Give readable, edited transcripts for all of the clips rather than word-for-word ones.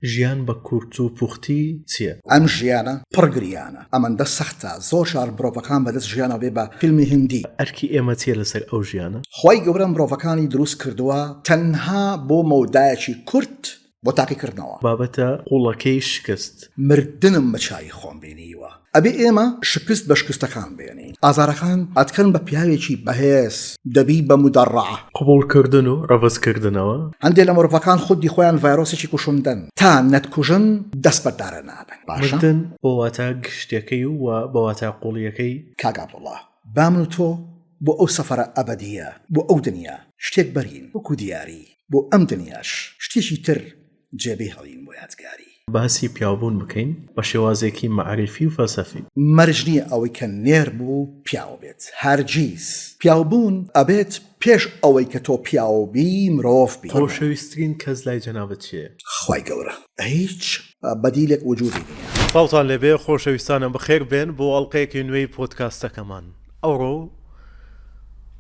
ژیان بە کورت و پوختی چیە؟ ئەم ژیانە پڕ گریانە ئەمەندە سەختە زۆر جار مرۆڤەکان بەدەست ژیانەوە بێ بە فیلمی هندی. ئەرکی ئێمە چیە لەسەر ئەو ژیانە؟ خوای گەورە مرۆڤەکانی دروست کردووە تەنها بۆ مەودایەکی کورت بۆ تاقیکردنەوە. بابەتە قوڵەکەی شکست. مردنم بە چاوی خۆم بینیوە. ئەبێ ئێمە شکست بە شکستەکان بێنین. ئازارەکان ئەتکەن بە پیاوێکی بەهێز، دەبی بە مودەڕەع. قبوڵکردن و ڕەفزکردنەوە. هەندێ لە مرۆڤەکان خودی خۆیان ڤایرۆسێکی کوشندەن، تا نەتکوژن دەستبەردارە نابن. باشە. مردن بۆ واتا گشتیەکەی و بە واتا قوڵیەکەی. کاک عەبدوڵا با من و تۆ بۆ ئەو سەفەرە ئەبەدییە، بۆ ئەو دنیا، شتێک بەرین وەکو دیاری، بۆ ئەم دنیاش شتێکی تر جێ بێهڵین بۆ یادگاری. باسی پیاوبوون بکەین بە شێوازێکی مەعریفی و فەلسەفی. مەرج نییە ئەوەی کە نێر بوو پیاو بێت، هەرگیز. پیاوبوون ئەبێت پێش ئەوەی کە تۆ پیاو بی مرۆڤ بی. خۆشەویسترین کەس لای جەنابت کێیە؟ خوای گەورە. هیچ بەدیلێک وجودی نییە. سڵاوتان لێبێ خۆشەویستانم بەخێر بێن بۆ ئەڵقەیەکی نوێی پۆدکاستەکەمان ئەوڕۆ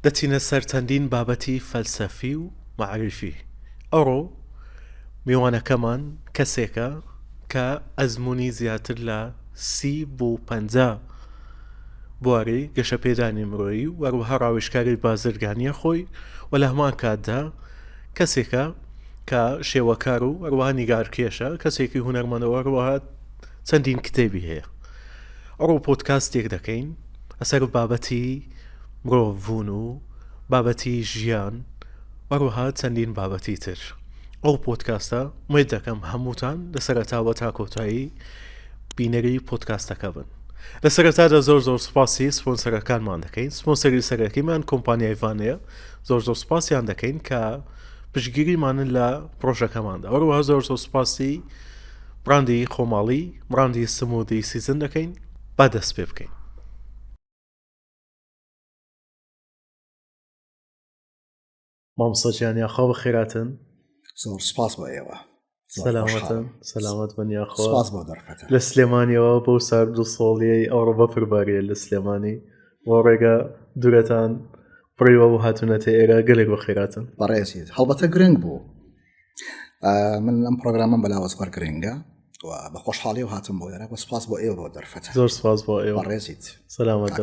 دەچینە سەر چەندین بابەتی فەلسەفی و مەعریفی ئەوڕۆ میوانەکەمان کەسێکە کە ئەزمموی زیاتر لە سی بۆ 50 بواری گەشەپێدانی مرۆیی و هەروەها ڕاوێژکاری بازرگانیە خۆی و لە هەمان کاتدا کەسێکە کە شێوەکار و هەروەها نیگارکێشە کەسێکی هونەرمەندەوە هەروەها چەندین کتێبی هەیە ئەڕۆ پۆتکاستێک دەکەین لەسەر بابەتی مرۆڤبوون و بابەتی ژیان هەروەها چەندین بابەتی تر ئەو پۆتکاستە ئومێد دەکەم هەمووتان لە سەرەتاوە تا کۆتایی بینەری پۆتکاستەکە بن لە سەرەتادا زۆر زۆر سوپاسی سپۆنسەرەکانمان دەکەین سپۆنسەری سەرەکیمان کۆمپانیای ڤانەیە زۆر زۆر سوپاسیان دەکەین کە پشتگیریمانن لە پرۆژەکەماندا هەروەها زۆر زۆر سوپاسی بڕاندی خۆماڵی بڕاندی سمودی سیزن دەکەین با دەست پێ بکەین. مامۆستا گیان یاخوا بەخێراتن. زۆر سپاس بۆ ئێوە. سەلامەتن سەلامەت بن یاخوا. سپاس بۆ دەرفەتە. لە سلێمانیەوە بەو سارد و سۆڵیەی ئەوڕۆ بەفر باریە لە سلێمانی بۆ ڕێگە دوورەتان بڕیوە و هاتوونەتە ئێرە گەلێک بەخێراتن. بەڕێزیت هەڵبەتە گرنگ بوو من ئەم پرۆگرامم بەلاوە زۆر گرنگە و بە خۆشحاڵی و هاتم بۆ ئێرە بە سپاس بۆ ئێوە بۆ دەرفەتە زۆر سپاس بۆ ئێوە بەڕێزیت سەلامەت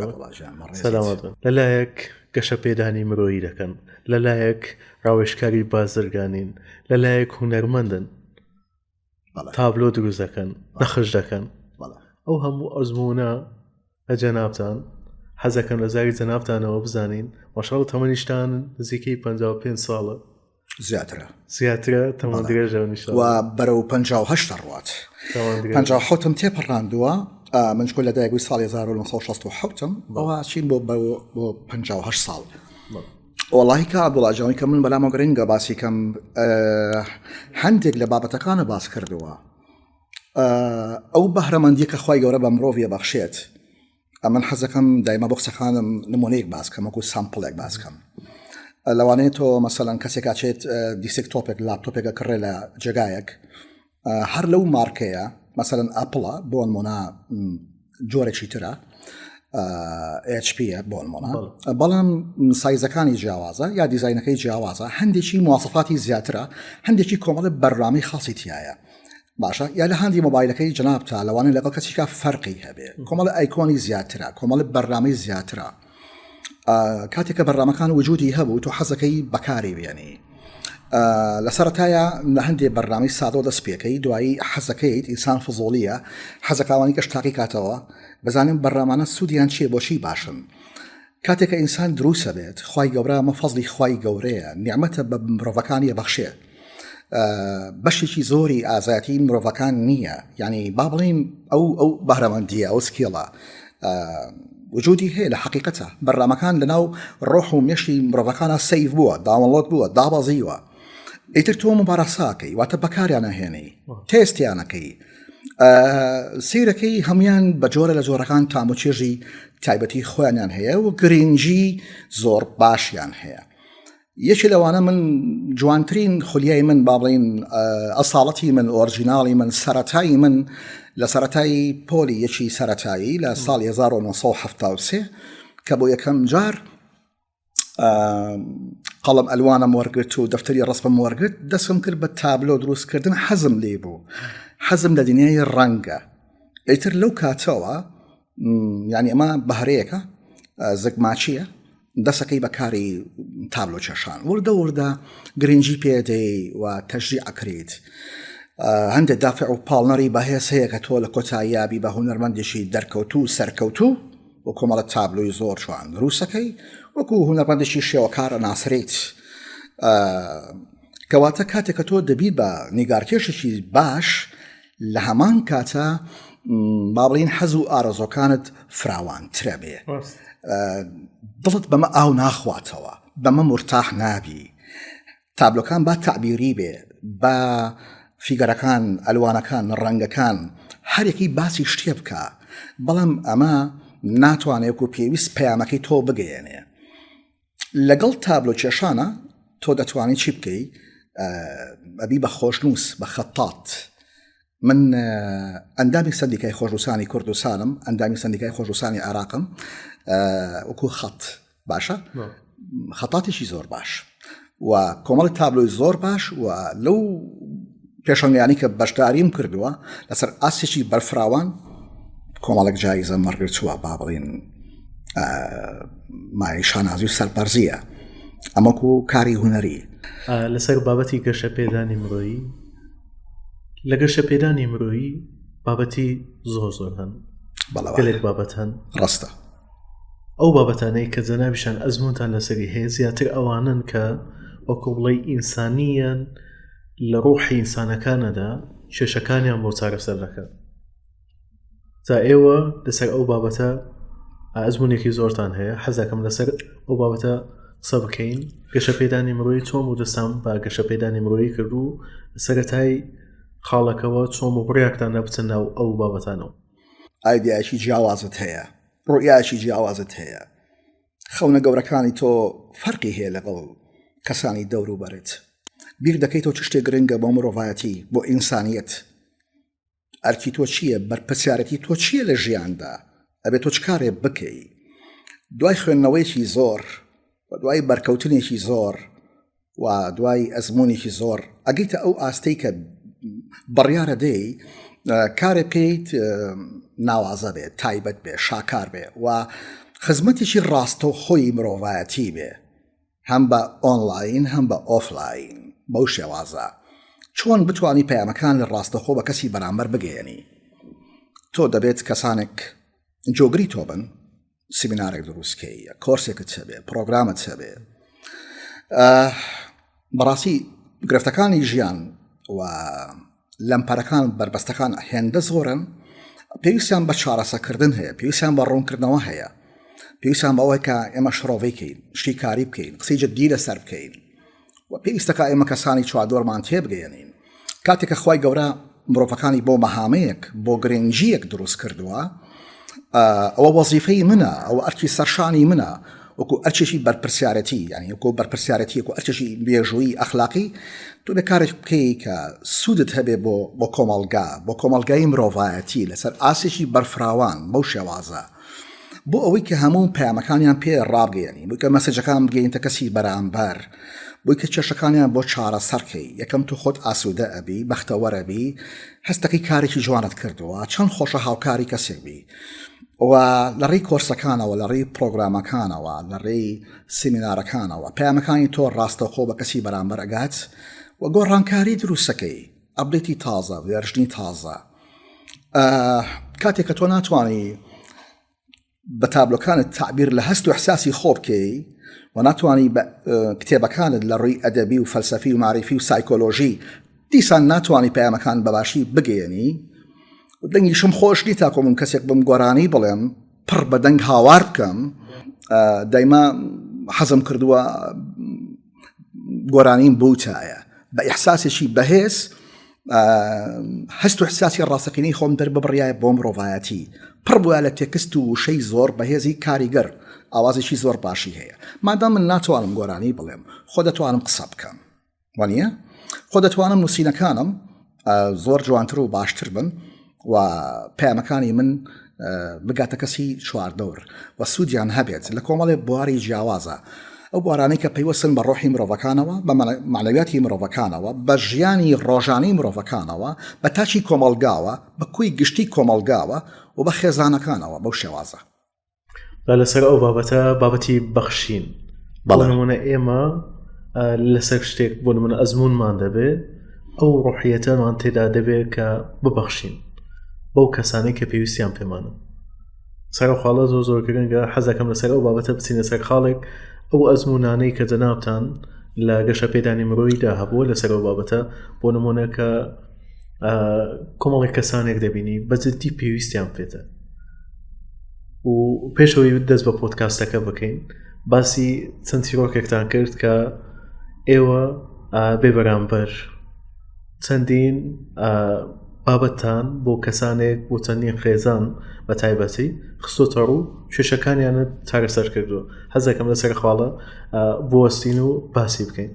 سەلامەت بن لەلایەک گەشە پێدانی مرۆیی دەکەن لەلایەک ڕاوێژکاری بازرگانین لەلایەک هونەرمەندن تابلۆ دروست دەکەن نەخش دەکەن ئەو هەموو ئەزمونە لە جەنابتان حەزەکەم لە زاری جەنابتانەوە بزانین ماشاءاللە تەمەنیشتان نزیکەی 55 ساڵە زیاترە زیاترە تەمەن درێژە و بەرەو 58 ڕوات 57م تێپەڕاندووە من چکۆ لە دایک بووی ساڵی 1967م ئەوە چین بۆ بۆ 58 ساڵ وەڵی کە عەبدوڵا جانی کە من بەلامە گرنگە باسی کەم هەندێک لە بابەتەکانە باس کردووە ئەو بەهرەمەندیە کە خوای گەورە بە مرۆڤ بەخشێت ئەمن حەزەکەم دایمە بۆ قسەکانم نمونەیەک باس کەم وەکو sample ێک باس کەم لەوانەیە تۆ مەسەلەن کەسێک ئاچێت desktop ێک لاپتۆپێکە کڕێ لە جێگایەک هەر لەو مارکەیە مەسەلەن ئەپڵە بۆ نمونە جۆرێکی ترە HP بۆ نمونە بەڵام سایزەکانی جیاوازە یا دیزینەکەی جیاوازە هەندێکی موواسەفاتی زیاترە هەندێکی کۆمەڵە بەرنامەی خاصی تایە باشە یا لە هەندی مۆبایلەکەی جەنابتا لەوانەیە لەگەڵ کەسیکا فەرقی هەبێ کۆمەڵە icon ی زیاترە کۆمەڵە بەرنامەی زیاترە کاتێک کە بەرنامەکان وجودی هەبوو تۆ حەزەکەی بەکاری بێنی لە سەرەتایە لە هەندێک بەرنامەی سادەوە دەست پێکەی دوایی حەزەکەیت ئینسان فزۆڵیە حەزەکاوانی کەش تاقی کاتەوە بزانین بەرنامانە سوودیان چییە بۆچی باشن کاتێک کە ئینسان دروست ئەبێت خوای گەورە ئەمە فەزڵی خوای گەورەیە نیعمەتە بە مرۆڤەکانی ئەبەخشێ بەشێکی زۆری ئازایەتی مرۆڤەکان نییە یعنی با بڵین ئەو ئەو بەهرەمەندیە ئەو skill ە وجودی هەیە لە حقیقەتە بەرنامەکان لەناو ڕۆح و مێشی مرۆڤەکانە save بووە download بووە دابەزیوە ئیتر تۆ مبارەساکەی واتە بەکاریانە هێنی تێستیانەکەی سیرەکەی هەموان بە جۆرە لە جۆرەکان تام و چێژی تایبەتی خۆیانیان هەیە و گرنگی زۆر باشیان هەیە یەکێ لەوانە من جوانترین خولیای من با بڵین ئەساڵەتی من ئۆرجیناڵی من سەتایی من لە سەتایی پۆلی یەکی سەتایی لە ساڵ 1970 کە بۆ یەکەم جار. قەڵم ئەلوانم وەرگرت و دەفتەری ڕسمم وەرگرت دەستم کرد بە تابلۆ دروستکردن حەزم لێ بوو حەزم لە دنیای ڕەنگە ئیتر لەو کاتەوە یعنی ئەمە بەهرەیەکە زگماچیە دەسەکەی بەکاری تابلۆ کێشان وردە وردە گرنگی پێدەی و تەژی ئەکریت هەندێک دافع و پاڵنەری بەهێز هەیە کە تۆ لە کۆتاییابی بە هونەرمەندێکی دەرکەوتوو و سەرکەوتوو و کۆمەڵە تابلۆی زۆر جوان دروستەکەی وەکو هونەرمەندێکی شێوەکار ئەناسرێیت کەواتە کاتێک کە تۆ دەبی بە نیگارکێشێکی باش لە هەمان کاتە با بڵین حەز و ئارەزۆکانت فراوانترە بێ دڵت بەمە ئاو ناخواتەوە بەمە مرتاح نابی تابلۆکان با تەعبیری بێ با فیگەرەکان ئەلوانەکان ڕەنگەکان هەرێکی باسی شتێ بکە بەڵام ئەمە ناتوانێت و پێویست پەیامەکەی تۆ بگەیەنێ لەگەڵ تابلۆ کێشانە تۆ دەتوانانی چی بکەی ئەبی بە خۆشنووس بە خەتات من ئەندامی سندیکای خۆشنووسانی کوردستانم ئەندامی سندیکای خۆشنووسانی عێراقم وەکو خەت باشە خەتاتێکی زۆر باش و کۆمەڵی تابلۆی زۆر باش و لەو پێشەنگیانی کە بەشداریم کردووە لەسەر ئاستێکی بەرفراوان کۆمەڵێک جایزە مەڕگرتووە با بڵین مای شانازی و سەربەرزیە ئەمەکو کاری هوەری لەسەر بابەتی گەشە پێدانی مرۆیی لە گەشە پێدانی مرۆیی بابەتی زۆر زۆر هەن گەلێک بابەت هەن ڕاستە ئەو بابەتانەی کە جەنابیشان ئەزمونتان لەسەری هەیە زیاتر ئەوانن کە وەکو بڵێ ئینسانیان لە ڕۆحی ئینسانەکانەدا کێشەکانیان بۆ چارەسەر دەکەن تا ئێوە لەسەر ئەو بابەتە ئەزمونێکی زۆرتان هەیە حەزەکەم لەسەر ئەو بابەتە قسە بکەین گەشەپێدانی مرۆیی چۆن بوو دەستان بە گەشەپێدانی مرۆیی کرد و سەرەتای خاڵەکەوە چۆن و بڕیاکتان نەبچن ناو ئەو بابەتانەوە ئایدیایەکی جیاوازت هەیە ڕۆیایەکی جیاوازت هەیە خەونە گەورەکانی تۆ فەرقی هەیە لەگەڵ کەسانی دەوروبەرت بیر دەکەیتەوە چ شتێک گرنگە بۆ مرۆڤایەتی بۆ ئینسانیەت ئەرکی تۆ چییە بەرپرسیارەتی تۆ چییە لە ژیاندا ئەبێت تۆ چ کارێ بکەی دوای خوێندنەوەیەکی زۆر و دوای بەرکەوتنێکی زۆر و دوای ئەزمونێکی زۆر ئەگەیتە ئەو ئاستەی کە بڕیارە دەی کارێ بکەیت ناوازە بێت تایبەت بێ شاکار بێ و خزمەتێکی ڕاستەوخۆی مرۆڤایەتی بێ هەم بە ئۆنلاین هەم بە ئۆفلاین بەو شێوازە چۆن بتانی پەیامەکان لە ڕاستەخۆ بە کەسی بەرامبەر بگەیەنی تۆ دەبێت کەسانێک جۆگری تۆ بن سیمینارێک دروستکەی کۆرسێکت هەبێ پرۆگرامت هەبێ بەڕاستی گرفتەکانی ژیان و لەمپەرەکان بەربەستەکان هێندە زۆرن پێویستیان بە چارەسەکردن هەیە پێویستیان بە ڕوونکردنەوە هەیە پێویستیان بەوەی کە ئێمە شڕۆڤەی کەین شیکاری بکەین قسەی جدی لەسەر بکەین و پێویستەکە ئێمە کەسانی چواردۆرمان تێبگەیەنین کاتێک کە خوای گەورە مرۆڤەکانی بۆ مەهامەیەک بۆ گرنگجیەک دروست کردووە ئەوە وەزیفەی منە ئەوە ئەرکی سەرشانی منە وەکو ئەرچێکی بەرپرسیارەتی یعنی وەکو بەرپرسیارەتی وەکو ئەرچێکی مێژوویی ئەخلاقی تۆ لە کارێک بکەی کە سوودت هەبێ بۆ بۆ کۆمەڵگا بۆ کۆمەڵگای مرۆڤایەتی لەسەر ئاسێکی بەرفراوان بەو شێوازە بۆ ئەوەی کە هەموو پەیامەکانیان پێ ڕابگەیەنی بۆی کە مەسجەکان بگەینتە کەسی بەرامبەر بۆی کە کێشەکانیان بۆ چارەسەرکەی یەکەم تۆ خۆت ئاسوودە ئەبی بەختەوەرەبی هەستەکەی کارێکی جوانت کردووە چەند خۆشە هاوکاری کەسێک بی و لە ڕێی کۆرسەکانەوە لە ڕێی پرۆگرامەکانەوە لە ڕێی سیمینارەکانەوە پەیامەکانی تۆ ڕاستەوخۆ بە کەسی بەرامبەر ئەگات و گۆڕانکاری دروستەکەی update ی تازە version ی تازە کاتێک کە تۆ ناتوانانی بە تابلۆکانت تعبیر لە هەست و احساسی خۆ بکەی و ناتوانانی بە کتێبەکانت لە ڕووی ئەدەبی و فەلسەفی و معریفی و سایکۆلۆژی دیسان ناتوانانی پەیامەکان بەباشی بگەیەنی دەنگیشم خۆش نی تاکۆ من کەسێک بم گۆرانی بڵێم پڕ بە دەنگ هاوار بکەم دایما حەزم کردووە گۆرانیم بوتایە بە ئیحساسێکی بەهێز هەست و حساسی ڕاستەقینەی خۆم دەرببڕایە بۆ مرۆڤایەتی پڕ بووە لە تێکست و وشەی زۆر بەهێزی کاریگەر ئاوازێکی زۆر باشی هەیە مادام من ناتوانم گۆرانی بڵێم خۆ دەتوانم قسە بکەم وانە خۆ دەتوانم نووسینەکانم زۆر جوانتر و باشتر بن و پەیامەکانی من بگاتە کەسی چواردەور و سوودیان هەبێت لە کۆمەڵێ بواری جیاوازە. ئەو بوارانەی کە پەیوەستن بە ڕۆحی مرۆڤەکانەوە، بە مەعنەویاتی مرۆڤەکانەوە، بە ژیانی ڕۆژانەی مرۆڤەکانەوە، بە تاکی کۆمەڵگاوە، بە کۆی گشتی کۆمەڵگاوە و بە خێزانەکانەوە بەو شێوازە. با لەسەر ئەو بابەتە بابەتی بەخشین بەڵێ نمونە ئێمە لەسەر شتێک بۆ نمونە ئەزمونمان دەبێت ئەو ڕۆحیەتەمان تێدا دەبێت کە ببەخشین بەو کەسانەی کە پێویستیان پێمانە سەر خاڵە زۆر زۆر گرنگە حەزەکەم لەسەر ئەو بابەتە بچینە سەر خاڵێک ئەو ئەزمونانەی کە جەنابتان لە گەشە پێدانی مرۆیدا هەبووە لەسەر ئەو بابەتە بۆ نمونە کە کۆمەڵێک کەسانێک دەبینی بەجددی پێویستیان پێتە و پێشەوەی دەست بە پۆتکاستەکە بکەین باسی چەند چیرۆکێکتان کرد کە ئێوە بێ بەرامبەر چەندین بابەتتان بۆ کەسانێک بۆ چەندین خێزان بە تایبەتی خستۆتە ڕوو کێشەکانیانت چارەسەر کردووە حەزەکەم لەسەر خاڵە بوەستین و باسی بکەین.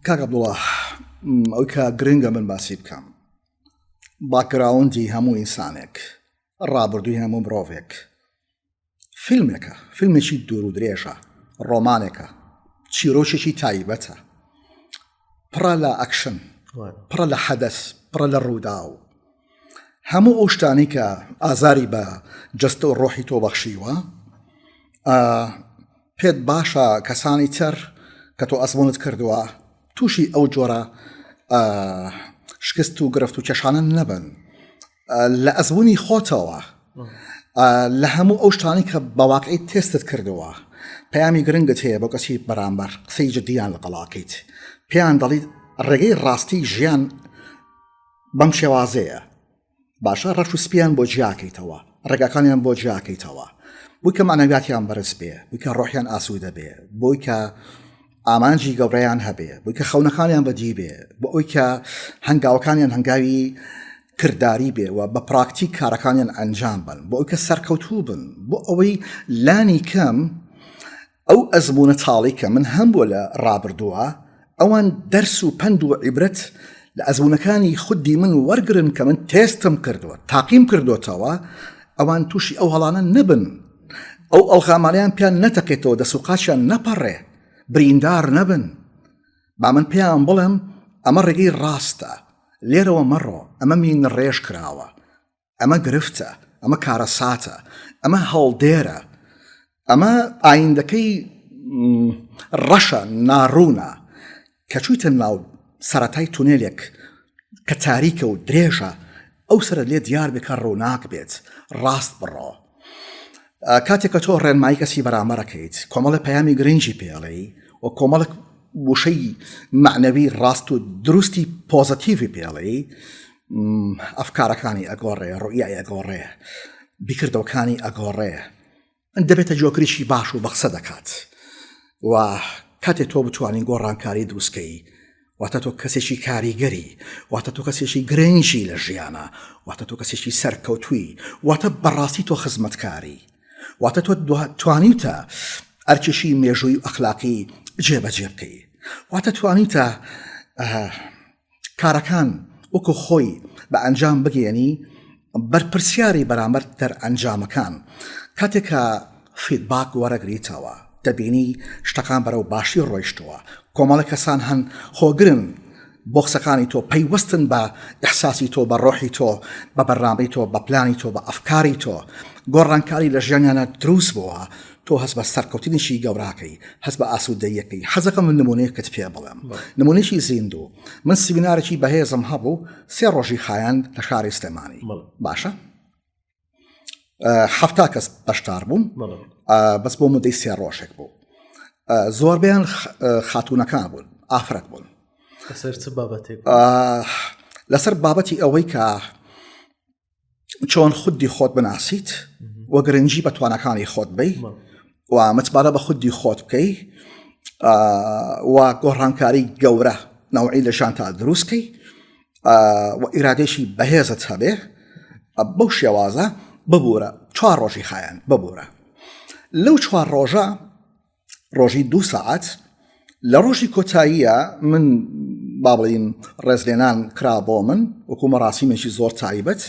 کاک عەبدوڵا ئەوی کە گرنگە من باسی بکەم باکگراوندی هەموو ئینسانێک ڕابردووی هەموو مرۆڤێک فیلمێکە، فیلمێکی دوور و درێژە، ڕۆمانێکە، چیرۆکێکی تایبەتە، پڕە لە ئەکشن، پڕە لە حەدەس، پڕە لە ڕووداو. هەموو ئەو شتانەی کە ئازاری بە جەستە و ڕۆحی تۆ بەخشیوە، پێت باشە کەسانی تر کە تۆ ئەزمونت کردووە تووشی ئەو جۆرە شکست و گرفت و کێشانە نەبن. لە ئەزموونی خۆتەوە لە هەموو ئەو شتانی کە بەواقعی تێستت کردەوە پەیامی گرنگت هەیە بۆ کەسی بەرامبەر قسەی جدیان لەگەڵاکەیت پێیان دەڵیت ڕێگەی ڕاستی ژیان بەم شێوازەیە باشە ڕەش و سپیان بۆ جیاکەیتەوە ڕێگاکانیان بۆ جیاکەیتەوە بووی کە معنەویاتیان بەرز بێ بووی کە ڕۆحیان ئاسوودە بێ بۆی کە ئامانجی گەورەیان هەبێ، بۆی کە خەونەکانیان بەدی بێ، بۆ ئەوی کە هەنگاوەکانیان هەنگاوی کرداری بێ و بە پراکتیک کارەکانیان ئەنجام بن، بۆ ئەوی کە سەرکەوتوو بن، بۆ ئەوەی لانی کەم ئەو ئەزموونە تاڵی کە من هەمبووە لە ڕابردووە، ئەوان دەرس و پەند و عیبرەت لە ئەزموونەکانی خودی من وەرگرن کە من تێستم کردووە، تاقیم کردۆتەوە، ئەوان تووشی ئەو هەڵانە نەبن. ئەو ئەڵغامانەیان پێیان نەتەقێتەوە دەست و قاچیان نەپەڕێ بریندار نەبن با من پێیان بڵێم ئەمە ڕێگەی ڕاستە لێرەوە مەڕۆ ئەمە مین ڕێژ کراوە ئەمە گرفتە ئەمە کارەساتە ئەمە هەڵدێرە ئەمە ئایندەکەی ڕەشە ناڕوونە کە چوویتە ناو سەرەتای تونێلێک کە تاریکە و درێژە ئەو سەرت لێ دیار بێ کە ڕووناک بێت ڕاست بڕۆ کاتێک کە تۆ ڕێنمایی کەسی بەرامبەرەکەیت کۆمەڵە پەیامی گرنگی پێڵێی و کۆمەڵک وشەی معنەوی ڕاست و دروستی پۆزەتیڤی پێڵێی ئەفکارەکانی ئەگۆڕێ ڕوئیای ئەگۆڕێ بیکردەوەکانی ئەگۆڕێ دەبێتە جۆکرێکی باش و بەقسە دەکات و کاتێ تۆ بتوانین گۆڕانکاری دروستکەی واتە تۆ کەسێکی کاریگەری واتە تۆ کەسێکی گرنگی لە ژیانە واتە تۆ کەسێکی سەرکەوتووی واتە بەڕاستی تۆ خزمەتکاری واتە تۆ توانیتە ئەرکێکی مێژووی و ئەخلاقی جێبەجێ بکەی واتە توانیتە کارەکان وەکو خۆی بە ئەنجام بگەیەنی بەرپرسیاری بەرامبەر دەرئەنجامەکان کاتێک کە feedback وەرەگریتەوە دەبینی شتەکان بەرەو باشی ڕۆیشتووە کۆمەڵە کەسان هەن خۆگرن بۆ قسەکانی تۆ پەیوەستن بە ئیحساسی تۆ بە ڕۆحی تۆ بە بەرنامەی تۆ بە پلانی تۆ بە ئەفکاری تۆ گۆڕانکاری لە ژیانیانە دروست بووە تۆ هەست بە سەرکەوتنێکی گەوراکەی هەست بە ئاسوودەیەکەی حەزەکەم من نمونەیەکت پێ بڵێم نمونەیەکی زیندوو من سیمینارێکی بەهێزم هەبوو سێ ڕۆژی خایاند لە شاری سلێمانی باشە حەفتا کەس بەشدار بوون بەس بۆ مدەی سێ ڕۆژێک بوو زۆربیان خاتونەکان بوون ئافرەت بوون لەسەر بابەتی ئەوەی کە چۆن خودی خۆت بناسیت و گرنگی بە توانەکانی خۆت بی و متمانە بە خودی خۆت بکەی و گۆڕانکاری گەورە نەوعی لە ژیانتا دروستکەی و ئیرادێکی بەهێزت هەبێ بەو شێوازە ببوورە چوار ڕۆژی خایەن ببوورە لەو چوار ڕۆژە ڕۆژی دوو سەعات لە ڕۆژی کۆتاییە من با بڵین ڕێزلێنان کرا بۆ من وەکو مەراسیمێکی زۆر تایبەت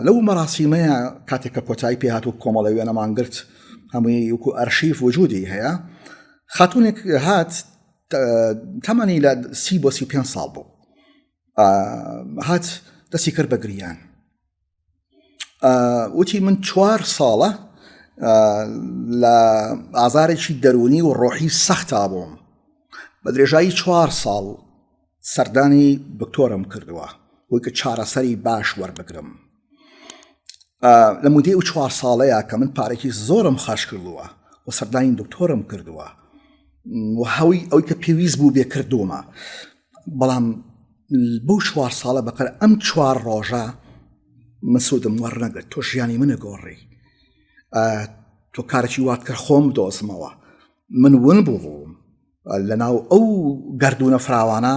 لەو مەراسیمەیە کاتێک کە کۆتایی پێهات و کۆمەڵە وێنەمان گرت. هەمووی وەکو ئەرشیف وجودی هەیە خاتونێک هات تەمەنی لە سی بۆ 35 ساڵ بوو هات دەستی کرد بە گریان وتی من چوار ساڵە لە ئازارێکی دەرونی و ڕۆحی سەختا بووم بە درێژایی چوار ساڵ سەردانی دکتۆرم کردووە بۆی کە چارەسەری باش وەربگرم لە مودەی ئەو چوار ساڵەیە کە من پارێکی زۆرم خەرج کردووە و سەردانی دکتۆرم کردووە و هەوی ئەوی کە پێویست بوو بێ کردومە بەڵام بەو چوار ساڵە بەقەر ئەم چوار ڕۆژە من سوودم وەرنەگرت تۆ ژیانی منە گۆڕی تۆ کارێکی وات کرد خۆم دۆزمەوە من ون بوو لەناو ئەو گردونە فراوانە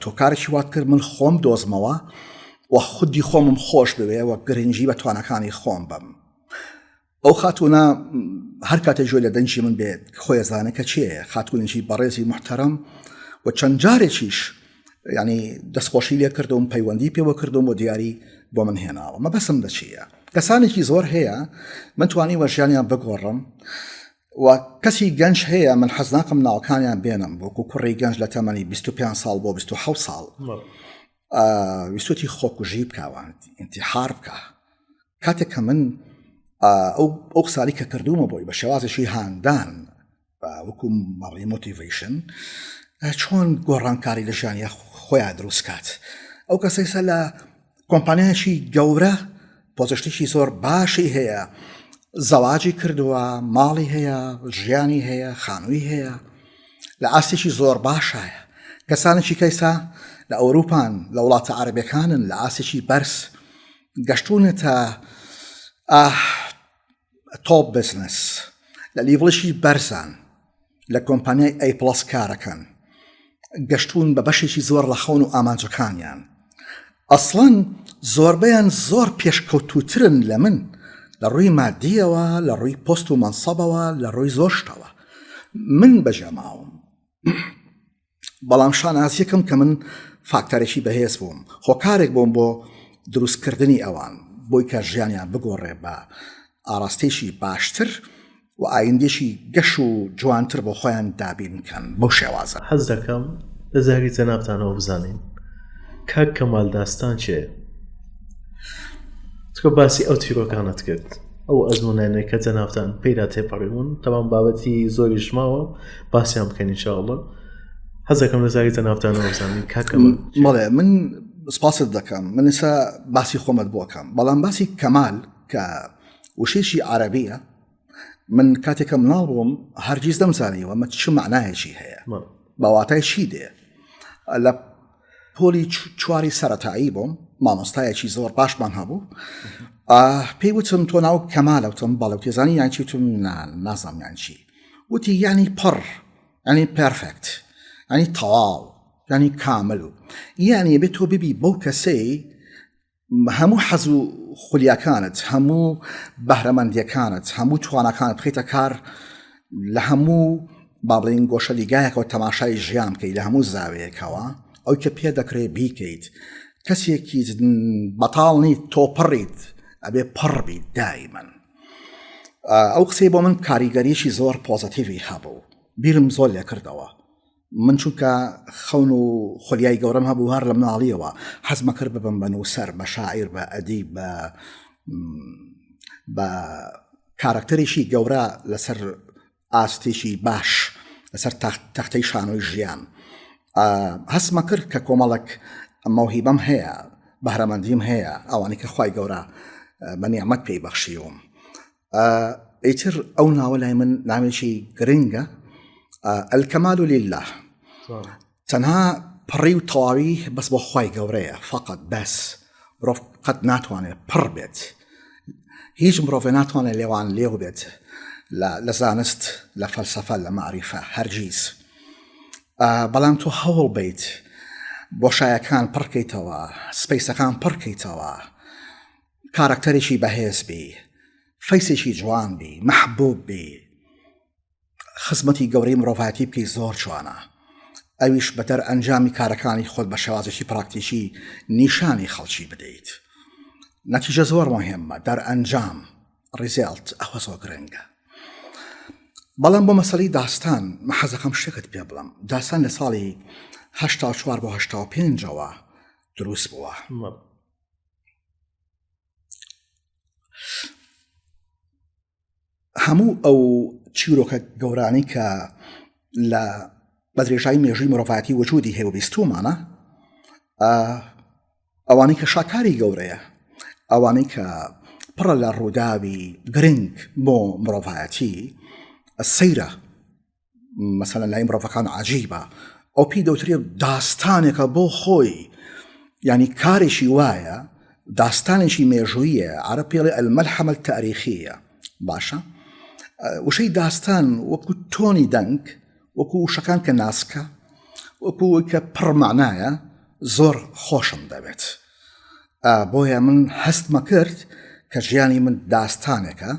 تۆ کارێکی وات کرد من خۆم دۆزمەوە و خودی خۆمم خۆش بوێ و گرنگی بە توانەکانی خۆم بم ئەو خاتوونە هەر کاتێ گوێ لە دەنگی من بێت خۆی ئەزانێ کە کێیە خاتوونێکی بەڕێزی محتەرەم و چەند جارێکیش ینی دەستخۆشی لێ کردوم پەیوەندی پێوە کردوم و دیاری بۆ من هێناوە مەبەسم لە چییە کەسانێکی زۆر هەیە من توانی وە ژیانیان بگۆڕم و کەسی گەنج هەیە من حەز ناکەم ناوەکانیان بێنم وەکو کوڕی گەنج لە تەمەنی 25 ساڵ بۆ 27 ساڵ ویستوتی خۆکوژی بکوان انتحار بکە کاتێک کە من ئەو ئەو قسانی کە کردومە بۆی بە شێوازێکی هاندان وەکو مەڕی motivation چۆن گۆڕانکاری لە ژیانی خۆیان دروست کات ئەو کەسێسە لە کۆمپانیایکی گەورە position ێکی زۆر باشی هەیە زەواجی کردووە ماڵی هەیە ژیانی هەیە خانووی هەیە لە ئاستێکی زۆر باشایە کەسانێکی کەیسا لە ئەوروپان لە وڵاتە عربەکانن لە ئاستێکی بەرز گەشتونەتە top business لە level ێکی بەرزان لە کۆمپانیای A plus کارەکەن گەشتون بە بەشێکی زۆر لە خەون و ئامانجەکانیان ئەسڵەن زۆربەیان زۆر پێشکەوتوترن لە من لە ڕووی مادیەوە لە ڕووی پۆست و مەنسەبەوە لە ڕووی زۆر شتەوە من بەجێماوم بەڵام شانازیەکەم کە من فاکتەرێکی بەهێز بووم هۆکارێک بووم بۆ دروستکردنی ئەوان بۆی کە ژیانیان بگۆڕێ بە ئاراستێکی باشتر و ئایندێکی گەش و جوانتر بۆ خۆیان دابین بکەن بەو شێوازە. حەز دەکەم لە زاری جەنابتانەوە بزانین کاک کەمال داستان کێیە؟ چونکە باسی ئەو چیرۆکانەت کرد ئەو ئەزمونانەی کە جەنابتان پێیدا تێپەڕیبوون تەمام بابەتی زۆریش ماوە باسیان بکەین ئینشاءاللە حەزەکەم لە زاری جەنابتانەوە بزانین کاک کەمال بەڵێ من سپاست دەکەم من ئێستا باسی خۆمت بۆکەم بەڵام باسی کەمال کە وشەیەکی عەرەبیە من کاتێک کە مناڵ بووم هەرگیز دەمزانیوە ئەمە چ معنایەکی هەیە بە واتای چی دێ لە پۆلی چواری سەتایی بووم مامۆستایەکی زۆر باشمان هەبوو پێی وتم تۆ ناو کەمالە وتم بەڵێ تێزانی یان چی وتم نازانم یان چی وتی یعنی پڕ ینی perfect ینی تەواو ینی کامل یعنی بێت تۆ ببی بەو کەسەی هەموو حەز و خولیاکانت، هەموو بەهرەمەندیەکانت، هەموو تواناکانت بخەیتە کار لە هەموو با بڵێین گۆشە لیگایەکەوە تەماشای ژیان بکەیت لە هەموو زاوەیەکەوە ئەو کە پێ دەکرێت بیکەیت کەسێکی بەتاڵ نیت تۆ پڕیت ئەبێ پڕ بیت دایمەن ئەو قسەی بۆ من کاریگەریی زۆر positive ی هەبوو بیرم زۆر لێکردەوە من چونکە خەون و خولیای گەورەم هەبوو هەر لە مناڵیەوە حەزمە کرد ببم بە نووسەر بە شاعیر بە ئەدیب بە بە کارەکتەرێکی گەورە لەسەر ئاستێکی باش لەسەر تەختەی شانۆی ژیان هەستمە کرد کە کۆمەڵک مەوهیبەم هەیە بەهرەمەندیم هەیە ئەوانەی کە خوای گەورە بە نیعمەت پێی بەخشیوم ئیتر ئەو ناوە لای من ناوێکی گرنگە الکمال لله تەنها پڕی و تەواوی بەس بۆ خی گەورەیە فقط بەس مرۆڤ قەت ناتوانێت پڕ بێت هیچ مرۆڤێ ناتوانێت لێوان لێو بێت لە زانست لە فەلسەفە لە معریفە هەرگیز بەڵام تۆ هەوڵ بیت بۆشایەکان پڕکەیتەوە space ەکان پڕکەیتەوە کارەکتەرێکی بەهێز بی، face ێکی جوان بی، مەحبوب بی، خزمەتی گەورەی مرۆڤایەتی بکەی زۆر جوانە. ئەویش بە دەرئەنجامی کارەکانی خۆت بە شێوازێکی پراکتیکی نیشانی خەڵکی بدەیت. نەتیجە زۆر مهمە، دەرئەنجام، result، ئەوە زۆر گرنگە. بەڵام بۆ مەسەلەی داستان من حەزەکەم شتێکت پێ بڵم داستان لە ساڵی 84 بۆ 85ەوە دروست بووە هەموو ئەو چیرۆکە گەورانەی کە لە بە درێژایی مێژووی مرۆڤایەتی وجودی هەیە و بیستومانە ئەوانەی کە شاکاری گەورەیە ئەوانەی کە پڕە لە ڕووداوی گرنگ بۆ مرۆڤایەتی سەیرە مەسەلەن لای مرۆڤەکان عجیبە ئەو پێی دەوترێ داستانێکە بۆ خۆی ینی کارێکی وایە داستانێکی مێژوویە عرب پێڵێ الملحمە التاریخیە باشە وشەی داستان وەکو تۆنی دەنگ وەکو وشەکان کە ناسکە وەکو کە پڕمانایە زۆر خۆشم دەبێت بۆیە من هەستمە کرد کە ژیانی من داستانێکە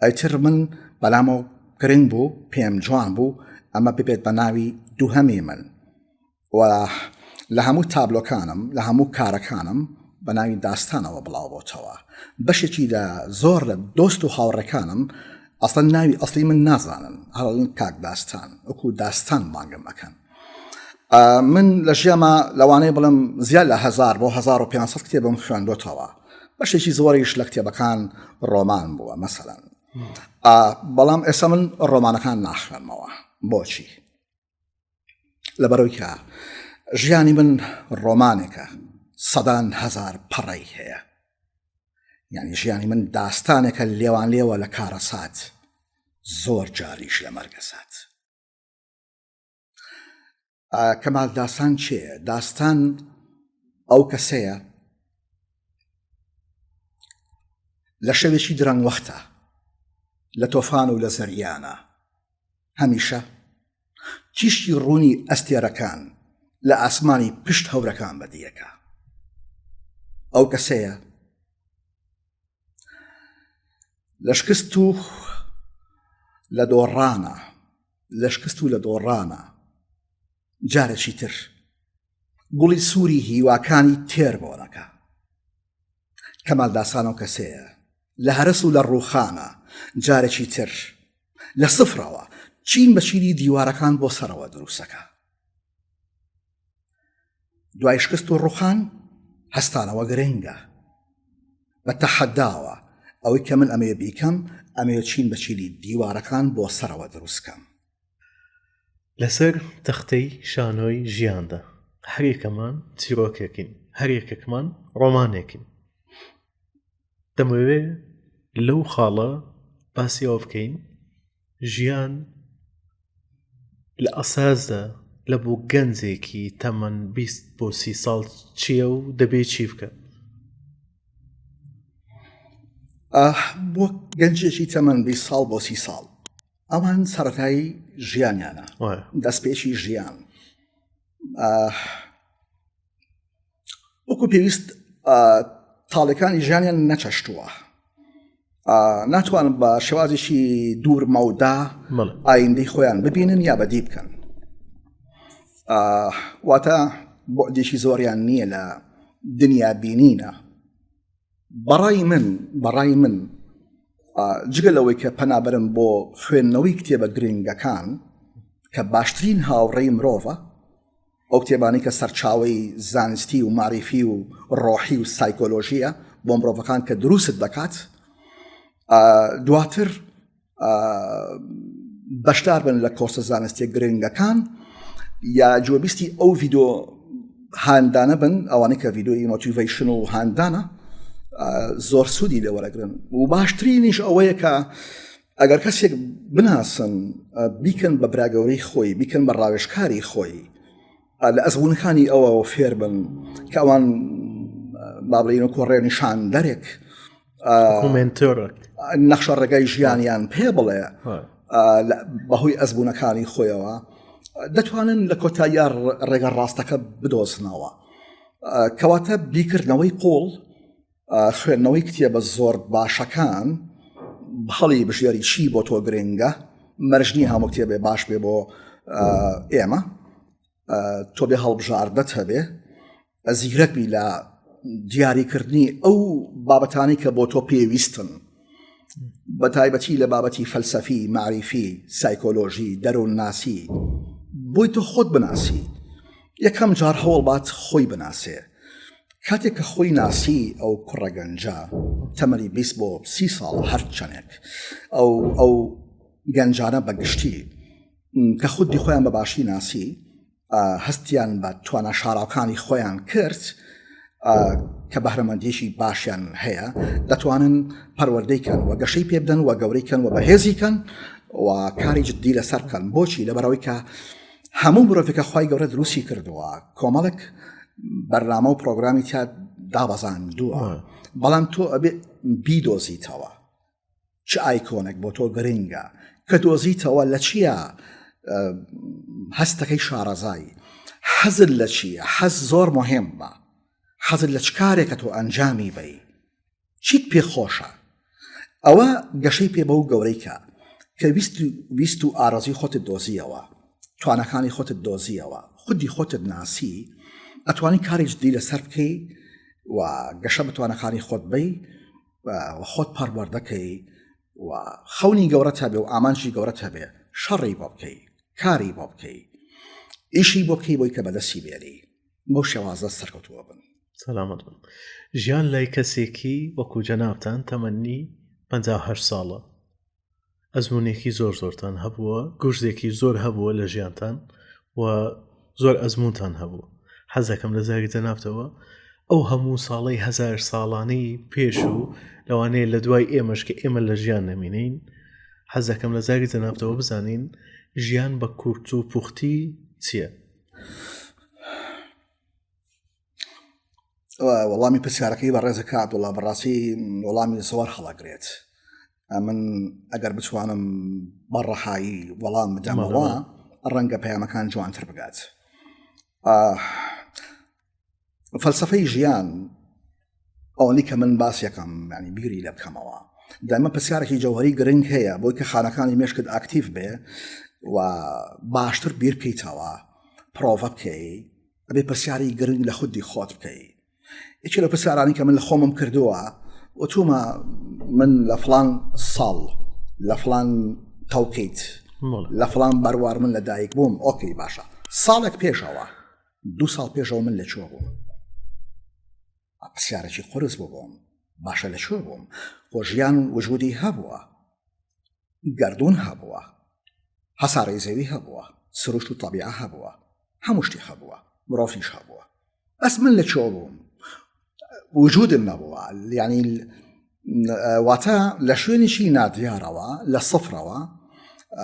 ئەیتر من بەلامەوە گرنگ بوو پێم جوان بوو ئەمە ببێت بە ناوی دووهەمی من و لە هەموو تابلۆکانم لە هەموو کارەکانم بە ناوی داستانەوە بڵاو بۆتەوە بەشێکی لە زۆر لە دۆست و هاوڕێکانم ئەسڵەن ناوی ئەسلی من نازانن هەڵن کاک داستان وەکو داستان بانگم ئەکەن من لە ژیاما لەوانەیە بڵم زیاد لە 1000 بۆ 1500 کتێبم خوێندۆتەوە بەشێکی زۆریش لە کتێبەکان ڕۆمان بووە مەسەلەن بەڵام ئێستا من ڕۆمانەکان ناخوێنمەوە بۆچی لەبەرەوەی کە ژیانی من ڕۆمانێکە سەدان هزار پەڕەی هەیە یعنی ژیانی من داستانێکە لێوان لێوە لە کارەسات زۆر جاریش لە مەرگەسات کەمال داستان چێە داستان ئەو کەسەیە لە شەوێکی درەنگ وەختە لە تۆفان و لە زەریانە هەمیشە تیشکی ڕوونی ئەستێرەکان لە ئاسمانی پشت هەورەکان بەدیەکە ئەو کەسەیە لە شکست و لە دۆڕانە لە شکست و لە دۆڕانە جارێکی تر گوڵی سووری هیواکانی تێر بۆنەکە کەمال داسان ئەو کەسەیە لە هەرەس و لە ڕووخانە جارێکی تر لە سفرەوە چین بە چینی دیوارەکان بۆ سەرەوە دروستەکە دوای شکست و ڕوخان هەستانەوە گرنگە بە تەحەداوە ئەوەی کە من ئەمەیە بیکەم ئەمەیە چین بە چینی دیوارەکان بۆ سەرەوە دروستکەم لەسەر تەختەی شانۆی ژیاندا هەریەکەمان چیرۆکێکین هەریەکێکمان ڕۆمانێکین دەمەوێ لەو خاڵە باسی ئەوە بکەین ژیان لە ئەساسدا لە بۆ گەنجێکی تەمەن 20 بۆ سی ساڵ چییە و دەبێ چی بکە بۆ گەنجێکی تەمەن 20 ساڵ بۆ سی ساڵ ئەوان سەتایی ژیانیانە دەستپێکی ژیان وەکو پێویست تاڵەکانی ژیانیان نەچەشتووە ناتوانن بە شێوازێکی دوور مەودا ئایندەی خۆیان ببینن یا بەدی بکەن واتە بۆدێکی زۆریان نییە لە دنیا بینینە بەڕای من بەڕای من جگە لەوەی کە پەنابەرم بۆ خوێندنەوەی کتێبە گرنگەکان کە باشترین هاوڕێی مرۆڤە ئەو کتێبانەی کە سەرچاوەی زانستی و مەعریفی و ڕۆحی و سایکۆلۆژیە بۆ مرۆڤەکان کە دروست دەکات دواتر بەشدار بن لە کۆرسە زانستیە گرنگەکان یا جۆبیستی ئەو ڤیدۆ هاندانە بن ئەوانەی کە ڤیدۆی motivation و هاندانە زۆر سوودی لێ وەرەگرن و باشترینیش ئەوەیە کە ئەگەر کەسێک بناسن بیکەن بە براگەورەی خۆی بیکەن بە ڕاوێژکاری خۆی لە ئەزمونەکانی ئەوەوە فێر بن کە ئەوان با بڵێین وەکو ڕێنیشاندەرێک mentor ێک نەخشە ڕێگای ژیانیان پێ بڵێ بەهۆی ئەزمونەکانی خۆیەوە دەتوانن لە کۆتاییە ڕێگە ڕاستەکە بدۆزنەوە کەواتە بیکردنەوەی قوڵ خوێندنەوەی کتێبە زۆر باشەکان هەڵی بژێری چی بۆ تۆ گرنگە مەرج نییە هەموو کتێبێ باش بێ بۆ ئێمە تۆ بێ هەڵبژاردەت هەبێ زیرەک بی لە دیاریکردنی ئەو بابەتانی کە بۆ تۆ پێویستن. بە تایبەتی لە بابەتی فەلسەفی، مەعریفی، سایکۆلۆژی، دەروونناسی، بۆی تۆ خۆت بناسی، یەکەم جار هەوڵ بات خۆی بناسێ. کاتێک کە خۆی ناسی ئەو کوڕە گەنجە تەمەنی 20 بۆ 30 ساڵ هەر چەندێک ئەو ئەو گەنجانە بە گشتی کە خودی خۆیان بە باشی ناسی هەستیان بە توانا شاراوکانی خۆیان کرد کە بەهرەمەندیی باشیان هەیە دەتوانن پەروەردەی کەن و گەشەی پێ بدەن و گەورەی کەن و بەهێزی کەن و کاری جددی لەسەر بکەن بۆچی لەبەرەوەی کە هەموو مرۆڤێکە خی گەورە دروستی کردووە کۆمەڵک بەرنامە و پرۆگرامی تیا دابەزاندووە بەڵام تۆ ئەبێ بیدۆزیتەوە چ ئایکۆنێک بۆ تۆ گرنگە کە دۆزیتەوە لە چییە هەستەکەی شارەزای حەزت لە چییە حەز زۆر مهمە حەزت لە چ کارێکە تۆ ئەنجامی بەی چیت پێ خۆشە ئەوە گەشەی پێ بەو گەورەی کە کە ویست ویست و ئارەزوی خۆتت دۆزیەوە توانەکانی خۆتت دۆزیەوە خودی خۆتت ناسی ئەتوانی کاری جدی لەسەر بکەی و گەشە بتوانەکانی خۆت بی و خۆت پەروەردەکەی و خەونی گەورەت هەبێ و ئامانجی گەورەت هەبێ شەڕی بۆ بکەی کاری بۆ بکەی ئیشی بۆ بکەی بۆی کە بەدەستی بێنی بەو شێوازە سەرکەوتووە بن. سەلامەت بن. ژیان لای کەسێکی وەکو جەنابتان تەمەنی 58 ساڵە ئەزمونێکی زۆر زۆرتان هەبووە گورزێکی زۆر هەبووە لە ژیانتان و زۆر ئەزمونتان هەبوو حەزەکەم لە زاری جەنابتەوە ئەو هەموو ساڵەی هەزار ساڵانەی پێش و لەوانەیە لە دوای ئێمەش کە ئێمە لە ژیان نەمینین حەزەکەم لە زاری جەنابتەوە بزانین ژیان بە کورت و پوختی چییە؟ وەڵامی پرسیارەکەی بەڕێزە کە عبدوڵا بەڕاستی وەڵامی زۆر هەڵەگرێت ئەمن ئەگەر بتوانم بە ڕەهایی وەڵام بدەمەوە ڕەنگە پەیامەکان جوانتر بگات فەلسفەی ژیان ئەوەی کە من باس یەکەم ینی بیری لە بکەمەوە دایمە پرسیارێکی جەوهری گرنگ هەیە بۆی کە خانەکانی مێشکت ئاکتیڤ بێ و باشتر بیر بکەیتەوە پرۆڤە بکەی ئەبێ پرسیاری گرنگ لە خودی خۆت بکەی یەکێ لە پرسیارانی کە من لە خۆمم کردووە وتومە من لە فلان ساڵ لە فلان تەوقیت لە فلان بەروار من لە دایک بووم ئۆکەی باشە ساڵێک پێشەوە دوو ساڵ پێشەوە من لە کوێ بووم پرسیارێکی قورس بوو بۆم باشە لە کوێ بووم خۆ ژیان وجودی هەبووە گردون هەبووە هەسارەی زەوی هەبووە سروشت و تەبیعە هەبووە هەموو شتی هەبووە مرۆڤیش هەبووە بەس من لە کوێ بووم وجودم نەبووە یعنی واتە لە شوێنێکی نادیارەوە لە سفرەوە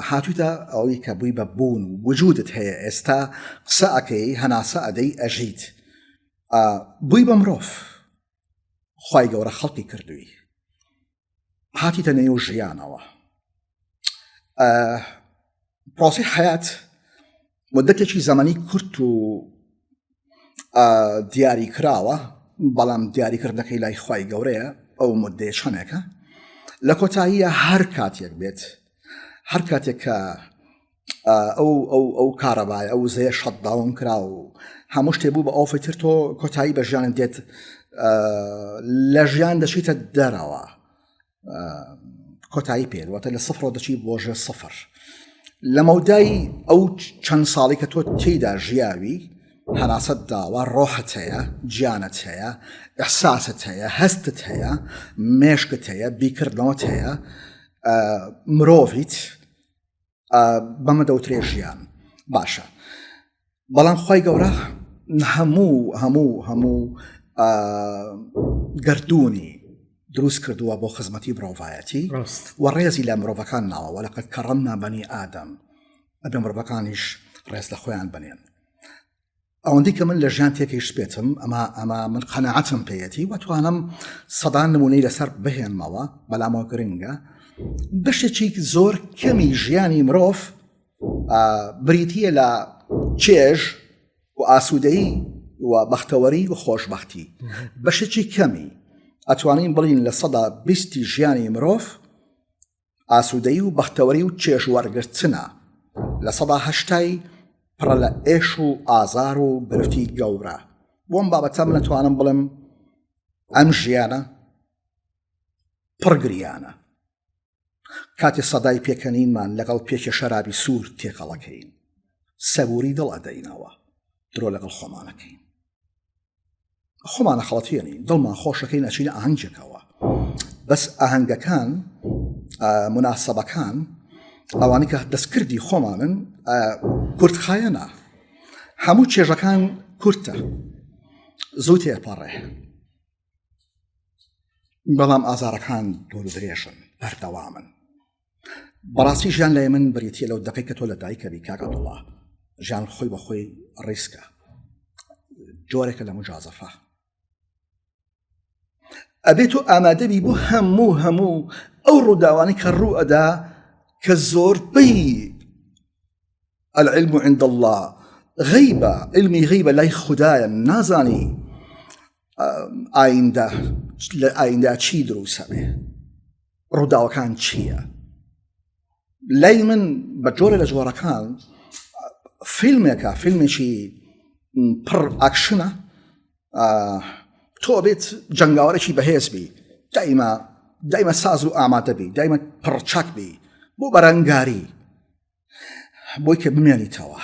هاتوویتە ئەوەی کە بووی بە بوون و وجودت هەیە ئێستا قسە ئەەکەی هەناسە ئەدەی ئەژیت بووی بە مرۆڤ خی گەورە خەڵکی کردووی هاتیتە نێو ژیانەوە پرۆسی حیات مدەتێکی زەمەنی کورت و دیاری کراوە بەڵام دیاریکردنەکەی لای خی گەورەیە ئەو مدەیە چەندێکە لە کۆتاییە هەر کاتێک بێت هەر کاتێک کە ئەو ئەو ئەو کارەبای ئەو وزەیە شەت داون کرا و هەموو شتێ بوو بە ئۆفی تر تۆ کۆتایی بە ژیانت دێت لە ژیان دەچیتە دەرەوە کۆتایی پێ واتە لە سفرەوە دەچی بۆ ژێر سفر لە مەودای ئەو چەند ساڵی کە تۆ تێیدا ژیاوی هەناسەت داوە ڕۆحت هەیە گیانت هەیە ئەحساست هەیە هەستت هەیە مێشکت هەیە بیکردنەوەت هەیە مرۆڤیت بەمە دەوترێ ژیان باشە بەڵام خی گەورە هەموو هەموو هەموو گردردونی دروست کردووە بۆ خزمەتی مرۆڤایەتی و ڕێزی لە مرۆڤەکان ناوە لەقەت کەڕەم نابەنی ئادەم ئەبێ مرۆڤەکانیش ڕێز لە خۆیان بنێن ئەوەندەی کە من لە ژیان تێکەیشت بێتم ئەمە ئەمە من قەناعەتم پێیەتی و توانم سەدان نمونەی لەسەر بهێنمەوە بەلامەوە گرنگە بەشێکی زۆر کەمی ژیانی مرۆڤ بریتە لە چێژ و ئاسوودەیی و بەختەوەری و خۆشببختی بەشێکی کەمی ئەتوانین بڵین لە سەدا بیستی ژیانی مرۆڤ ئاسوودەیی و بەختەوەری و چێژ وەرگرتنە، 80% پڕە لە ئێش و ئازار و گرفتی گەورە. بۆ ئەم بابەتە من ئەتوانم بڵێم ئەم ژیانە پڕ گریانە. کاتێ سەدای پێکەنینمان لەگەڵ پێکێ شەرابی سوور تێکەڵەکەین سەبوری دڵ ئەدەینەوە درۆ لەگەڵ خۆمانەکەین خۆمانە خەڵەتێنین دڵمان خۆشەکەین ئەچینە ئاهەنگێکەوە بەس ئاهەنگەکان مناسبەکان ئەوانەی کە دەستکردی خۆمانن کورتخایەنە هەموو چێژەکان کورتە زوو تێپەڕێ بەڵام ئازارەکان دوور درێژن بەردەوامن بەڕاستی ژیان لای من بریتە لەو دقی کە تۆ لە دایکەبی کاک عەبدوڵڵا ژیان خۆی بە خۆی ڕیسکە جۆرێکە لە مجازەفە ئەبێت تۆ ئامادەبی بۆ هەموو هەموو ئەو ڕووداوانەی کە ڕوو ئەدا کە زۆربەی العلم عند الله غیبە علمی غیبە لای خدایە نازانی ئایندە لە ئایندا چی دروستە بێ ڕووداوەکان چییە لای من بە جۆرە لە جۆرەکان فیلمێکە فیلمێکی پڕ ئاکشنە تۆ بێت جەنگاوەرێکی بەهێز بی دایمە دایمە ساز و ئامادە بی دایمە پڕچەک بی بۆ بەرەنگاری بۆی کە بمێنیتەوە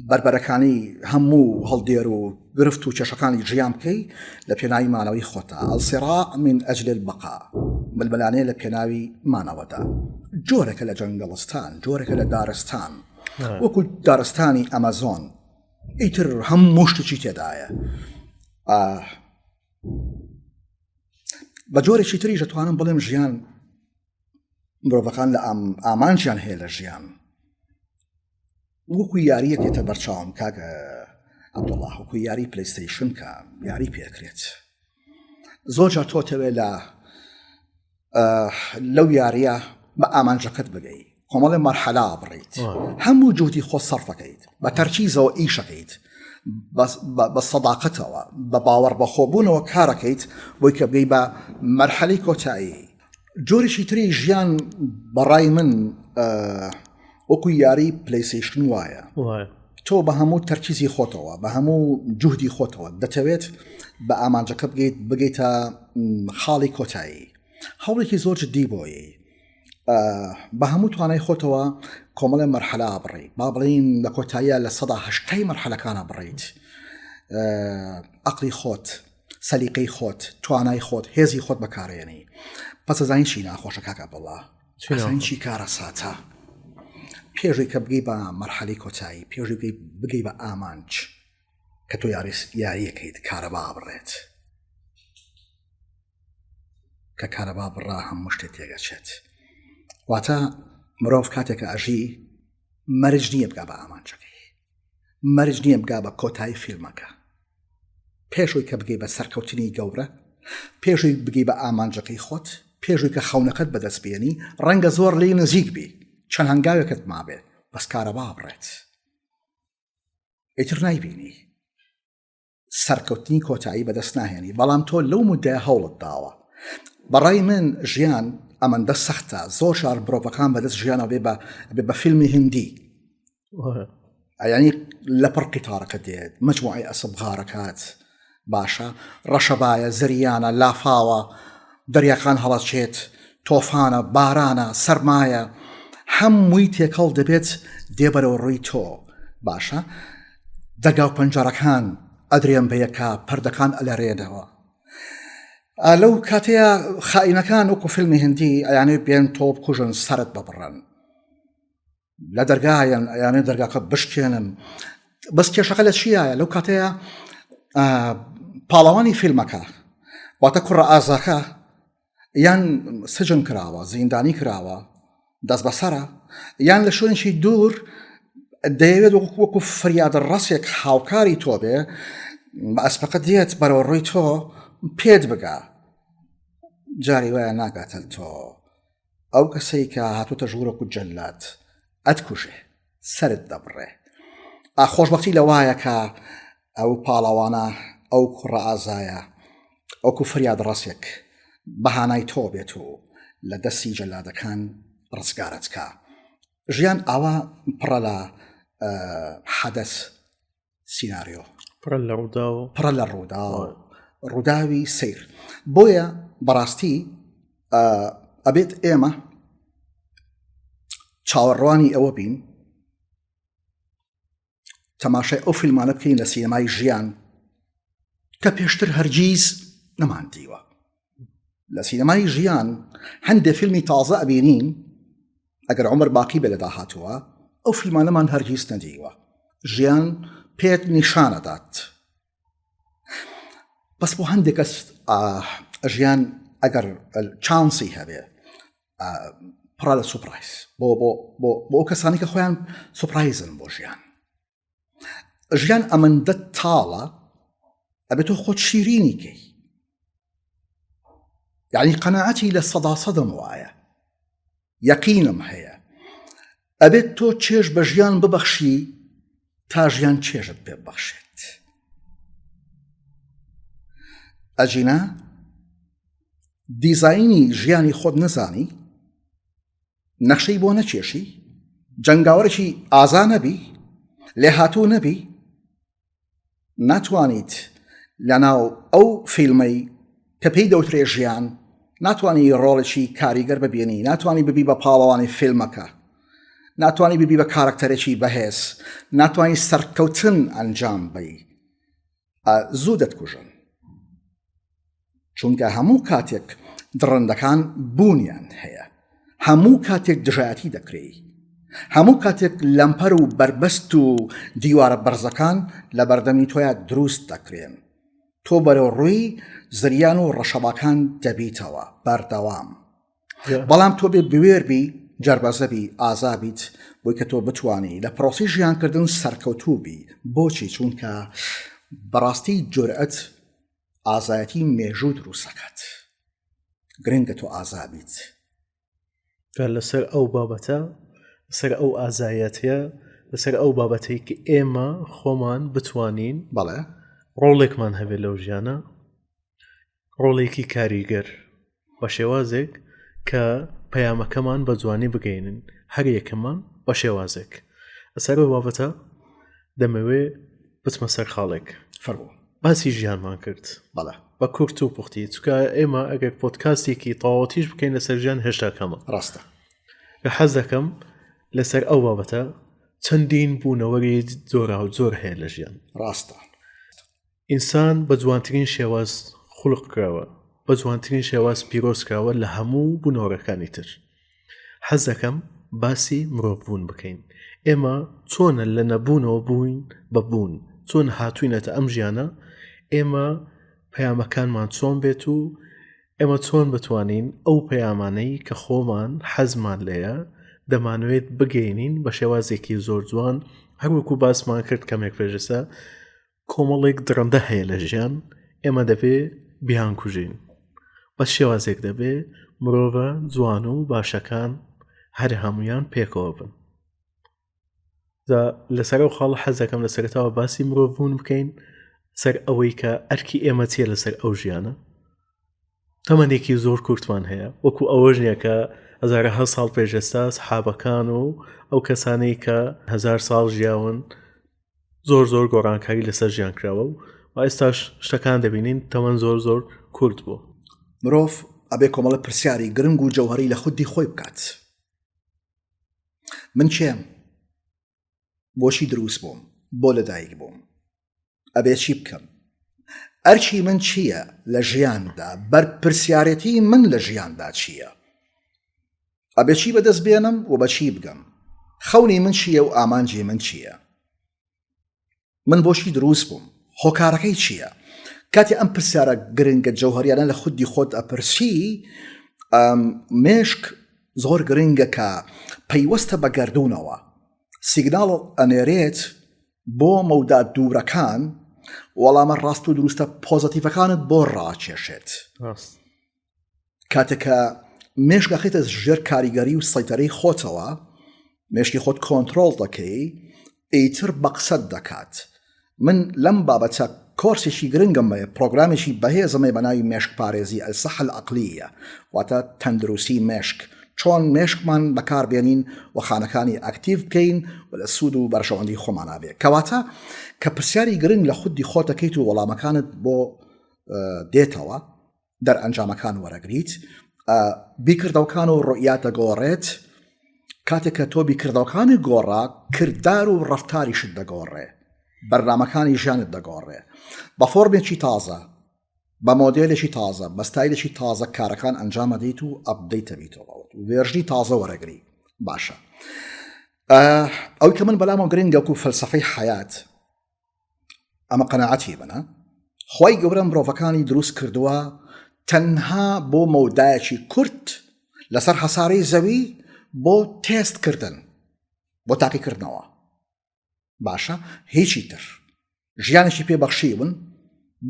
بەربەرەکانی هەموو هەڵدێر و گرفت و کێشەکانی ژیان بکەی لە پێناوی مانەوەی خۆتا الصراع من اجل البقاء ململانێ لە پێناوی مانەوەدا جۆرەکە لە جەنگەڵستان جۆرەکە لە دارستان وەکو دارستانی ئەمەزۆن ئیتر هەموو شتێکی تێدایە بە جۆرێکی تریش دەتوانم بڵێم ژیان مرۆڤەکان لە ئامانجیان هەیە لە ژیان وەکو یاریەک دێتە بەرچاوم کاک عەبدوڵڵا وەکو یاری پلەیستەیشن کە یاری پێکرێت زۆر جار تۆ تەوێ لە لەو یاریە بە ئامانجەکەت بگەی کۆمەڵێ مەرحەلا بڕیت هەموو جوهدی خۆ سەرفەکەیت بە تەرکیزەوە ئیشەکەیت بە سەداقەتەوە بە باوەڕ بەخۆبوونەوە کارەکەیت بۆی کە بگەی بە مەرحەلەی کۆتایی جۆرێکی تری ژیان بەڕای من وەکو یاری پلەیسەیشن وایە تۆ بە هەموو تەرکیزی خۆتەوە بە هەموو جوهدی خۆتەوە دەتەوێت بە ئامانجەکە بگەیت بگەیتە خاڵی کۆتایی هەوڵێکی زۆر جدی بۆیە بە هەموو توانای خۆتەوە کۆمەڵی مەرحەلا بڕی با بڵین لە کۆتاییە لە سەدا هەشتای مەرحەلەکانە بڕیت ئەقلی خۆت سەلیقەی خۆت توانای خۆت هێزی خۆت بەکارێنی پس ئەزانی چی ناخۆشە کاک عەبدوڵڵا ئەزانی چی کارەساتە پێشوی کە بگەی بە مەرحەلی کۆتایی پێشوی بگەی بگەی بە ئامانج کە تۆ یاریەکەیت کارەبا بڕێت کە کارەبا بڕا هەموو شتێک تێگەچێت واتە مرۆڤ کاتێکە ئەژی مەرج نییە بگا بە ئامانجەکەی مەرج نییە بگا بە کۆتایی فیلمەکە پێشوی کە بگەی بە سەرکەوتنی گەورە پێشوی بگەی بە ئامانجەکەی خۆت پێشوی کە خەونەکەت بەدەست بێنی ڕەنگە زۆر لی نزیک بی چەند هەنگاوێکت مابێت بەس کارەبا بڕێت ئیتر نایبینی سەرکەوتنی کۆتایی بەدەست ناهێنی بەڵام تۆ لەو مدەیە هەوڵت داوە بەڕای من ژیان ئەمەندە سەختە زۆر شار مرۆڤەکان بەدەست ژیانەوە بێ بە بە فیلمی هندی ئەیانی لە پڕ قیتارەکە دێت مجموعی ئەسب غارەکات باشە ڕەشەبایە زریانە لافاوە دەریاکان هەڵەچێت تۆفانە بارانە سەرمایە هەمووی تێکەڵ دەبێت دێ بەرەو ڕووی تۆ باشە دەرگا و پەنجەرەکان ئەدرێن بە یەکا پەردەکان ئەلەرێنەوە لەو کاتەیە خائینەکان وەکو فیلمی هندی ئەیانێ بێن تۆ بکوژن سەرت ببڕن لە دەرگایان ئەیانێ دەرگاکە بشکێنن بەس کێشەکە لە چیایە لەو کاتەیە پاڵەوانی فیلمەکە واتە کوڕە ئازاکە یان سجن کراوە زیندانی کراوە دەست بەسرە یان لە شوێنێکی دوور دەیەوێت وەکو وەکو فریادە ڕەسێک هاوکاری تۆ بێ بە ئەسپەکە دێت بەرەوە ڕووی تۆ پێت بگا جاری وایە ناگاتە تۆ ئەو کەسەی کە هاتوتە ژوورەکو جەلات ئەتکوژێ سرت دەبڕێ خۆشببختی لە وایە کە ئەو پاڵەوانە ئەو کوڕە ئازایە ئەوکو فریاد ڕەسێک بەهانای تۆ بێت و لە دەستی جەلادەکان ڕزگارت کا ژیان ئاوا پڕە لە حەدەس سیناریۆ پڕە لە ڕووداو پڕە لە ڕووداو ڕووداوی سیر بۆیە بەڕاستی ئەبێت ئێمە. چاوەڕوانی ئەوە بین تەماشای ئەو فیلمانە بکەین لە سینەمای ژیان کە پێشتر هەرگیز نەماندیوە لە سینەمای ژیان هەندێک فیلمی تازە ئەبینین ئەگەر عمر باقی بێ لە داهاتووە ئەو فیلمانەمان هەرگیز نەدیوە ژیان پێت نیشانەدات بەس بۆ هەندێک کەس ژیان ئەگەر چانسی هەبێ پڕە لە surprise بۆ بۆ بۆ بۆ کەسانی کە خۆیان surprise ن بۆ ژیان ژیان ئەمەندە تاڵە ئەبێت تۆ خۆت شیرینی کەی یعنی قەنەعەتی لە سەدا سەدەم وایە یەقینم هەیە ئەبێت تۆ چێژ بە ژیان ببەخشی تا ژیان چێژت پێ ببەخشێت ئەجینا دیزاینی ژیانی خۆت نەزانی نەخشەی بۆ نەکێشی جەنگاوەرێکی ئازا نەبی لێهاتوو نەبی ناتوانیت لەناو ئەو فیلمەی کە پێی دەوترێ ژیان ناتوانی ڕۆڵێکی کاریگەر ببینی ناتوانی ببی بە پاڵەوانی فیلمەکە ناتوانی ببی بە کارکتەرێکی بەهێز ناتوانی سەرکەوتن ئەنجام بی زوو دەتکوژن چونکە هەموو کاتێک دڕندەکان بوونیان هەیە هەموو کاتێک دژایەتی دەکرێی هەموو کاتێک لەمپەر و بەربەست و دیوارە بەرزەکان لە بەردەمی تۆیا دروست دەکرێن تۆ بەرەو ڕووی زریان و ڕەشەباکان دەبیتەوە بەردەوام بەڵام تۆ بێ بوێر بی جەربەزە بی ئازا بیت بۆی کە تۆ بتانی لە پرۆسی ژیانکردن سەرکەوتوو بی بۆچی چونکە بەڕاستی جورئەت ئازایەتی مێژوو دروستەکات گرنگە تۆ ئازا بیت. جا لەسەر ئەو بابەتە لەسەر ئەو ئازایەتە لەسەر ئەو بابەتەی کە ئێمە خۆمان بتوانین بەڵێ ڕۆڵێکمان هەبێت لەو ژیانە ڕۆڵێکی کاریگەر بە شێوازێک کە پەیامەکەمان بە جوانی بگەینن هەر یەکەمان بە شێوازێک لەسەر ئەو بابەتە دەمەوێ بچمە سەر خاڵێک فەرموو باسی ژیانمان کرد بەڵێ بە کورت و پوختی چکە ئێمە ئەگەر پۆتکاستێکی تەواوەتیش بکەین لەسەر ژیان هێشتا کەمە ڕاستە کە حەز دەکەم لەسەر ئەو بابەتە چەندین بوونەوەری جۆراوجۆر هەیە لە ژیان ڕاستە ئینسان بە جوانترین شێواز خولق کراوە، بە جوانترین شێواز پیرۆز کراوە لە هەموو بوونەوەرەکانی تر. حەز دەکەم باسی مرۆڤ بوون بکەین. ئێمە چۆنە لە نەبوونەوە بووین بە بوون، چۆن هاتووینەتە ئەم ژیانە، ئێمە پەیامەکانمان چۆن بێت و ئێمە چۆن بتوانین ئەو پەیامانەی کە خۆمان حەزمان لێیە دەمانەوێت بگەینین بە شێوازێکی زۆر جوان هەروەکو باسمان کرد کەمێک پێشسە کۆمەڵێک دڕندە هەیە لە ژیان ئێمە دەبێ بیانکوژین بە شێوازێک دەبێ مرۆڤە جوان و باشەکان هەر هەمویان پێکەوە بن لەسەر ئەو خاڵ حەزەکەم لە سەرتاوە باسی مرۆڤ بوون بکەین سەر ئەوەی کە ئەرکی ئێمە چیە لەسەر ئەو ژیانە تەمەنێکی زۆر کورتمان هەیە وەکو ئەوەش نییە کە هەزارەها ساڵ پێش ئێستا سەحابەکان و ئەو کەسانەی کە هەزار ساڵ ژیاون زۆر زۆر گۆڕانکاری لەسەر ژیان کراوە و ئێستاش شتەکان دەبینین تەمەن زۆر زۆر کورت بوو. مرۆڤ ئەبێ کۆمەڵە پرسیاری گرنگ و جەوهەری لە خودی خۆی بکات. من کێم؟ بۆچی دروست بووم؟ بۆ لەدایک بووم؟ ئەبێ چی بکەم؟ ئەرکی من چییە لە ژیاندا؟ بەرپرسیارێتی من لە ژیاندا چییە؟ ئەبێ چی بەدەست بێنم و بە چی بگەم؟ خەونی من چییە و ئامانجی من چییە؟ من بۆچی دروست بووم؟ هۆکارەکەی چییە؟ کاتێ ئەم پرسیارە گرنگە جەوهریانە لە خودی خۆت ئەپرسی مێشک زۆر گرنگە کە پەیوەستە بە گەردوونەوە سیگناڵ ئەنێرێت بۆ مەودا دوورەکان وەڵامە ڕاست و دروستە پۆزەتیڤەکانت بۆ ڕاکێشێت کاتێک کە مێشک ئەخەیتە ژێر کاریگەری و سەیتەرەی خۆتەوە مێشکی خۆت کۆنتترۆڵ دەکەی ئیتر بە قسەت دەکات من لەم بابەتە کۆرسێکی گرنگم هەیە پرۆگرامێکی بەهێزم هەیە بە ناوی مێشک پارێزی الصحة العقلیە واتە تەندروستی مێشک چۆن مێشکمان بەکاربێنین و خانەکانی ئەکتیڤ بکەین و لە سوود و بەرژەوەندی خۆمانا بێ کەواتە کە پرسیاری گرنگ لە خودی خۆت دەکەیت و وەڵامەکانت بۆ دێتەوە دەرئەنجامەکان وەرەگریت بیکردەوەکان و ڕۆیات دەگۆڕێت. کاتێک کە تۆ بیکردەوەکانی گۆڕا کردار و ڕفتاریشت دەگۆڕێ بەرنامەکانی ژیانت دەگۆڕێ بە فۆرمێکی تازە بە مۆدێلێکی تازە بە ستایلێکی تازە کارەکان ئەنجامەدەیت و update ەبیتەوە version ی تازە وەرەگری باشە ئەو کە من بەلامەوە گرنگەک و فەلسفەی حیات ئەمە قەناعەتی منە خی گەورە مرۆڤەکانی دروست کردووە تەنها بۆ مەودایەکی کورت لەسەر هەسارەی زەوی بۆ تێست کردن بۆ تاقیکردنەوە باشە هیچی تر ژیانێکی پێ بەخشیون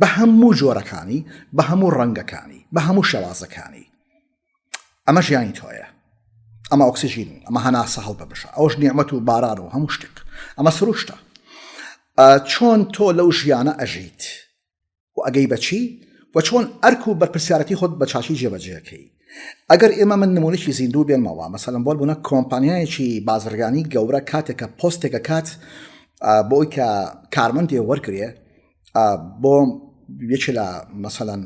بە هەموو جۆرەکانی بە هەموو ڕەنگەکانی بە هەموو شێوازەکانی ئەمە ژیانی تۆیە ئەمە ئۆکسجین ئەمە هەناسە هەڵببشە ئەوش نیعممەت و باران و هەموو شتێک ئەمە سروشتە چۆن تۆ لەو ژیانە ئەژیت و ئەگەی بەچی و چۆن ئەرک و بەرپرسیارەتی خۆت بە چاچی جێبەجێەکەی ئەگەر ئێمە من نمونێکی زیندوو بێنمەوە مەسەلەن بۆ بوونە کۆمپانیایەکی بازرگانی گەورە کاتێکە پۆستێکە کات بۆی کە کارمەندێ وەرگێ بۆ یەکێ لە مەسەلەن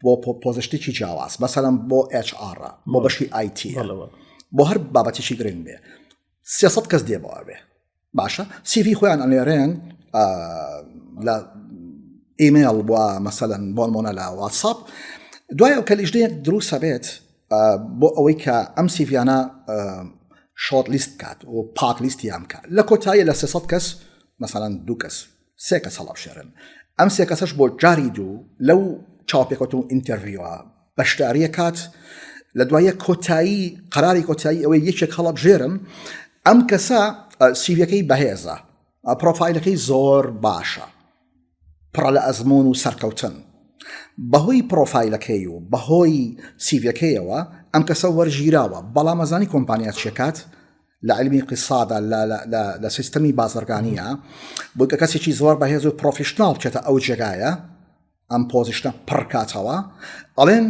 بۆ position ێکی جیاواز مەسەلەن بۆ HR بۆ بەشی IT بۆ هەر بابەتێکی گرنگ بێ 300 کەس دێ بۆ ئەوێ باشە CV خۆیان ئەنێرێن لە ئیمێڵ بووە مەسەلەن بۆ نمونە لە واتساپ دوای ئەو کە لیژنەیەک دروستە بێت بۆ ئەوەی کە ئەم CV یانە short list بکات و پاک لیستیان بکات لە کۆتایی لە 300 کەس مەسەلەن دوو کەس سێ کەس هەڵەبژێرن ئەم سێ کەسەش بۆ جاری دوو لەو چاوپێکەوتن و interview ە بەشداریە کات لە دوایە کۆتایی قەراری کۆتایی ئەوەی یەکێک هەڵەبژێرن ئەم کەسە CV یەکەی بەهێزە پرۆفایلەکەی زۆر باشە پڕە لە ئەزمون و سەرکەوتن بەهۆی پرۆفایلەکەی و بەهۆی CV یەکەیەوە ئەم کەسە وەرگیراوە بەڵام ئەزانی کۆمپانیا چێکات لە عیلمی ئیقتیسادا لە سیستەمی بازرگانیە بۆ کە کەسێکی زۆر بەهێز و professional بچێتە ئەو جێگایە ئەم position ە پڕکاتەوە ئەڵێن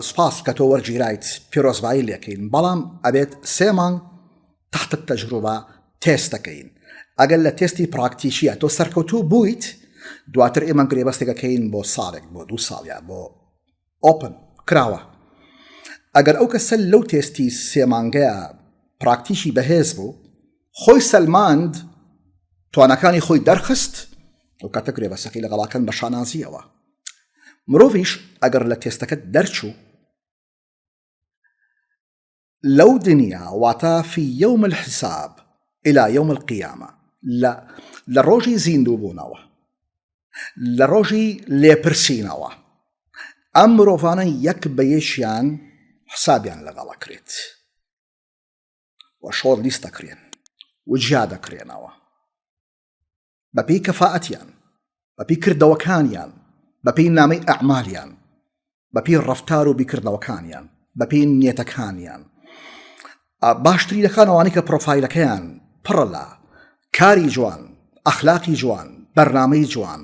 سپاس کە تۆ وەرگیرایت پیرۆزبایی لێکەین بەڵام ئەبێت سێ مانگ تحت تەجروبە تێست دەکەین ئەگەر لە تێستی پراکتیکیە تۆ سەرکەوتوو بوویت دواتر ئێمە گرێبەستێکەکەین بۆ ساڵێک بۆ دوو ساڵیا بۆ open، کراوە. ئەگەر ئەو کەسە لەو تێستی سێ مانگەیا پراکتیکی بەهێز بوو، خۆی سەلماند، تواناکانی خۆی دەرخست، ئەو کاتە گرێبەستەکەی لەگەڵاکەن بە شانازییەوە. مرۆڤیش ئەگەر لە تێستەکە دەرچوو، لەو دنیا واتە فی یوم الحساب الی یوم القیامە لە لە ڕۆژی زیندووبوونەوە لە ڕۆژی لێپرسینەوە ئەم مرۆڤانە یەک بە یەکیان حسابیان لەگەڵ ئەکرێت و short list دەکرێن و جیا دەکرێنەوە بەپێی کەفائەتیان، بەپێی کردەوەکانیان، بەپێی نامەی ئەعمالیان، بەپێی ڕەفتار و بیکردنەوەکانیان، بەپێی نیەتەکانیان. باشترینەکان ئەوانەی کە پرۆفایلەکەیان پڕە لە کاری جوان، ئەخلاقی جوان، بەرنامەی جوان،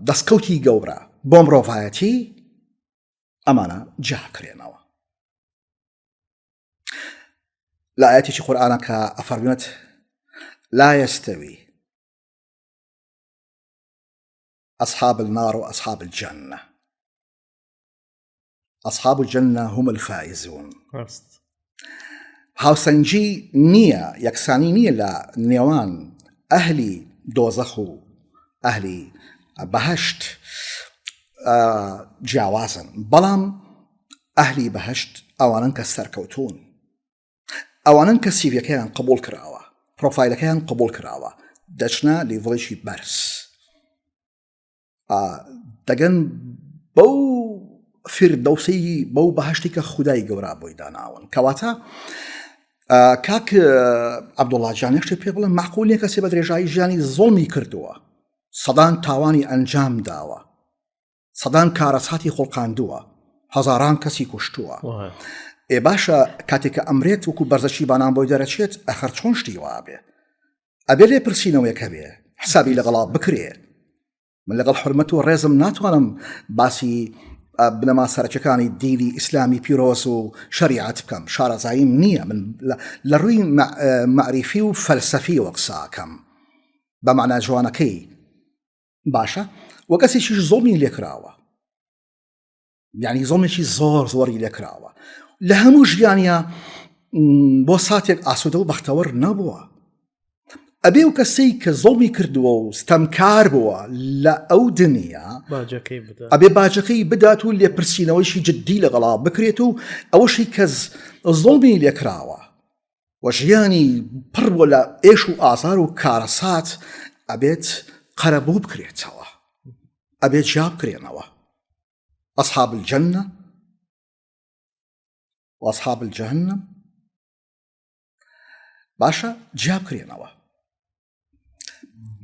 دەستکەوتی گەورە بۆ مرۆڤایەتی، ئەمانە جیاکرێنەوە. لە ئاەتێکی قورآانە کە ئەفەرمێت لا يستوي أصحاب النار وأصحاب الجنة أصحاب الجنة هم الفائزون هاوسەنگی نییە یەکسانی نییە لە نێوان ئەهلی دۆزەخ و ئەهلی بەهشت جیاوازن بەڵام ئەهلی بەهەشت ئەوانەن کە سەرکەوتوون ئەوانەن کە CV یەکەیان قبول کراوە پرۆفایلەکەیان قبول کراوە دەچنە level ێکی بەرز دەگەن بەو فیردەوسی بەو بەهشتی کە خودای گەورە بۆی داناون کەواتە کاک عەبدوڵڵا جان شتێ پێ بڵێ معقول نیە کەسێ بە درێژایی ژیانی زوڵمی کردووە سەدان تاوانی ئەنجام داوە سەدان کارەساتی خوڵقاندووە هەزاران کەسی کوشتووە ئێ باشە کاتێک کە ئەمرێت وەکو بەرزەکی بانان بۆی دەرەچێت ئەخەر چۆن شتی وابێ ئەبێ لێ پرسینەوەیەک هەبێ حسابی لەگەڵا بکرێ من لەگەڵ حرمەت و ڕێزم ناتوانم باسی بنەما سەرەکیەکانی دینی ئیسلامی پیرۆز و شریعەت بکەم شارەزاییم نییە من لە ڕووی معریفی و فەلسەفی وەقساکەم بە مانا جوانەکەی باشە وە کەسێکیش زۆڵمی لێکراوە یعنی زۆڵمێکی زۆر زۆری لێکراوە لە هەموو ژیانە بۆ ساتێک ئاسوودە و بەختەوەر نەبووە. ئەبێ و کەسەی کە زۆڵمی کردووە و ستەمکار بووە لە ئەو دنیا ئەبێ باجەکەی بدات و لێپرسینەوەیشی جددی لەگەڵا بکرێت و ئەوەشی کە زۆڵمی لێکراوە و ژیانی پڕ بووە لە ئێش و ئازار و کارەسات ئەبێت قەرەبوو بکرێتەوە ئەبێت جیا بکرێنەوە أصحاب الجنة وأصحاب الجهنم باشە جیا بکرێنەوە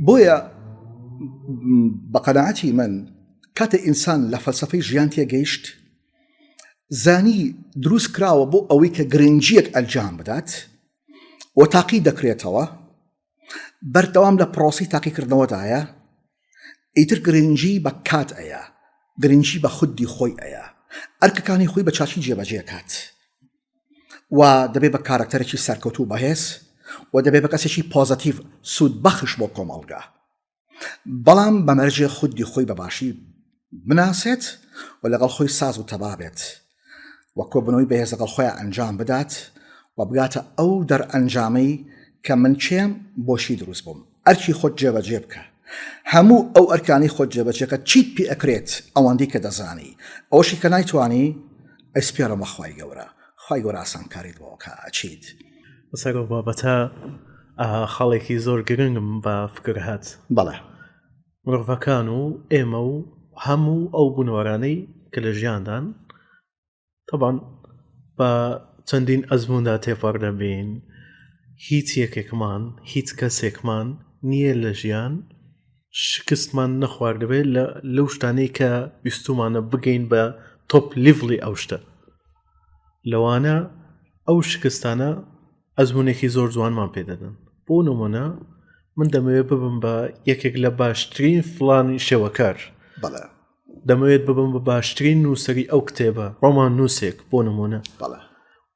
بۆیە بە قەناعەتی من کاتێ ئینسان لە فەلسفەی ژیان تێگەیشت زانی دروست کراوە بۆ ئەوەی کە گرنگجیەک ئەنجام بدات و تاقی دەکرێتەوە بەردەوام لە پرۆسی تاقیکردنەوەدایە ئیتر گرنگی بە کات ئەیە گرنگی بە خودی خۆی ئەیە ئەرکەکانی خۆی بە چاکی جێبەجێ کات و دەبێ بە کارەکتەرێکی سەرکەوتوو بەهێز و دەبێ بە کەسێکی پۆزەتیڤ سوود بەخش بۆ کۆمەڵگا بەڵام بە مەرجێ خودی خۆی بە باشی بناسێت و لەگەڵ خۆی ساز و تەبا بێت و کۆبنەوەی بەهێز لەگەڵ خۆیان ئەنجام بدات و بگاتە ئەو دەرئەنجامەی کە من کێم بۆشی دروست بووم ئەرکی خۆت جێبەجێ بکە هەموو ئەو ئەرکانی خۆت جێبەجێکە چیت پێ ئەکرێت ئەوەندەی کە دەزانی ئەوەشی کە نایتوانی ئەیسپێرە بە خوای گەورە خوای گەورە ئاسانکاریت بۆ کە ئەچیت. لەسەر ئەو بابەتە خاڵێکی زۆر گرنگم بە فکر هات. بەڵێ. مرۆڤەکان و ئێمە و هەموو ئەو بوونەوەرانەی کە لە ژیاندان تەبان بە چەندین ئەزمووندا تێپەڕ دەبین هیچ یەکێکمان هیچ کەسێکمان نییە لە ژیان شکستمان نەخواردبێت لە لەو شتانەی کە ویستومانە بگەین بە تۆپ لیڤڵی ئەو شتە لەوانە ئەو شکستانە ئەزمونێکی زۆر جوانمان پێدەدەن بۆ نمونە من دەمەوێت ببم بە یەکێک لە باشترین فلانی شێوەکار بەڵێ دەمەوێت ببم بە باشترین نووسەری ئەو کتێبە ڕۆمان نووسێک بۆ نمونە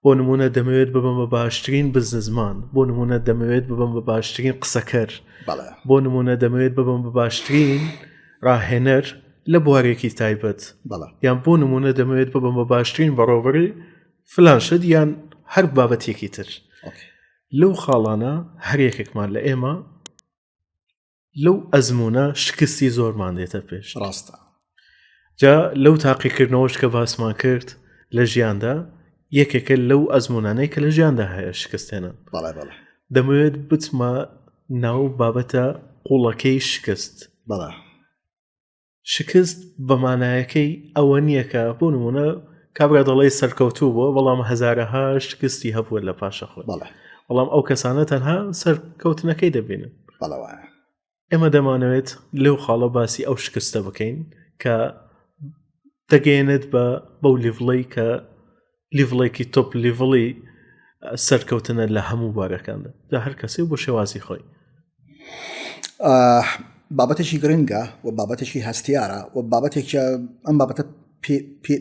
بۆ نمونە دەمەوێت ببم بە باشترین بزنزمان بۆ نمونە دەمەوێت ببم بە باشترین قسەکەر بۆ نمونە دەمەوێت ببم بە باشترین ڕاهێنەر لە بوارێکی تایبەت یان بۆ نمونە دەمەوێت ببم بە باشترین بەڕۆبەری فلان شت یان هەر بابەتێکی تر لەو خاڵانە هەر یەکێکمان لە ئێمە لەو ئەزمونە شکستی زۆرمان دێتە پێش ڕاستە جا لەو تاقیکردنەوەش کە باسمان کرد لە ژیاندا یەکێکە لەو ئەزمونانەی کە لە ژیاندا هەیە شکستێنن بەڵێ بەڵێ دەمەوێت بچمە ناو بابەتە قوڵەکەی شکست بەڵێ شکست بە مانایەکەی ئەوە نییە کە بۆ نمونە کابرا دەڵێ سەرکەوتوو بووە بەڵام هەزارەها شکستی هەبووە لە پاشە خۆی بەڵێ بەڵام ئەو کەسانە تەنها سەرکەوتنەکەی دەبینن بەڵێ وایە ئێمە دەمانەوێت لەو خاڵە باسی ئەو شکستە بکەین کە دەگەیەنێت بە بەو لیڤڵەی کە لیڤڵێکی تۆپ لیڤڵی سەرکەوتنە لە هەموو بوارەکاندا لە هەر کەسێ بۆ شێوازی خۆی. بابەتێکی گرنگە و بابەتێکی هەستیارە و بابەتێکی ئەم بابەتە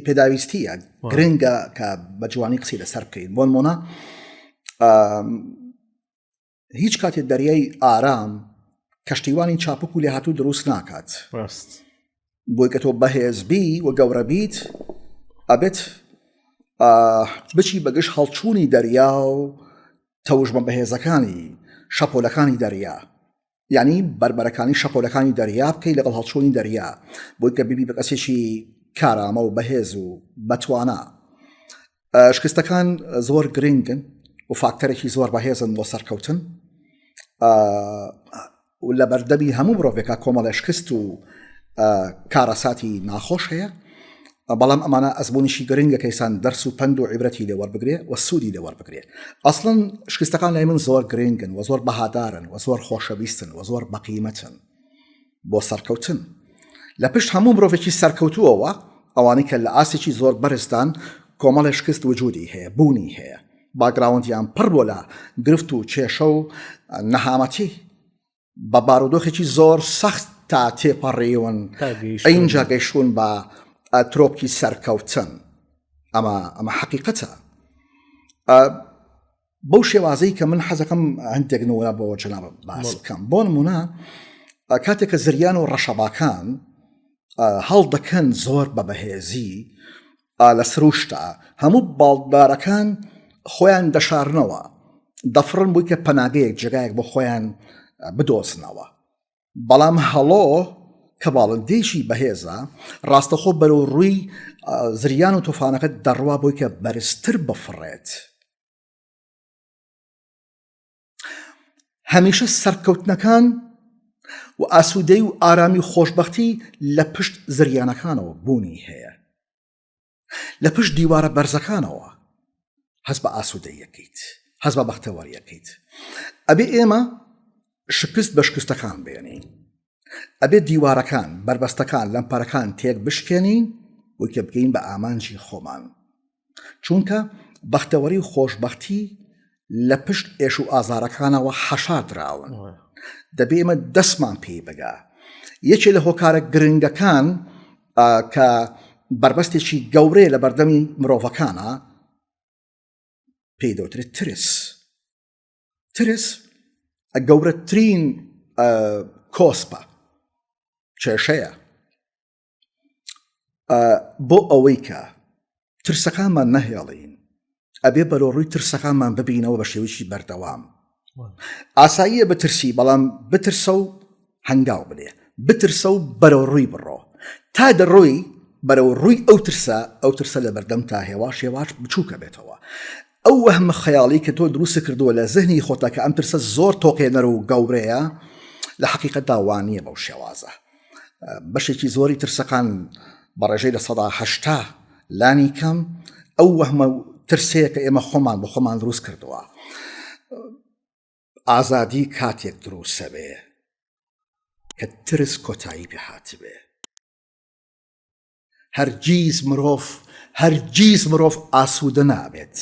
پێداویستیە گرنگە کە بە جوانی قسەی لەسەر بکەین بۆ نمونە هیچ کاتێ دەریای ئارام کەشتیوانی چاپک و لێهاتوو دروست ناکات ڕاست بۆی کە تۆ بەهێزبی و گەورە بیت ئەبێت بچی بەگشت هەڵچوونی دەریا و تەوژمە بەهێزەکانی شەپۆلەکانی دەریا یعنی بەربەرەکانی شەپۆلەکانی دەریا بکەی لەگەڵ هەڵچوونی دەریا بۆی کە ببی بە کەسێکی کارامە و بەهێز و بەتوانا شکستەکان زۆر گرنگن و فاکتەرێکی زۆر بەهێزن بۆ سەرکەوتن لە بەردەمی هەموو مرۆڤێکا کۆمەڵێ شکست و کارەساتی ناخۆش هەیە بەڵام ئەمانە ئەزمونیشی گرنگە کەیسان دەرس و پند و عیبرەتی لێ وەربگرێ و سوودی لێ وەربگرێ ئەسڵەن شکستەکان لای من زۆر گرنگن و زۆر بەهادارن و زۆر خۆشەویستن و زۆر بەقیمەتن بۆ سەرکەوتن لە پشت هەموو مرۆڤێکی سەرکەوتووەوە ئەوانەی کە لە ئاستێکی زۆر بەرزدان کۆمەڵێ شکست وجودی هەیە بوونی هەیە باگراوەندیان پڕ بۆ لە گرفت و کێشە و نەهامەتی بە بارودۆخێکی زۆر سەخت تا تێپەڕیون ئەینجا گەیشتون بە ترۆپکی سەرکەوتن ئەمە ئەمە حەقیقەتە بەو شێوازەی کە من حەزەکەم هەندێک نمونە بۆ جەناب باس بکەم بۆ نمونە کاتێک کە زریان و ڕەشەباکان هەڵدەکەن زۆر بە بەهێزی لە سروشتا هەموو باڵدارەکان خۆیان دەشارنەوە دەفڕن بووی کە پەناگەیەک جێگایەک بۆ خۆیان بدۆزنەوە بەڵام هەڵۆ کە باڵندەیەکی بەهێزە ڕاستەخۆ بەرەو ڕووی زریان و تۆفانەکە دەڕوا بۆی کە بەرزتر بفڕێت. هەمیشە سەرکەوتنەکان و ئاسوودەی و ئارامی و خۆشببختی لە پشت زریانەکانەوە بوونی هەیە لە پشت دیوارە بەرزەکانەوە هەست بە ئاسوودەیەکەیت هەست بە بەختەوەریەکەیت ئەبێ ئێمە شکست بە شکستەکان بێنین ئەبێ دیوارەکان بەربەستەکان لەمپەرەکان تێک بشکێنین بۆ کە بگەین بە ئامانجی خۆمان چونکە بەختەوەری و خۆشببختی لە پشت ئێش و ئازارەکانەوە حەشار دراون دەبێ ئێمە دەستمان پێی بگا یەکێ لە هۆکارە گرنگەکان کە بەربەستێکی گەورەیە لە بەردەمی مرۆڤەکانە پێی دەوترێت ترس ترس گەورەترین کۆسپە کێشەیە بۆ ئەوەی کە ترسەکانمان نەهێڵین ئەبێ بەرەو ڕووی ترسەکانمان ببینەوە بە شێوەیەکی بەردەوام ئاساییە بترسی بەڵام بترسە و هەنگاو بنێ بترسە و بەرەو ڕووی بڕۆ تا دەڕۆی بەرەو ڕووی ئەو ترسە ئەو ترسە لە بەردەم تا هێواش هێواش بچووکە بێتەوە ئەو وەهمە خەیاڵی کە تۆ دروست کردووە لە زهنی خۆتا کە ئەم ترسە زۆر تۆقێنەر و گەورەیە لە حقیقەتدا وانییە بەو شێوازە بەشێکی زۆری ترسەکان بە ڕێژەی 80% لانی کەم ئەو وەهمە و ترسەیە کە ئێمە خۆمان بە خۆمان دروست کردووە ئازادی کاتێک دروستەبێ کە ترس کۆتایی پێ هاتبێ هەرگیز مرۆڤ هەرگیز مرۆڤ ئاسوودە نابێت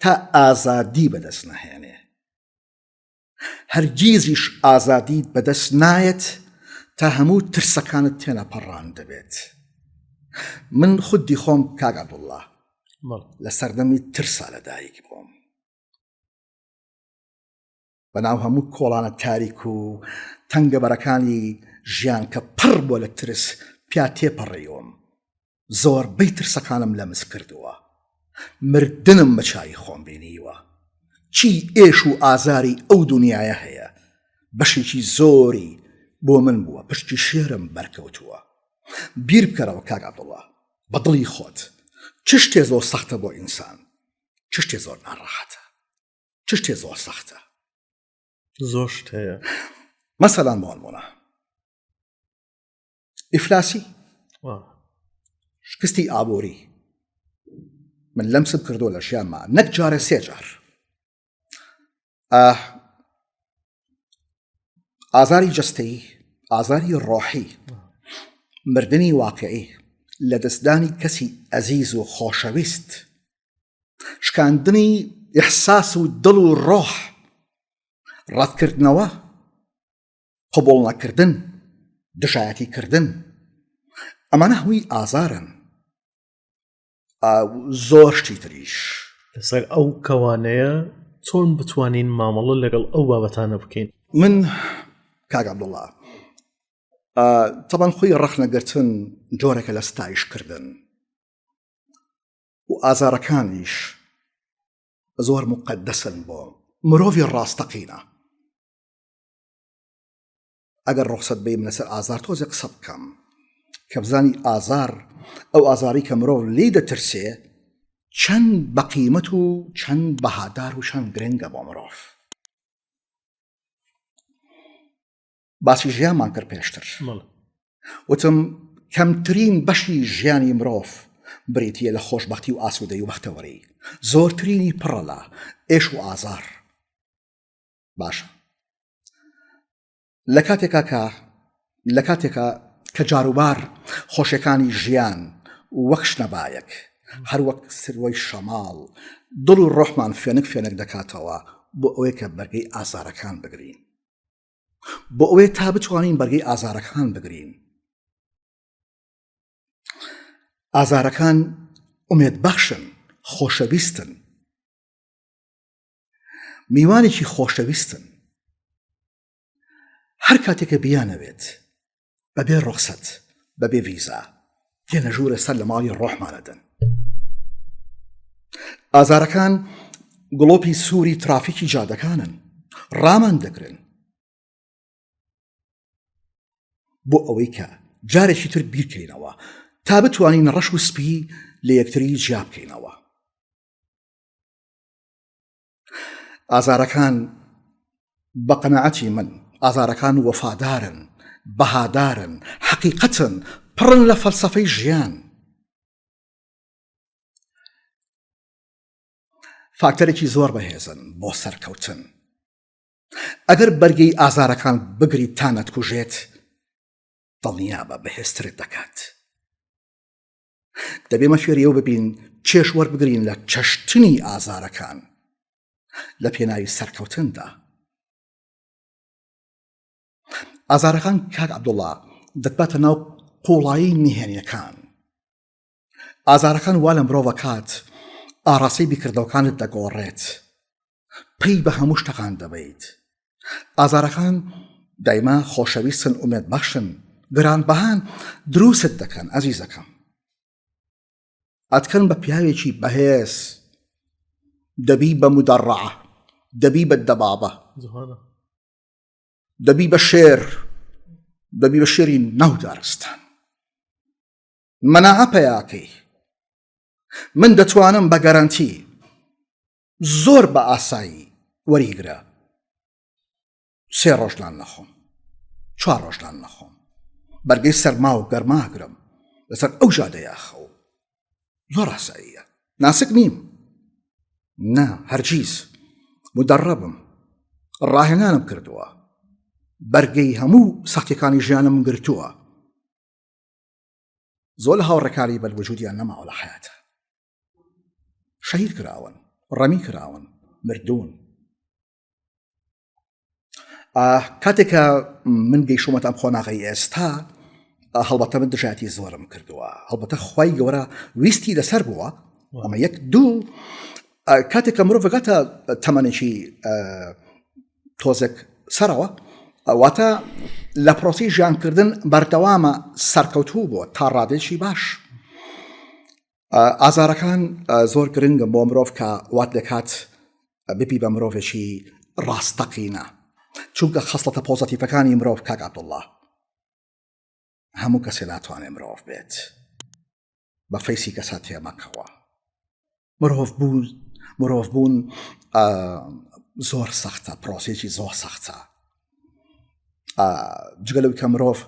تا ئازادی بەدەست نەهێنێ هەرگیزیش ئازادیت بەدەست نایەت تا هەموو ترسەکانت تێنەپەڕاندبێت. من خودی خۆم کاک عەبدوڵڵا لە سەردەمی ترسا لەدایک بووم. بەناو هەموو کۆڵانە تاریک و تەنگەبەرەکانی ژیان کە پڕ بووە لە ترس پیا تێپەڕیوم. زۆربەی ترسەکانم لەمس کردووە مردنم بە چاوی خۆم بینیوە چی ئێش و ئازاری ئەو دنیاە هەیە بەشێکی زۆری بۆ من بووە پشتی شێرم بەرکەوتووە بیر بکەرەوە کاک عەبدوڵڵا بە دڵی خۆت چ شتێ زۆر سەختە بۆ ئینسان چ شتێ زۆر ناڕەحەتە چ شتێ زۆر سەختە زۆر شت هەیە مەسەلان بۆ نمونە ئیفلاسی شکستی ئابووری من لەمسم کردو لە ژیانما نەک جارە سێ جار ئازاری جستەیی ئازاری ڕۆحی مردنی واقعی لە دەستدانی کەسی ئەزیز و خۆشەویست شکاندنی ئیحساس و دڵ و ڕۆح ڕەتکردنەوە قبوڵ نەکردن، دژایەتی کردن، ئەمانە هەمووی ئازارن زۆر شتی تریش. لەسەر ئەو کەوانەیە چۆن بتوانین مامەڵە لەگەڵ ئەو بابەتانە بکەین؟ من کاک عەبدوڵڵا تەبەن خۆی ڕەخنەگرتن جۆرێکە لە ستایشکردن و ئازارەکانیش زۆر مقدەسن بۆ مرۆڤی ڕاستەقینە. ئەگەر ڕوخسەت بەی من لەسەر ئازار تۆزێ قسە بکەم کە بزانی ئازار ئەو ئازاری کە مرۆڤ لی دەترسێ چەند بەقیمەت و چەند بەهادار و چەند گرنگە بۆ مرۆڤ باسی ژیانمان کرد پێشتر وتم کەمترین بەشی ژیانی مرۆڤ بریتە لە خۆشببختی و ئاسوودەی و بەختەوەری زۆرترینی پڕە لە ئێش و ئازار باشە لە کاتێکا کە لە کاتێکا کە جاروبار خۆشیەکانی ژیان وەک شنەبایەک هەر وەک سروەی شەماڵ دڵ و ڕۆحمان فێنک فێنک دەکاتەوە بۆ ئەوەی کە بەرگەی ئازارەکان بگرین بۆ ئەوەی تا بتوانین بەرگەی ئازارەکان بگرین ئازارەکان ئومێد بەخشن خۆشەویستن میوانێکی خۆشەویستن هەر کاتێکە بیانەوێت بەبێ ڕوخسەت بەبێ ڤیزا دێنە ژوورە سەر لە ماڵی ڕۆحمانەدەن ئازارەکان گڵۆپی سووری ترافیکی جادەکانن ڕامان دەگرن بۆ ئەوەی کە جارێکی تر بیرکەینەوە تا بتوانین ڕەش و سپی لە یەکتری جیا بکەینەوە. ئازارەکان بە قەناعەتی من ئازارەکان وەفادارن، بەهادارن، حەقیقەتن، پڕن لە فەلسەفەی ژیان. فاکتەرێکی زۆر بەهێزن بۆ سەرکەوتن. ئەگەر بەرگەی ئازارەکان بگریت تا نەتکوژێت، دڵنیابە بەهێزترت دەکات. دەبێ مە فێری ئەو ببین چێژ وەربگرین لە چەشتنی ئازارەکان لە پێناوی سەرکەوتندا. ئازارەکان کاک عەبدوڵڵا دەتباتە ناو قوڵایی نهێنیەکان. ئازارەکان وا لە مرۆڤ ئەکات ئاڕاستەی بیرکردنەوەکانت دەگۆڕێت، پەی بە هەموو شتەکان دەبەیت. ئازارەکان دایما خۆشەویستن، ئومێد بەخشن، گرانبەهان، دروستت دەکەن ئەزیزەکەم. ئەتکەن بە پیاوێکی بەهێز، دەبی بە مودەڕەعە، دەبی بە دەبابە، دەبی بە شێر، دەبی بە شێری ناو دارستان. مەناعە پەیاکەی من دەتوانم بە گەرەنتی زۆر بە ئاسایی وەریگرە سێ ڕۆژ نان نەخۆم چوار ڕۆژ نان نەخۆم بەرگەی سەرما و گەرماگرم لەسەر ئەو جادەیە خەو زۆر ئاساییە ناسک نیم نا هەرگیز مدەڕەبم ڕاهێنانم کردووە بەرگەی هەموو سەختیەکانی ژیانم گرتووە زۆر لە هاوڕێکانی بەر وجودیان نەماوە لە حیاتە شەهید کراون ڕەمی کراون مردوون کاتێک کە من گەیشتومەتە ئەم قۆناغی ئێستا هەڵبەتە من دژایەتی زۆرم کردووە هەڵبەتە خی گەورە ویستی لەسەر بووە ئەمە یەک دوو کاتێک کە مرۆڤ گاتە تەمەنێکی تۆزێک سەرەوە واتە لە پرۆسی ژیانکردن بەردەوامە سەرکەوتوو بووە تا ڕادێکی باش ئازارەکان زۆر گرنگە بۆ مرۆڤ کە وات دەکات ببی بە مرۆڤێکی ڕاستەقینە چونکە خەسڵەتە پۆزەتیفەکانی مرۆڤ کاک عەبدوڵڵا هەموو کەسێ ناتوانێت مرۆڤ بێت بە فەیسی کەسا تێمەکەوە مرۆڤ بوون مرۆڤ بوون زۆر سەختە پرۆسێکی زۆر سەختە جگە لەوەی کە مرۆڤ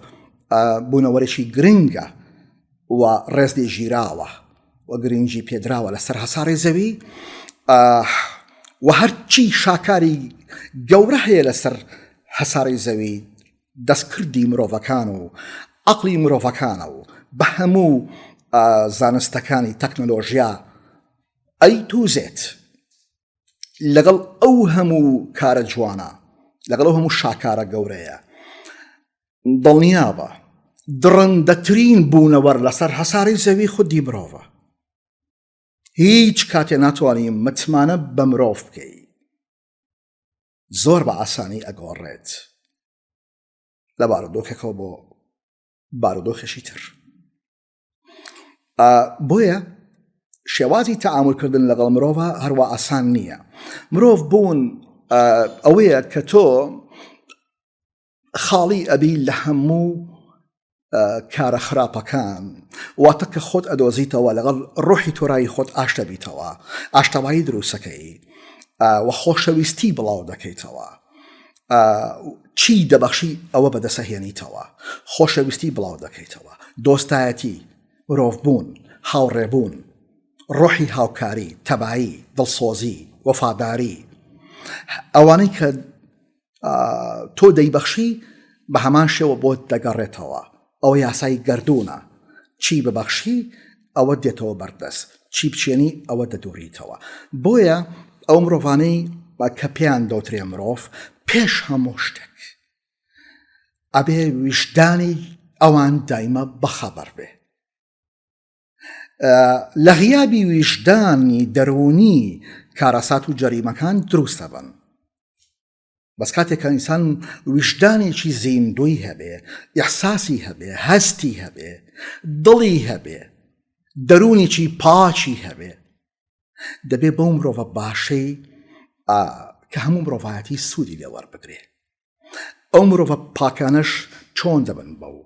بوونەوەرێکی گرنگە و ڕێز لێ ژیراوە و گرنگی پێدراوە لەسەر هەسارەی زەوی و هەرچی شاکاری گەورە هەیە لەسەر هەسارەی زەوی دەستکردی مرۆڤەکان و عقلی مرۆڤەکانە و بە هەموو زانستەکانی تەکنەلۆژیا ئەی توزێت لەگەڵ ئەو هەموو کارە جوانە لەگەڵ ئەو هەموو شاکارە گەورەیە دڵنیابە دڕندەترین بوونەوەر لەسەر هەسارەی زەوی خودی مرۆڤە هیچ کاتێ ناتوانانی متمانە بە مرۆڤ بکەی زۆر بە ئاسانی ئەگۆڕێت لە بارودۆخێکەوە بۆ بارودۆخێکی تر بۆیە شێوازی تەعاملکردن لەگەڵ مرۆڤ هەروە ئاسان نییە مرۆڤ بوون ئەوەیە کە تۆ خاڵی ئەبی لە هەموو کارە خراپەکان واتە کە خۆت ئەدۆزیتەوە لەگەڵ ڕۆحی تۆرایی خۆت ئاشتە بیتەوە ئاشتەوایی دروستەکەی و خۆشەویستی بڵاو دەکەیتەوە چی دەبەخشی ئەوە بەدەسەهێنیتەوە خۆشەویستی بڵاو دەکەیتەوە دۆستایەتی مرۆڤبوون هاوڕێبوون ڕۆحی هاوکاری تەبایی دڵسۆزی وەفاداری ئەوانەی کە تۆ دەیبەخشی بە هەمان شێوە بۆت دەگەڕێتەوە ئەوە یاسای گەردوونە چی ببەخشی ئەوە دێتەوە بەردەست چی بچێنی ئەوە دەدوریتەوە بۆیە ئەو مرۆڤانەی کە پێیان دەوترێ مرۆڤ پێش هەموو شتێک ئەبێ ویژدانی ئەوان دایمە بەخەبەر بێ لە غیابی ویژدانی دەروونی کارەسات و جەریمەکان دروستە بن بەس کاتێک کە ئینسان ویژدانێکی زیندوی هەبێ ئیحساسی هەبێ هەستی هەبێ دڵی هەبێ دەروونێکی پاکی هەبێ دەبێ بەو مرۆڤە باشەی کە هەموو مرۆڤایەتی سوودی لێ وەربگرێ. ئەو مرۆڤە پاکانەش چۆن دەبن بەو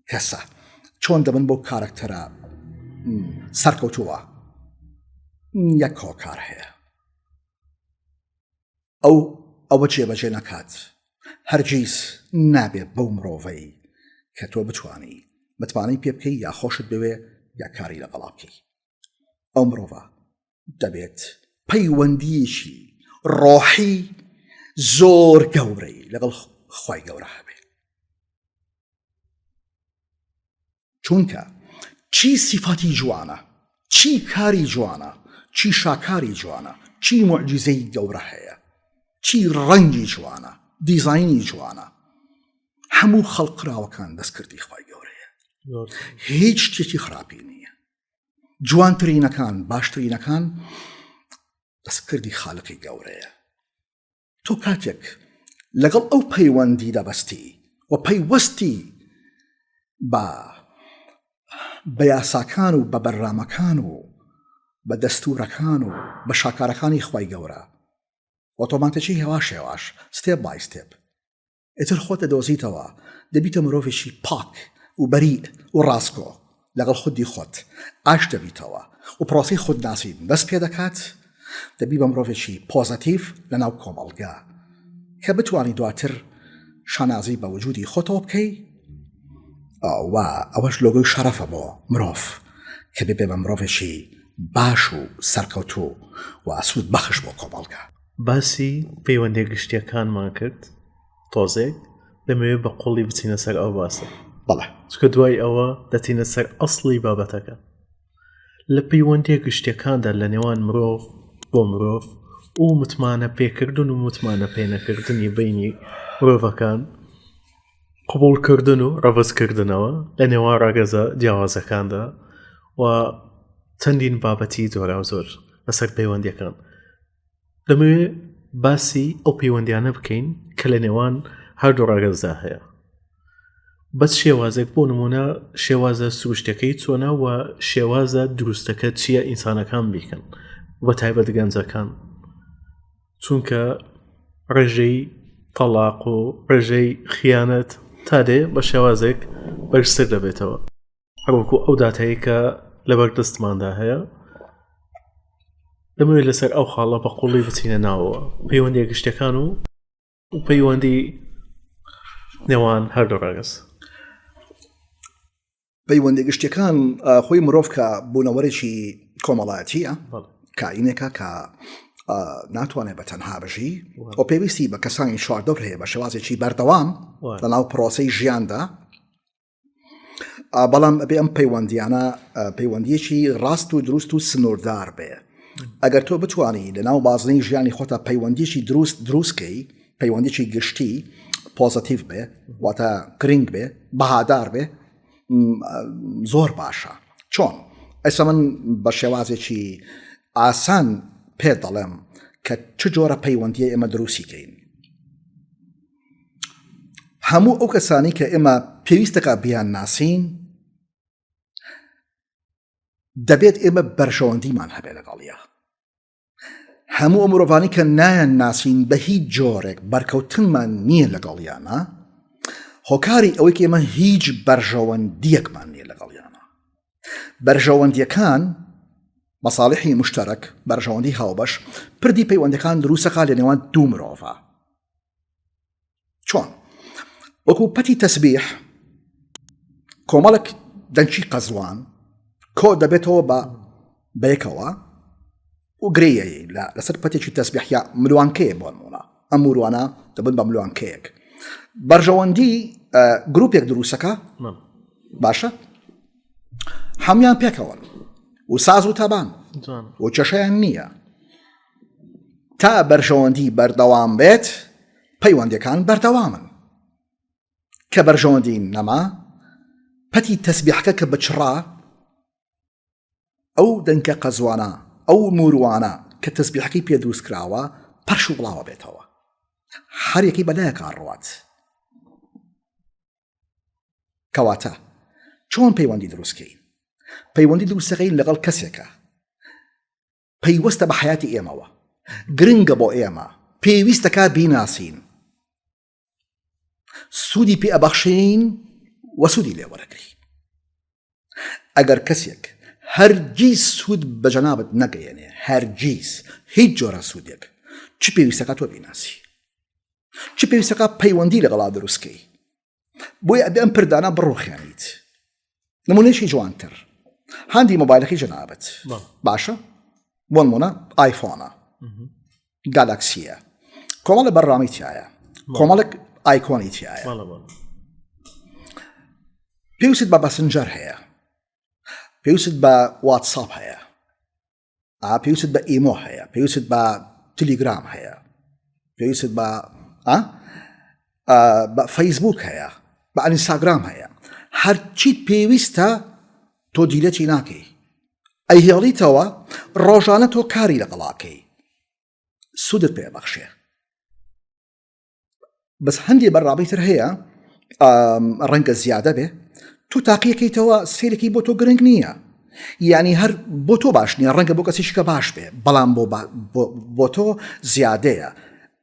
کەسە چۆن دەبن بۆ کارەکتەرە سەرکەوتووە یەک هۆکار هەیە ئەو ئەوە جێبەجێ نەکات هەرگیز نابێت بەو مرۆڤەی کە تۆ بتانی متمانەی پێ بکەی یا خۆشت بوێ یا کاری لەگەڵا بکەی ئەو مرۆڤە دەبێت پەیوەندیەکی ڕۆحی زۆر گەورەی لەگەڵ خی گەورە هەبێت چونکە چی سیفاتی جوانە چی کاری جوانە چی شاکاری جوانە چی معجزەی گەورە هەیە چی ڕەنگی جوانە دیزاینی جوانە هەموو خەڵقراوەکان دەستکردی خی گەورەیە هیچ شتێکی خراپی نییە جوانترینەکان باشترینەکان دەستکردی خالقی گەورەیە تۆ کاتێک لەگەڵ ئەو پەیوەندی دەبەستی و پەیوەستی بە بە یاساکان و بە بەرنامەکان و بە دەستورەکان و بە شاکارەکانی خی گەورە ئۆتۆماتیکی هێواش هێواش step by step ئیتر خۆت دەدۆزیتەوە، دەبیتە مرۆڤێکی پاک و بەریء و ڕاستگۆ لەگەڵ خودی خۆت ئاشت دەبیتەوە و پرۆسەی خودناسین دەست پێدەکات، دەبی بە مرۆڤێکی پۆزەتیڤ لەناو کۆمەڵگا کە بتوانی دواتر شانازی بە وجودی خۆتەوە بکەی و ئەوەش لۆگۆی شەرەفە بۆ مرۆڤ کە ببێ بە مرۆڤێکی باش و سەرکەوتوو و سوود بەخش بۆ کۆمەڵگا. باسی پەیوەندیە گشتیەکانمان کرد تۆزێک دەمەوێت بە قوڵی بچینە سەر ئەو باسە بەڵێ چکە دوای ئەوە دەچینە سەر ئەسڵی بابەتەکە لە پەیوەندیە گشتیەکاندا لە نێوان مرۆڤ بۆ مرۆڤ و متمانە پێکردن و متمانە پێنەکردنی بینی مرۆڤەکان قبوڵکردن و ڕەفزکردنەوە لە نێوان ڕەگەزە جیاوازەکاندا و چەندین بابەتی جۆراوجۆر لەسەر پەیوەندیەکان دەمەوێت باسی ئەو پەیوەندیانە بکەین کە لە نێوان هەردوو ڕەگەزدا هەیە بەس شێوازێک بۆ نمونە شێوازە سروشتەکەی چۆنە و شێوازە دروستەکە چییە ئینسانەکان بیکەن بە تایبەت گەنجەکان چونکە ڕێژەی تەلاق و ڕێژەی خیانەت تا دێ بە شێوازێک بەرزتر دەبێتەوە هەروەکو ئەو داتایی کە لەبەر دەستماندا هەیە دەمەوێت لەسەر ئەو خاڵە بە قوڵی بچینە ناوەوە پەیوەندیە گشتەکان و پەیوەندی نێوان هەردوو ڕەگەز. پەیوەندی گشتیەکان خۆی مرۆڤ کە بوونەوەرێکی کۆمەڵایەتیە کائینێکە کە ناتوانێت بە تەنها بژی و پێویستی بە کەسانی چواردەور هەیە بە شێوازێکی بەردەوام لەناو پرۆسەی ژیاندا بەڵام ئەبێ ئەم پەیوەندیانە پەیوەندیەکی ڕاست و دروست و سنووردار بێ ئەگەر تۆ بتانی لە ناو بازنەی ژیانی خۆتا پەیوەندیکی دروست دروستکەی پەیوەندیکی گشتی پۆزەتیڤ بێ واتە گرنگ بێ بەهادار بێ زۆر باشە چۆن ئێستا من بە شێوازێکی ئاسان پێ دەڵێم کە چ جۆرە پەیوەندیە ئێمە دروستی کەین هەموو ئەو کەسانی کە ئێمە پێویستەکە بیان ناسین دەبێت ئێمە بەرژەوەندیمان هەبێ لەگەڵیا هەموو ئەو مرۆڤانی کە نایان ناسین بە هیچ جۆرێک بەرکەوتنمان نییە لەگەڵیانە هۆکاری ئەوەی کە ئێمە هیچ بەرژەوەندیەکمان نییە لەگەڵیانە بەرژەوەندیەکان مەساڵحی مشتەرەک بەرژەوەندی هاوبەش پردی پەیوەندەکان دروستەکە لە نێوان دوو مرۆڤە چۆن وەکو پەتی تەسبیح کۆمەڵک دەنکی قەزوان کۆ دەبێتەوە بە بەیەکەوە و گرێیە لە لەسەر پەتێکی تەسبیحیا ملوانکەیە بۆ نمونە ئەم موروانە دەبن بە ملوانکەیەک بەرژەوەندی گروپێک دروستەکە باشە هەموان پێکەوەن و ساز و تەبان و کێشیان نییە تا بەرژەوەندی بەردەوام بێت پەیوەندەکان بەردەوامن کە بەرژەوەندی نەما پەتی تەسبیحەکە کە بچڕا ئەو دەنکە قەزوانە ئەو موروانە کە تەسبیحەکەی پێ دروست کراوە پەرش و بڵاوە بێتەوە هەرێکی بەلایەکە ڕوات کەواتە چۆن پەیوەندی دروستکەین پەیوەندی دروستەکەین لەگەڵ کەسێکە پەیوەستە بە حیاتی ئێمەوە. گرنگە بۆ ئێمە پێویستەکە بیناسین سوودی پێ ئەبەخشین وە سوودی لێ وەرەگری ئەگەر کەسێک هەرگیز سوود بە جەنابت نەگەیەنێ هەرگیز هیچ جۆرە سوودێک چ پێویستەکە تۆ بیناسی چ پێویستەکە پەیوەندی لەگەڵا دروستکەی بۆیە ئەبێ ئەم پردانە بڕوخێنیت نمونەیەکی جوانتر هەندی مۆبایلەکەی جەنابەت باشە بۆ نمونە ئایفۆنە گالاکسیە کۆمەڵە بەرنامەی تایە کۆمەڵێک ئایکۆنی تایە پێویست بە بەسنجەر هەیە پێویست بە واتساپ هەیە ئا پێویست بە ئیمۆ هەیە پێویست بە تلیگرام هەیە پێویست بە بە فەیسبوک هەیە بە ئەنیساگرام هەیە هەرچیت پێویستە تۆ delete ی ناکەی ئەیهێڵیتەوە ڕۆژانە تۆ کاری لەگەڵاکەی سوودت پێ بەخشێ بەس هەندێ بەرنامەی تر هەیە ڕەنگە زیادە بێ تو تاقیەکەیتەوە سێرەکی بۆ تۆ گرنگ نییە یعنی هەر بۆ تۆ باش نییە ڕەنگە بۆ کەسیشکە باش بێ بەڵام بۆ بۆ تۆ زیادەیە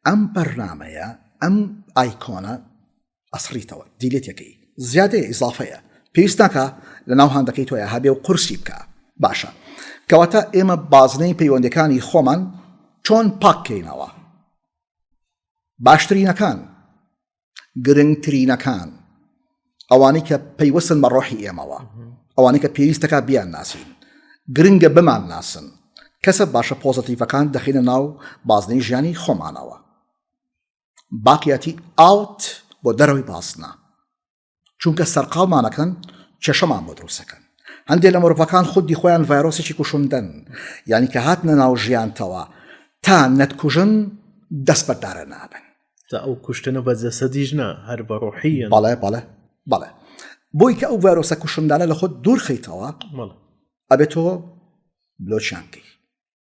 ئەم بەرنمەیە ئەم ئایکۆنە ئەسڕیتەوە delete ەکەی زیادەیە ئیزافەیە پێویست ناکە لە ناو هاندەکەی تۆیا هەبێ و قورسی بکە باشە کەواتە ئێمە بازنەی پەیوەندەکانی خۆمان چۆن پاککەینەوە باشترینەکان، گرنگترینەکان، ئەوانەی کە پەیوەستن بە ڕۆحی ئێمەوە، ئەوانەی کە پێویستەکە بیان ناسین، گرنگە بمان ناسن، کەسە باشە پۆزەتیڤەکان دەخینە ناو بازنەی ژیانی خۆمانەوە. باقیاتی out بۆ دەرەوەی بازنە. چونکە سەرقاڵمانەکەن کێشەمان بۆ دروستەکەن هەندێک لە مرۆڤەکان خودی خۆیان ڤایرۆسێکی کوشندەن یعنی کە هاتنە ناو ژیانتەوە تا نەتکوژن دەست بەردارە نابن تا ئەو کوشتنە بە جەسەدیش نا هەر بە ڕۆحیە بەڵێ بەڵێ بەڵێ بۆی کە ئەو ڤایرۆسە کوشندانە لە خۆت دوور خەیتەوە ئەبێت تۆ بلۆچیان کەی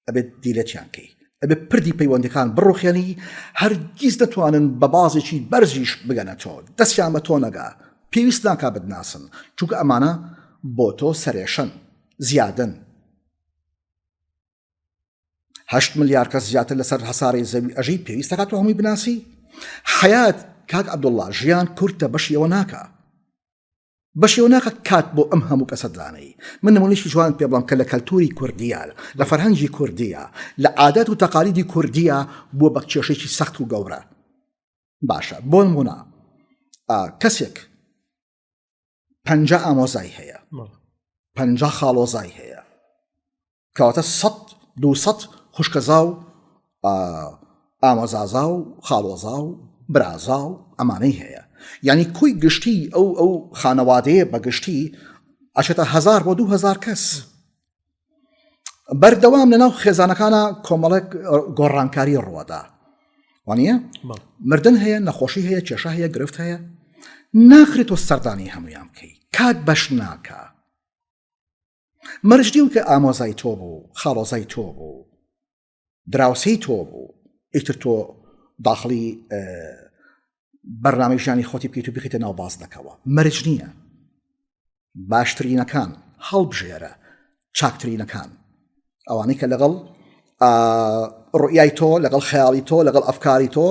ئەبێت delete یان کەی ئەبێ پردی پەیوەندەکان بڕوخێنی هەرگیز دەتوانن بە بازێکی بەرزیش بگەنە تۆ دەستیان بە تۆ نەگا پێویست ناکا بتناسن چونکە ئەمانە بۆ تۆ سەرێشەن زیادن هەشت ملیار کەس زیاتر لەسەر هەسارەی زەوی ئەژی پێویستەکە تۆ هەمووی بناسی حیات کاک عەبدوڵڵا ژیان کورتە بەشی ئەوە ناکە بەشێوە ناکە کات بۆ ئەم هەموو کەسە دانێی. من نمونەیەکی جوانت پێ بڵێم کە لە کەلتوری کوردییا، لە فەرهەنگی کوردییا، لە عادات و تەقالیدی کوردییا بووە بە کێشەیەکی سەخت و گەورە. باشە بۆ نمونە کەسێک 50 ئامۆزای هەیە، 50 خاڵۆزای هەیە، کەواتە سەد دوو سەد خوشکەزا و ئامۆزازا و خاڵۆزا و برازا و ئەمانەی هەیە یعنی کۆی گشتی ئەو ئەو خانەوادەیە بە گشتی ئەچێتە هزار بۆ 2000 کەس بەردەوام لەناو خێزانەکانە کۆمەڵێک گۆڕانکاری ڕوەدا وانە مردن هەیە نەخۆشی هەیە کێشە هەیە گرفت هەیە ناخرێت تۆ سەردانی هەمویان بکەی کات بەش ناکە مەرج نیە کە ئامۆزای تۆ بوو خاڵۆزای تۆ بوو دراوسێی تۆ بوو ئیتر تۆ داخڵی بەرنامەی ژیانی خۆتی بکەیت و بخیتە ناو بازنەکەوە مەرج نییە باشترینەکان هەڵبژێرە چاکترینەکان ئەوانەی کە لەگەڵ ڕوئیای تۆ لەگەڵ خەیاڵی تۆ لەگەڵ ئەفکاری تۆ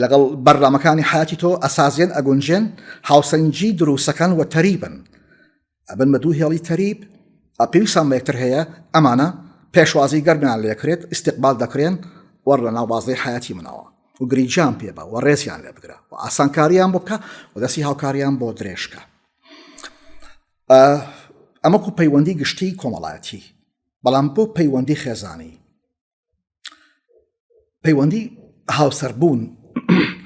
لەگەڵ بەرنامەکانی حیاتی تۆ ئەسازیان ئەگونجێن هاوسەنگی دروستەکان وە تەریبن ئەبن بە دوو هێڵی تەریب پێویستان بە یەکتر هەیە ئەمانە پێشوازی گەرمیان لێکرێت ئیستیقبال دەکرێن وەرە ناو بازنەی حیاتی منەوە و گرنگیان پێ بە و ڕێزیان لێ بگرە و ئاسانکاریان بۆ بکە و دەستی هاوکاریان بۆ درێژکە ئەمەکو پەیوەندی گشتی کۆمەڵایەتی بەڵام بۆ پەیوەندی خێزانی پەیوەندی هاوسەربوون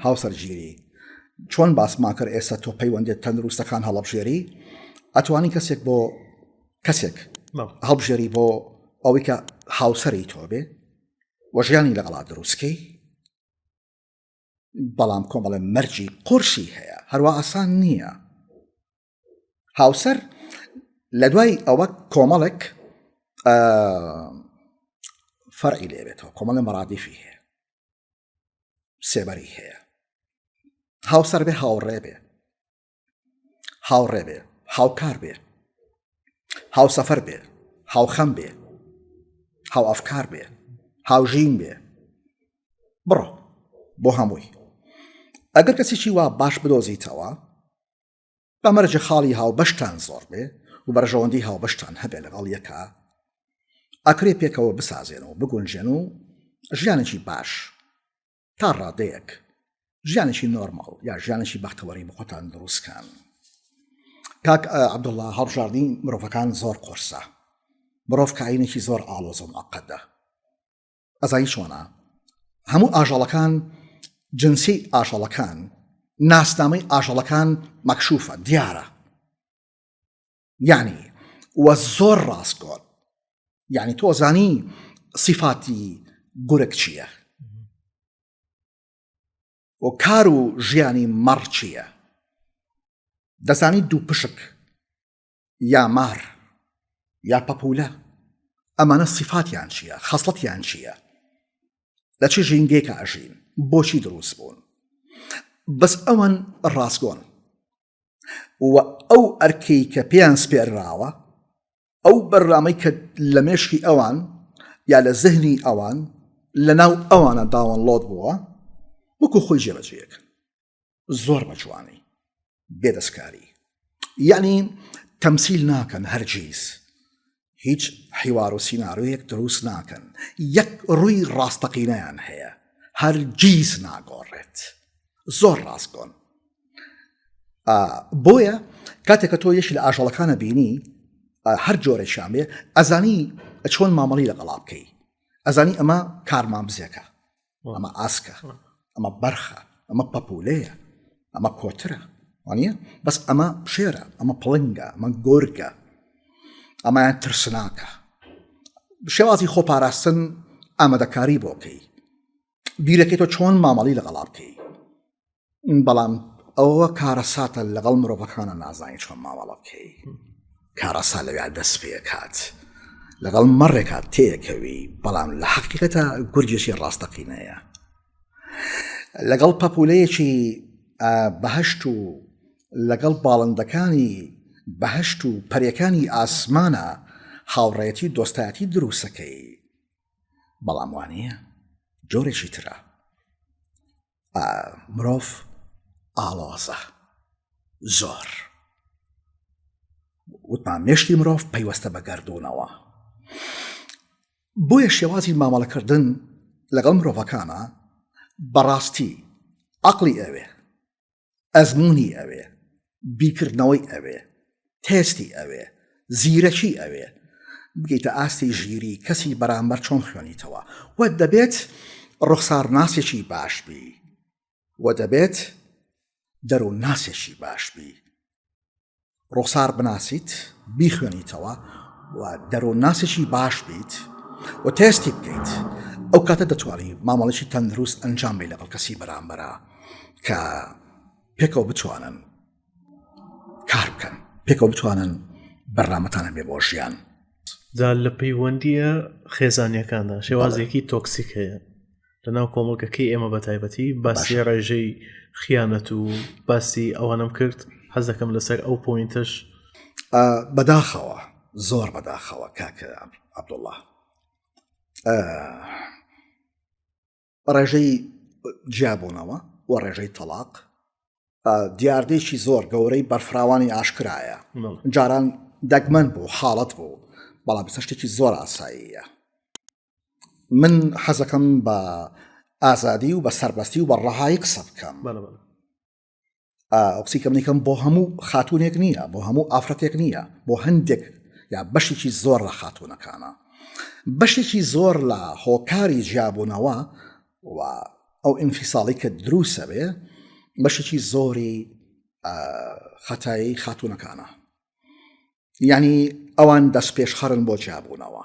هاوسەرگیری چۆن باسمان کرد ئێستا تۆ پەیوەندێت تەندروستەکان هەڵبژێری ئەتوانی کەسێک بۆ کەسێک هەڵبژێری بۆ ئەوەی کە هاوسەری تۆ بێ وە ژیانی لەگەڵا دروستکەی بەڵام کۆمەڵە مەرجی قورسی هەیە هەروە ئاسان نییە هاوسەر لە دوای ئەوە کۆمەڵێک فەرعی لێبێتەوە کۆمەڵە مەرادیفی هەیە سێبەری هەیە هاوسەر بێ هاوڕێ بێ هاوڕێ بێ هاوکار بێ هاوسەفەر بێ هاوخەم بێ هاوئەفکار بێ هاوژین بێ. بڕۆ بۆ هەمووی ئەگەر کەسێکی وا باش بدۆزیتەوە بە مەرجە خاڵی هاوبەشتان زۆر بێ و بەرژەوەندی هاوبەشتان هەبێ لەگەڵ یەکا ئەکرێ پێکەوە بسازێن و بگونجێن و ژیانێکی باش تا ڕادەیەک ژیانێکی نۆرماڵ یا ژیانێکی بەختەوەری بۆ خۆتان دروستکان کاک عەبدوڵڵا هەڵبژاردنی مرۆڤەکان زۆر قورسە مرۆڤ کاینێکی زۆر ئاڵۆز و معقدە ئەزانی چۆنە هەموو ئاژەڵەکان جنسی ئاژەڵەکان ناسنامەی ئاژەڵەکان مەکشوفە دیارە یعنی وە زۆر ڕاستگۆن یعنی تۆ زانی سیفاتی گورگ چییە و کار و ژیانی مەڕ چییە دەزانی دوو پشک یا مار یا پەپولە ئەمانە سیفاتیان چییە خەسڵەتیان چییە لە چ ژینگەیەکە ئەژین بۆچی دروست بوون بەس ئەوان ڕاستگۆن و ئەو ئەرکەی کە پێیان سپێراوە ئەو بەرنامەی کە لە مێشکی ئەوان یا لە زهنی ئەوان لە ناو ئەوانە داوەنلۆد بووە وەکو خۆی جێبەجێیەکەن زۆر بە جوانی بێ دەستکاری یعنی تەمسیل ناکەن هەرگیز هیچ حیوار و سینارۆیەک دروست ناکەن یەک ڕووی ڕاستەقینەیان هەیە هەرگیز ناگۆڕێت زۆر ڕاستگۆن بۆیە کاتێک کە تۆ یەکی لە ئاژەڵەکانە بینی هەر جۆرێکیان بێ ئەزانی چۆن مامەڵی لەگەڵا بکەی ئەزانی ئەمە کارمان بزێکە ئەمە ئاسکە ئەمە بەرخە ئەمە پەپولەیە ئەمە کۆترە وانە بەس ئەمە شێرە ئەمە پڵنگە ئەمە گۆرگە ئەمایان ترسناکە شێوازی خۆپاراستن ئامادەکاری بۆکەی بیرەکەی تۆ چۆن مامەڵی لەگەڵا بکەی بەڵام ئەوە کارەساتە لەگەڵ مرۆڤەکانە نازانی چۆن مامەڵە بکەی کارەسا لەویا دەست پێکات لەگەڵ مەڕێکا تێکەوی بەڵام لە حقیقەتە گورجێکی ڕاستەقینەیە لەگەڵ پەپولەیەکی بەهشت و لەگەڵ باڵندەکانی بەهشت و پەرەکانی ئاسمانە هاوڕێتی دۆستایەتی دروستەکەی بەڵام وانە جۆرێکی ترە مرۆڤ ئاڵۆزە زۆر وتمان مێشکی مرۆڤ پەیوەستە بە گردردونەوە بۆیە شێوازی مامەڵەکردن لەگەڵ مرۆڤەکانە بەڕاستی عقلی ئەوێ ئەزموونی ئەوێ، بیرکردنەوەی ئەوێ، تێستی ئەوێ، زیرەکی ئەوێ، بگەیتە ئاستی ژیری کەسی بەرامبەر چۆن خوێنیتەوە و دەبێت ڕوخسارناسێکی باش بی و دەبێت دەروونناسێکی باش بی. ڕوخسار بناسیت، بیخوێنیتەوە و دەروونناسێکی باش بیت و تێستی بکەیت ئەو کاتە دەتوانی مامەڵێکی تەندروست ئەنجام بی لەگەڵ کەسی بەرامبەرە کە پێکەوە بتوانن کار بکەن پێکەوە بتوانن بەرنامەتان هەبێ بۆ ژیان. جا لە پەیوەندییە خێزانیەکاندا شێوازێکی toxic هەیە لەناو کۆمەڵگەکەی ئێمە بە تایبەتی باسی ڕێژەی خیانەت و باسی ئەوانم کرد حەز دەکەم لەسەر ئەو point ەش بەداخەوە زۆر بەداخەوە کاکە عەبدوڵڵا ڕێژەی جیابوونەوە و ڕێژەی تەلاق دیاردەیەکی زۆر گەورەی بەرفراوانی ئاشکرایە جاران دەگمەن بوو حاڵەت بوو بەڵام شتێکی زۆر ئاساییە من حەزەکەم بە ئازادی و بە سەربەستی و بە ڕەهایی قسە بکەم ئەو قسەی کە منیکەم بۆ هەموو خاتونێک نییە بۆ هەموو ئافرەتێک نییە بۆ هەندێک یا بەشێکی زۆر لە خاتونەکانە بەشێکی زۆر لە هۆکاری جیابوونەوە و ئەو ئینفیساڵی کە دروسە بێ بەشێکی زۆری خەتایی خاتونەکانە یعنی ئەوان دەست پێشخەرن بۆ جیابوونەوە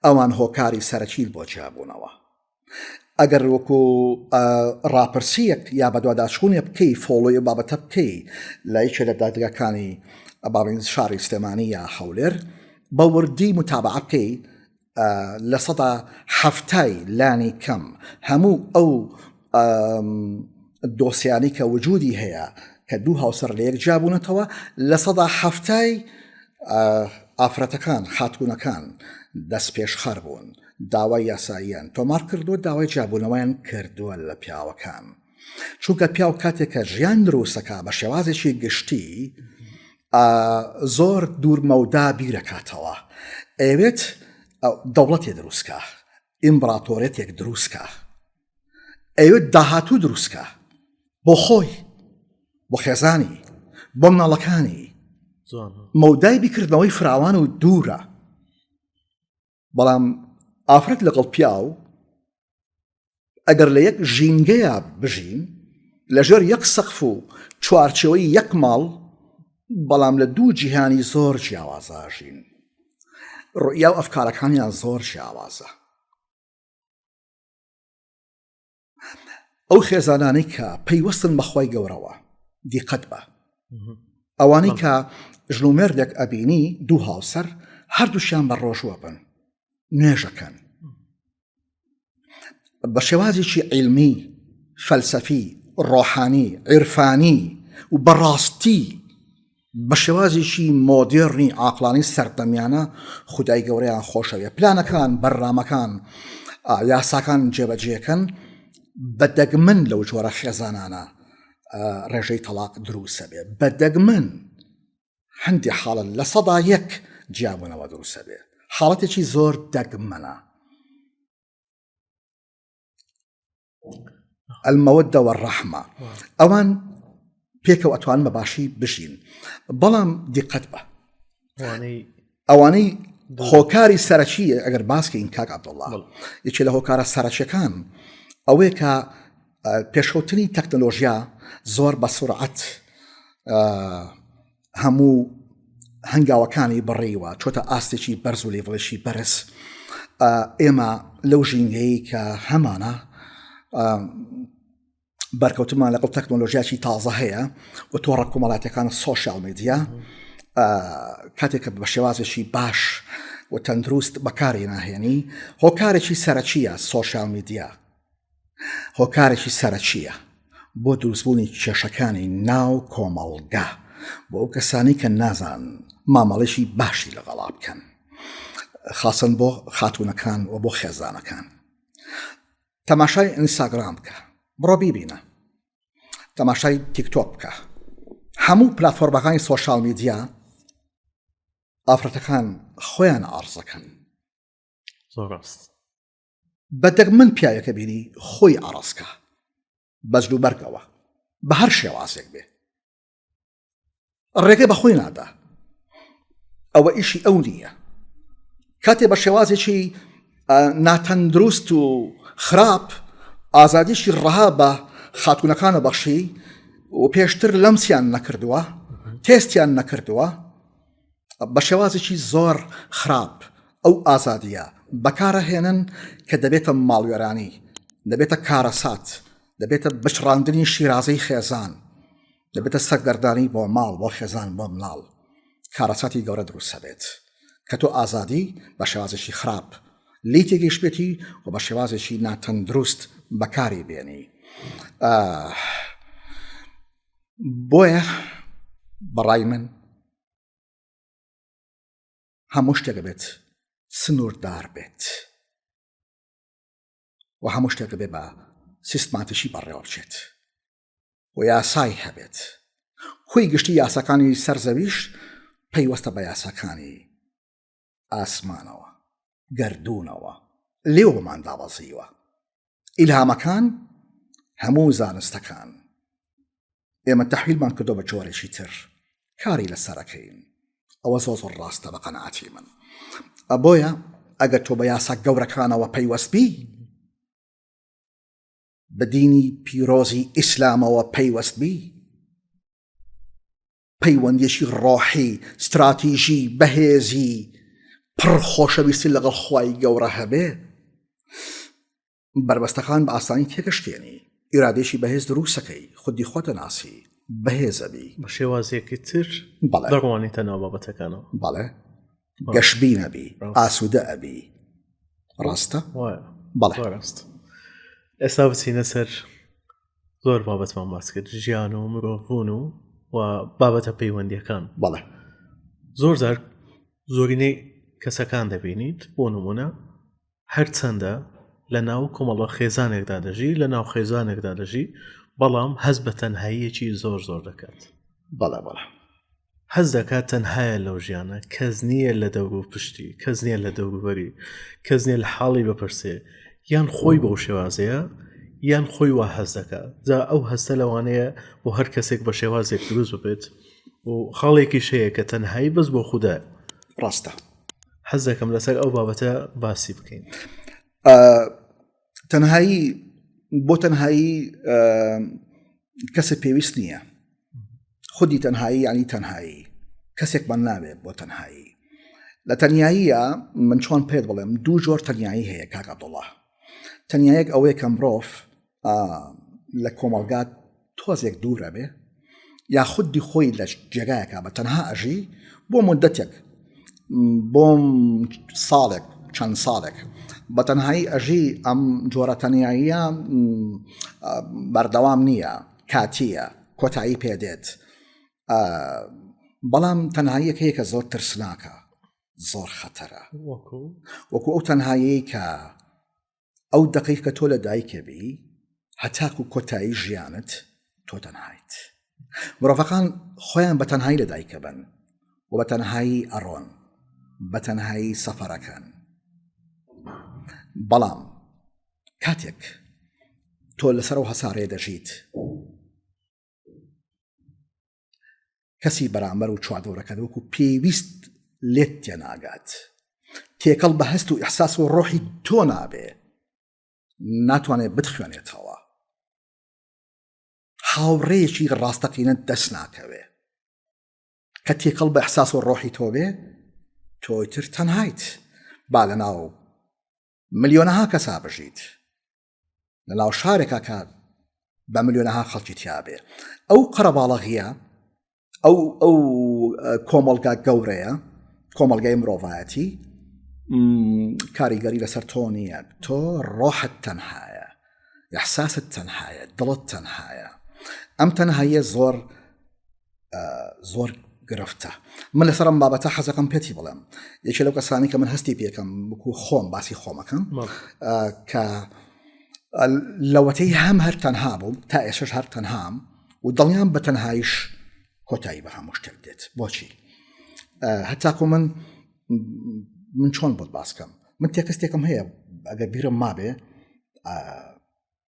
ئەوان هۆکاری سەرەکین بۆ جیابوونەوە. ئەگەر وەکو ڕاپرسیەک یا بەدواداچوونێ بکەی follow ی بابەتە بکەی لە یەکێ لە دادگاکانی باڵین شاری سلێمانی یا هەولێر بە وردی متابعە بکەی 70% لانی کەم هەموو ئەو دۆسیانی کە وجودی هەیە کە دوو هاوسەر لە یەک جیابوونەتەوە 70% ئافرەتەکان خاتوونەکان دەستپێشخەر بوون. داوای یاساییان تۆمار کردووە داوای جیابوونەوەیان کردووە لە پیاوەکان چونکە پیاو کاتێک کە ژیان دروستەکە بە شێوازێکی گشتی زۆر دوورمەودا بیرەکاتەوە ئەوێت دەوڵەتێ دروستکە ئیمبراتۆرێتێک دروستکە ئەوێت داهاتوو دروستکە بۆ خۆی بۆ خێزانی بۆ مناڵەکانی مەودای بیکردنەوەی فراوان و دوورە بەڵام ئافرەت لەگەڵ پیاو ئەگەر لە یەک ژینگەیە بژین لەژێر یەک سەقف و چوارچەوەی یەک ماڵ بەڵام لە دوو جیهانی زۆر جیاوازاژین ڕوئیا و ئەفکارەکانیان زۆر جیاوازە ئەو خێزانانەی کە پەیوەستن بەخوای گەورەوە دیقەت بە ئەوانەی کە ژن و مێردێک ئەبینی دوو هاوسەر هەردووشیان بە ڕۆژوە بن نوێژەکەن بە شێوازێکی عیلمی فەلسەفی ڕۆحانی عیرفانی و بەڕاستی بە شێوازێکی مۆدێرنی عاقڵانی سەردەمیانە خودای گەورەیان خۆشەوێ پلانەکان بەرنامەکان یاساکان جێبەجێکەن بە دەگمەن لەو جۆرە خێزانانە ڕێژەی تەلاق دروسە بێ بە دەگمەن هەندی حاڵت لە سەدا یەک جیابوونەوە دروسە بێ حاڵەتێکی زۆر دەگمەنە المەوەدە والرحمە ئەوان پێکەوە ئەتوان بە باشی بژین بەڵام دیقەت بە ئەوانەی هۆکاری سەرەکی ئەگەر باسکەین کاک عبدڵڵا یەکێ لە هۆکارە سەرەکیەکان ئەوەیە کە پێشکەوتنی تەکنەلۆژیا زۆر بە سرعەت هەموو هەنگاوەکانی بڕیوە چۆتە ئاستێکی بەرز و لێڤڵێکی بەرز ئێمە لەو ژینگەیە کە هەمانە بەرکەوتمان لەگەڵ تەکنۆلۆژیاکی تازە هەیە و تۆڕە کۆمەڵاتەکان سۆشیال میدیا کاتێک کە بە شێوازێکی باش و تەندروست بەکاری ناهێنی هۆکارێکی سەرەکیە سۆشیال میدیا هۆکارێکی سەرەکییە بۆ دروستبوونی کێشەکانی ناو کۆمەڵگا بۆ ئەو کەسانی کە نازان مامەڵێکی باشی لەگەڵا بکەن خاصن بۆ خاتوونەکان و بۆ خێزانەکان تەماشای ئینستاگرام بکە بڕۆ بیبینە تەماشای تیکتۆک بکە هەموو پلاتفۆرمەکانی سۆشال میدیا ئافرەتەکان خۆیان ئارزەکەن زۆر ڕاست بە دەگمەن پیاوێکە بینی خۆی ئاڕاستکا بەجل و بەرگەوە بە هەر شێوازێک بێ ڕێگە بە خۆی نادا ئەوە ئیشی ئەو نییە کاتێ بە شێوازێکی ناتەندروست و خراپ ئازادیشی ڕەها بە خاتونەکانە بەخشی و پێشتر لەمسیان نەکردووە تێستیان نەکردووە بە شێوازێکی زۆر خراپ ئەو ئازادییە بەکارەهێنن کە دەبێتە ماڵوێرانی، دەبێتە کارەسات، دەبێتە بچڕاندنی شیرازەی خێزان، دەبێتە سەرگەردانی بۆ ماڵ، بۆ خێزان، بۆ مناڵ. کارەساتی گەورە دروست دەبێت کە تۆ ئازادی بە شێوازێکی خراپ لێی تێگەیشتبێتی و بە شێوازێکی ناتەندروست بەکاری بێنی. بۆیە بەڕای من هەموو شتێک بێت سنووردار بێت و هەموو شتێک بێ بە سیستماتیشی بەڕێوە بچێت و یاسای هەبێت خۆی گشتی یاساکانی سەرزەویش پەیوەستە بە یاساکانی ئاسمانەوە گردردونەوە لێوەمان دابەزیوە ئیلهامەکان هەموو زانستەکان ئێمە تەحویلمان کردو بە جۆرێکی تر کاری لەسەرەکەین ئەوە زۆر زۆر ڕاستە بە قەناعەتی من بۆیە ئەگەر تۆ بە یاسا گەورەکانەوە پەیوەست بی بە دینی پیرۆزی ئیسلامەوە پەیوەست بی پەیوەندیەکی ڕۆحی ستراتیژی بەهێزی پڕ خۆشەویستی لەگەڵ خوای گەورە هەبێ بەربەستەکان بە ئاسانی تێکەشکێنی ئیرادێکی بەهێز دروستەکەی خودی خۆتە ناسی بەهێزەبی بە شێوازێکی تر بەڵێ دەڕوانیتە ناو بابەتەکانەوە بەڵێ گەشبینەبی ئاسوودە ئەبی ڕاستە بەڵێ ڕاست ئێستا بچینە سەر زۆر بابەتمان باس کرد ژیان و مرۆڤبوون و و بابەتە پەیوەندیەکان بەڵێ زۆر زار زۆرینەی کەسەکان دەبینیت بۆ نمونە. هەرچەندە لە ناو کۆمەڵە خێزانێکدا دەژی لە ناو خێزانێکدا دەژی بەڵام هەست بە تەنهاییەکی زۆر زۆر دەکات بەڵێ بەڵێ حەز دەکات تەنهایە لەو ژیانە کەس نییە لە دەور و پشتی کەس نییە لە دەوروبەری کەس نییە لە حاڵی بپرسێ یان خۆی بەو شێوازەیە یان خۆی وا هەست دەکات جا ئەو هەستە لەوانەیە بۆ هەر کەسێک بە شێوازێک دروست ببێت و خاڵێکیش هەیە کە تەنهایی بەس بۆ خودایە ڕاستە حەز دەکەم لەسەر ئەو بابەتە باسی بکەین تەنهایی بۆ تەنهایی کەسە پێویست نییە خودی تەنهایی ینی تەنهایی کەسێکمان ناوێت بۆ تەنهایی لە تەنیاییە من چۆن پێت بڵێم دوو جۆر تەنیایی هەیە کاک عەبدوڵڵا تەنیایەک ئەوەیە کە مرۆڤ لە کۆمەڵگا تۆزێک دوورە بێ یا خودی خۆی لە جێگایەکە بە تەنها ئەژی بۆ مدەتێک بۆ ساڵێک چەند ساڵێک بە تەنهایی ئەژی ئەم جۆرە تەنیاییە بەردەوام نییە کاتیە کۆتایی پێدێت بەڵام تەنهاییەک هەیە کە زۆر ترسناکە زۆر خەتەرە وەکو ئەو تەنهایی کە ئەو دەقەی کە تۆ لە دایکە بی هەتاکو کۆتایی ژیانت تۆ تەنهایت مرۆڤەکان خۆیان بە تەنهایی لە دایکە بن و بە تەنهایی ئەڕۆن بە تەنهایی سەفەرەکەن بەڵام کاتێک تۆ لەسەر ئەو هەسارەیە دەژیت کەسی بەرامبەر و چواردەورەکەت وەکو پێویست لێت تێناگات تێکەڵ بە هەست و ئیحساس و ڕۆحی تۆ نابێ ناتوانێت بتخوێنێتەوە هاوڕێیەکی ڕاستەقینە دەست ناکەوێ کە تێکەڵ بە ئیحساس و ڕۆحی تۆ بێ تۆی تر تەنهایت با لە ناو ملیۆنەها کەسا بژیت لە ناو شارێکا کە بە ملیۆنەها خەڵکی تیابێ ئەو قەرەباڵەغیە ئەو ئەو کۆمەڵگا گەورەیە کۆمەڵگای مرۆڤایەتی کاریگەری لەسەر تۆ نییە تۆ ڕۆحت تەنهایە احساست تەنهایە دڵت تەنهایە ئەم تەنهاییە زۆر زۆر گرفتە من لەسەر ئەم بابەتە حەزەکەم پێتی بڵێم یەکێ لەو کەسانی کە من هەستی پێکەم وەکو خۆم باسی خۆمەکەم کە لەوەتەی هەم هەر تەنها بووم تا ئێسش هەر تەنهام و دڵنیام بە تەنهایش کۆتایی بە هەموو شتێک دێت بۆچی هەتاکو من من چۆن بۆت باسکەم من تێکستێکم هەیە ئەگەر بیرم مابێ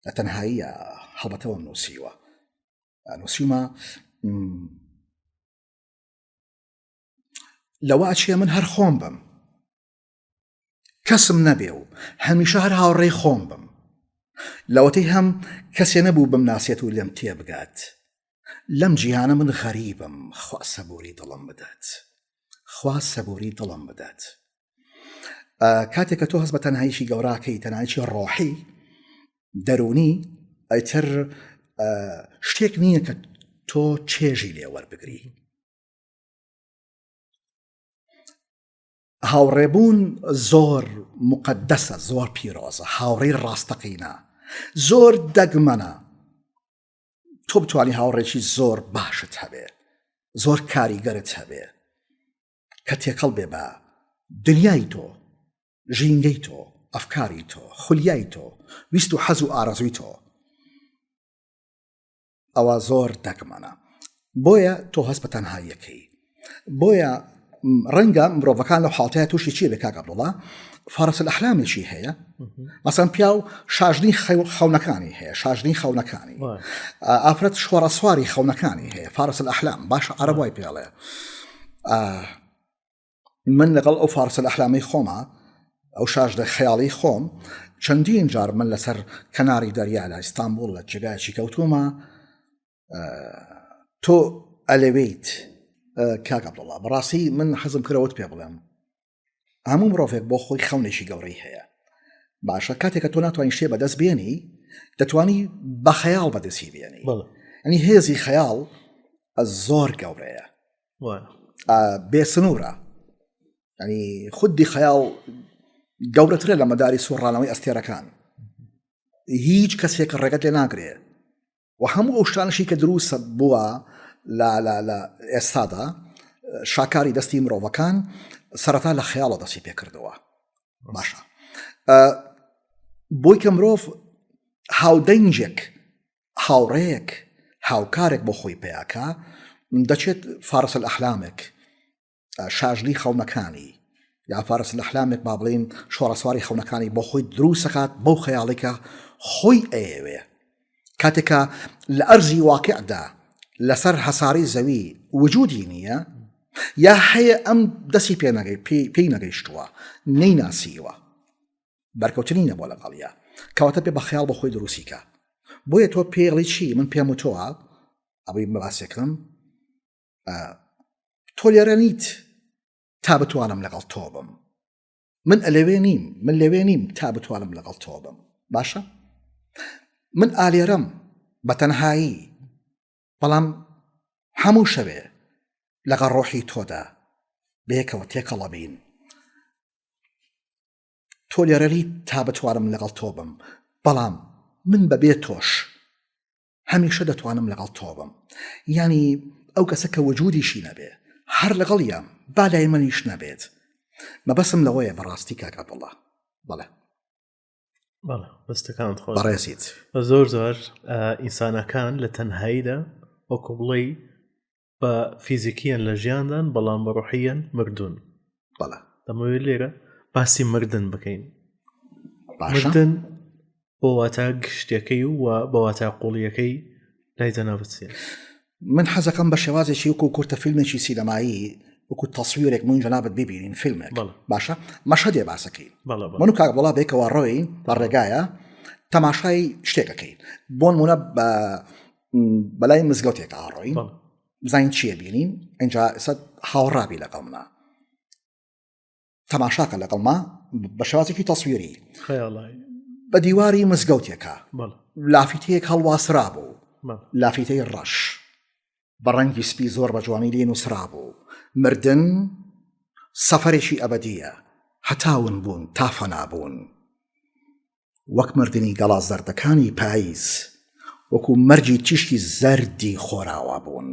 لە تەنهاییە هەڵبەتەوە نووسیوە نووسیومە لەوە ئەچێ من هەر خۆم بم کەسم نەبێ و هەمیشە هەر هاوڕێی خۆم بم لەوەتەی هەم کەسێ نەبوو بمناسێت و لێم تێبگات لەم جیهانە من غەریبم خوا سەبوری دڵم بدات خوا سەبوری دڵم بدات کاتێک کە تۆ هەست بە تەنهاییکی گەوراکەی تەنایکی ڕۆحی دەروونی ئەیتر شتێک نییە کە تۆ چێژی لێ وەربگری هاوڕێبوون زۆر مقدەسە زۆر پیرۆزە هاوڕێی ڕاستەقینە زۆر دەگمەنە تۆ بتوانی هاوڕێکی زۆر باشت هەبێ زۆر کاریگەرت هەبێ کە تێکەڵ بێ بە دنیای تۆ ژینگەی تۆ ئەفکاری تۆ خولیای تۆ ویست و حەز و ئارەزووی تۆ ئەوە زۆر دەگمەنە بۆیە تۆ هەست بە تەنهاییەکەی بۆیە ڕەنگە مرۆڤەکان لەو حاڵتەیە تووشی چی بێ کاک عەبدوڵڵا فارس ئەحلامێکی هەیە مەسەن پیاو شاژنی خەونەکانی هەیە شاژنی خەونەکانی ئافرەت شۆڕەسواری خەونەکانی هەیە فارس ئەحلام باش عەرەب وای پێڵێ من لەگەڵ ئەو فارسە ئەحلامی خۆمە ئەو شاژدە خەیاڵی خۆم چەندین جار من لەسەر کەناری دەریا لە ئیستانبول لە جێگایکی کەوتومە تۆ ئەلەوێیت کاک عەبدوڵڵا بەڕاستی من حەزم کرەوەت پێ بڵێم هەموو مرۆڤێک بۆ خۆی خەونێکی گەورەی هەیە باشە کاتێک کە تۆ ناتوانانی شتێ بەدەست بێنی دەتوانی بە خەیاڵ بەدەستی بێنی ئەنی هێزی خەیاڵ زۆر گەورەیە بێ سنوورە ینی خودی خەیاڵ گەورەترە لە مەداری سوڕانەوەی ئەستێرەکان هیچ کەسێک ڕێگەت لێ ناگرێ و هەموو ئەو شتانەشی کە دروست بووە لە لە لە ئێستادا شاکاری دەستی مرۆڤەکان سەرەتا لە خەیاڵە دەستی پێکردەوە باشە. بۆی کە مرۆڤ هاودەنگێک هاوڕێیەک هاوکارێک بۆ خۆی پیاکە دەچێت فارس ئەحلامێک شاژنی خەونەکانی یا فارس ئەحلامێک با بڵین شۆڕەسواری خەونەکانی بۆ خۆی دروستەکات بەو خەیاڵێکە خۆی ئەیەوێ کاتێکە لە ئەرزی واقعدا لەسەر هەساری زەوی وجودی نییە یا هەیە ئەم دەستی پێ پێی نەگەیشتووە نەیناسیوە بەرکەوتنی نەبووە لەگەڵیا کەواتە پێ بە خەیاڵ بۆ خۆی دروستی کە بۆیە تۆ پێڵی چی من پێم و تۆ ئەوەی باسێکم تۆ لێرە نیت تا بتوانم لەگەڵ تۆ بم من ئەلەوێ نیم من لەوێ نیم تا بتوانم لەگەڵ تۆ بم باشە من ئالێرەم بە تەنهایی بەڵام هەموو شەوێ لەگەڵ ڕۆحی تۆدا بەیەکەوە تێکەڵە بین تۆ لێرەری تا بتوانم لەگەڵ تۆ بم بەڵام من بەبێ تۆش هەمیشە دەتوانم لەگەڵ تۆ بم یانی ئەو کەسە کە وجودیشی نەبێ هەر لەگەڵ یام با لای منیش نەبێت مەبەسم لەوەیە بەڕاستی کاک عەبدوڵڵا بەڵێ بەڵێ دەستەکانت خۆش بەڕێزیت زۆر زۆر ئینسانەکان لە تەنهاییدا وەکو بڵێی بە فیزیکییان لە ژیاندان بەڵام بە ڕۆحییان مردوون بەڵێ دەمەوێت لێرە باسی مردن بکەین باشە مردن بۆ واتا گشتەکەی و بە واتا قوڵیەکەی لای جەنابت چیە؟ من حەزەکەم بە شێوازێکی وەکو کورتە فیلمێکی سینەمایی وەکو تەسویرێک من جەنابت ببینین فیلمێک بەڵێ. باشە مەشهەدێ باسەکەین بەڵێ بەڵێ من و کاک عەبدوڵڵا بێکەوە ڕۆین بە ڕێگایە تەماشای شتێکەکەین بۆ نمونە بە بەلای مزگەوتێکا ڕۆین بزانین چییە بینین ئینجا ئێستا هاوڕابی لەگەڵ منا تەماشاکە لەگەڵما بە شێوازێکی تەسویری بە دیواری مزگەوتێکە لافیتەیەک هەڵواسرا بوو لافیتەی ڕەش بە ڕەنگی سپی زۆر بە جوانی لێ نووسرا بوو مردن سەفەرێکی ئەبدیە هەتاون بوون تا فەنابوون وەک مردنی گەڵا زەردەکانی پاییز، وەکو مەرگی تیشکی زەردی خۆراوا بوون.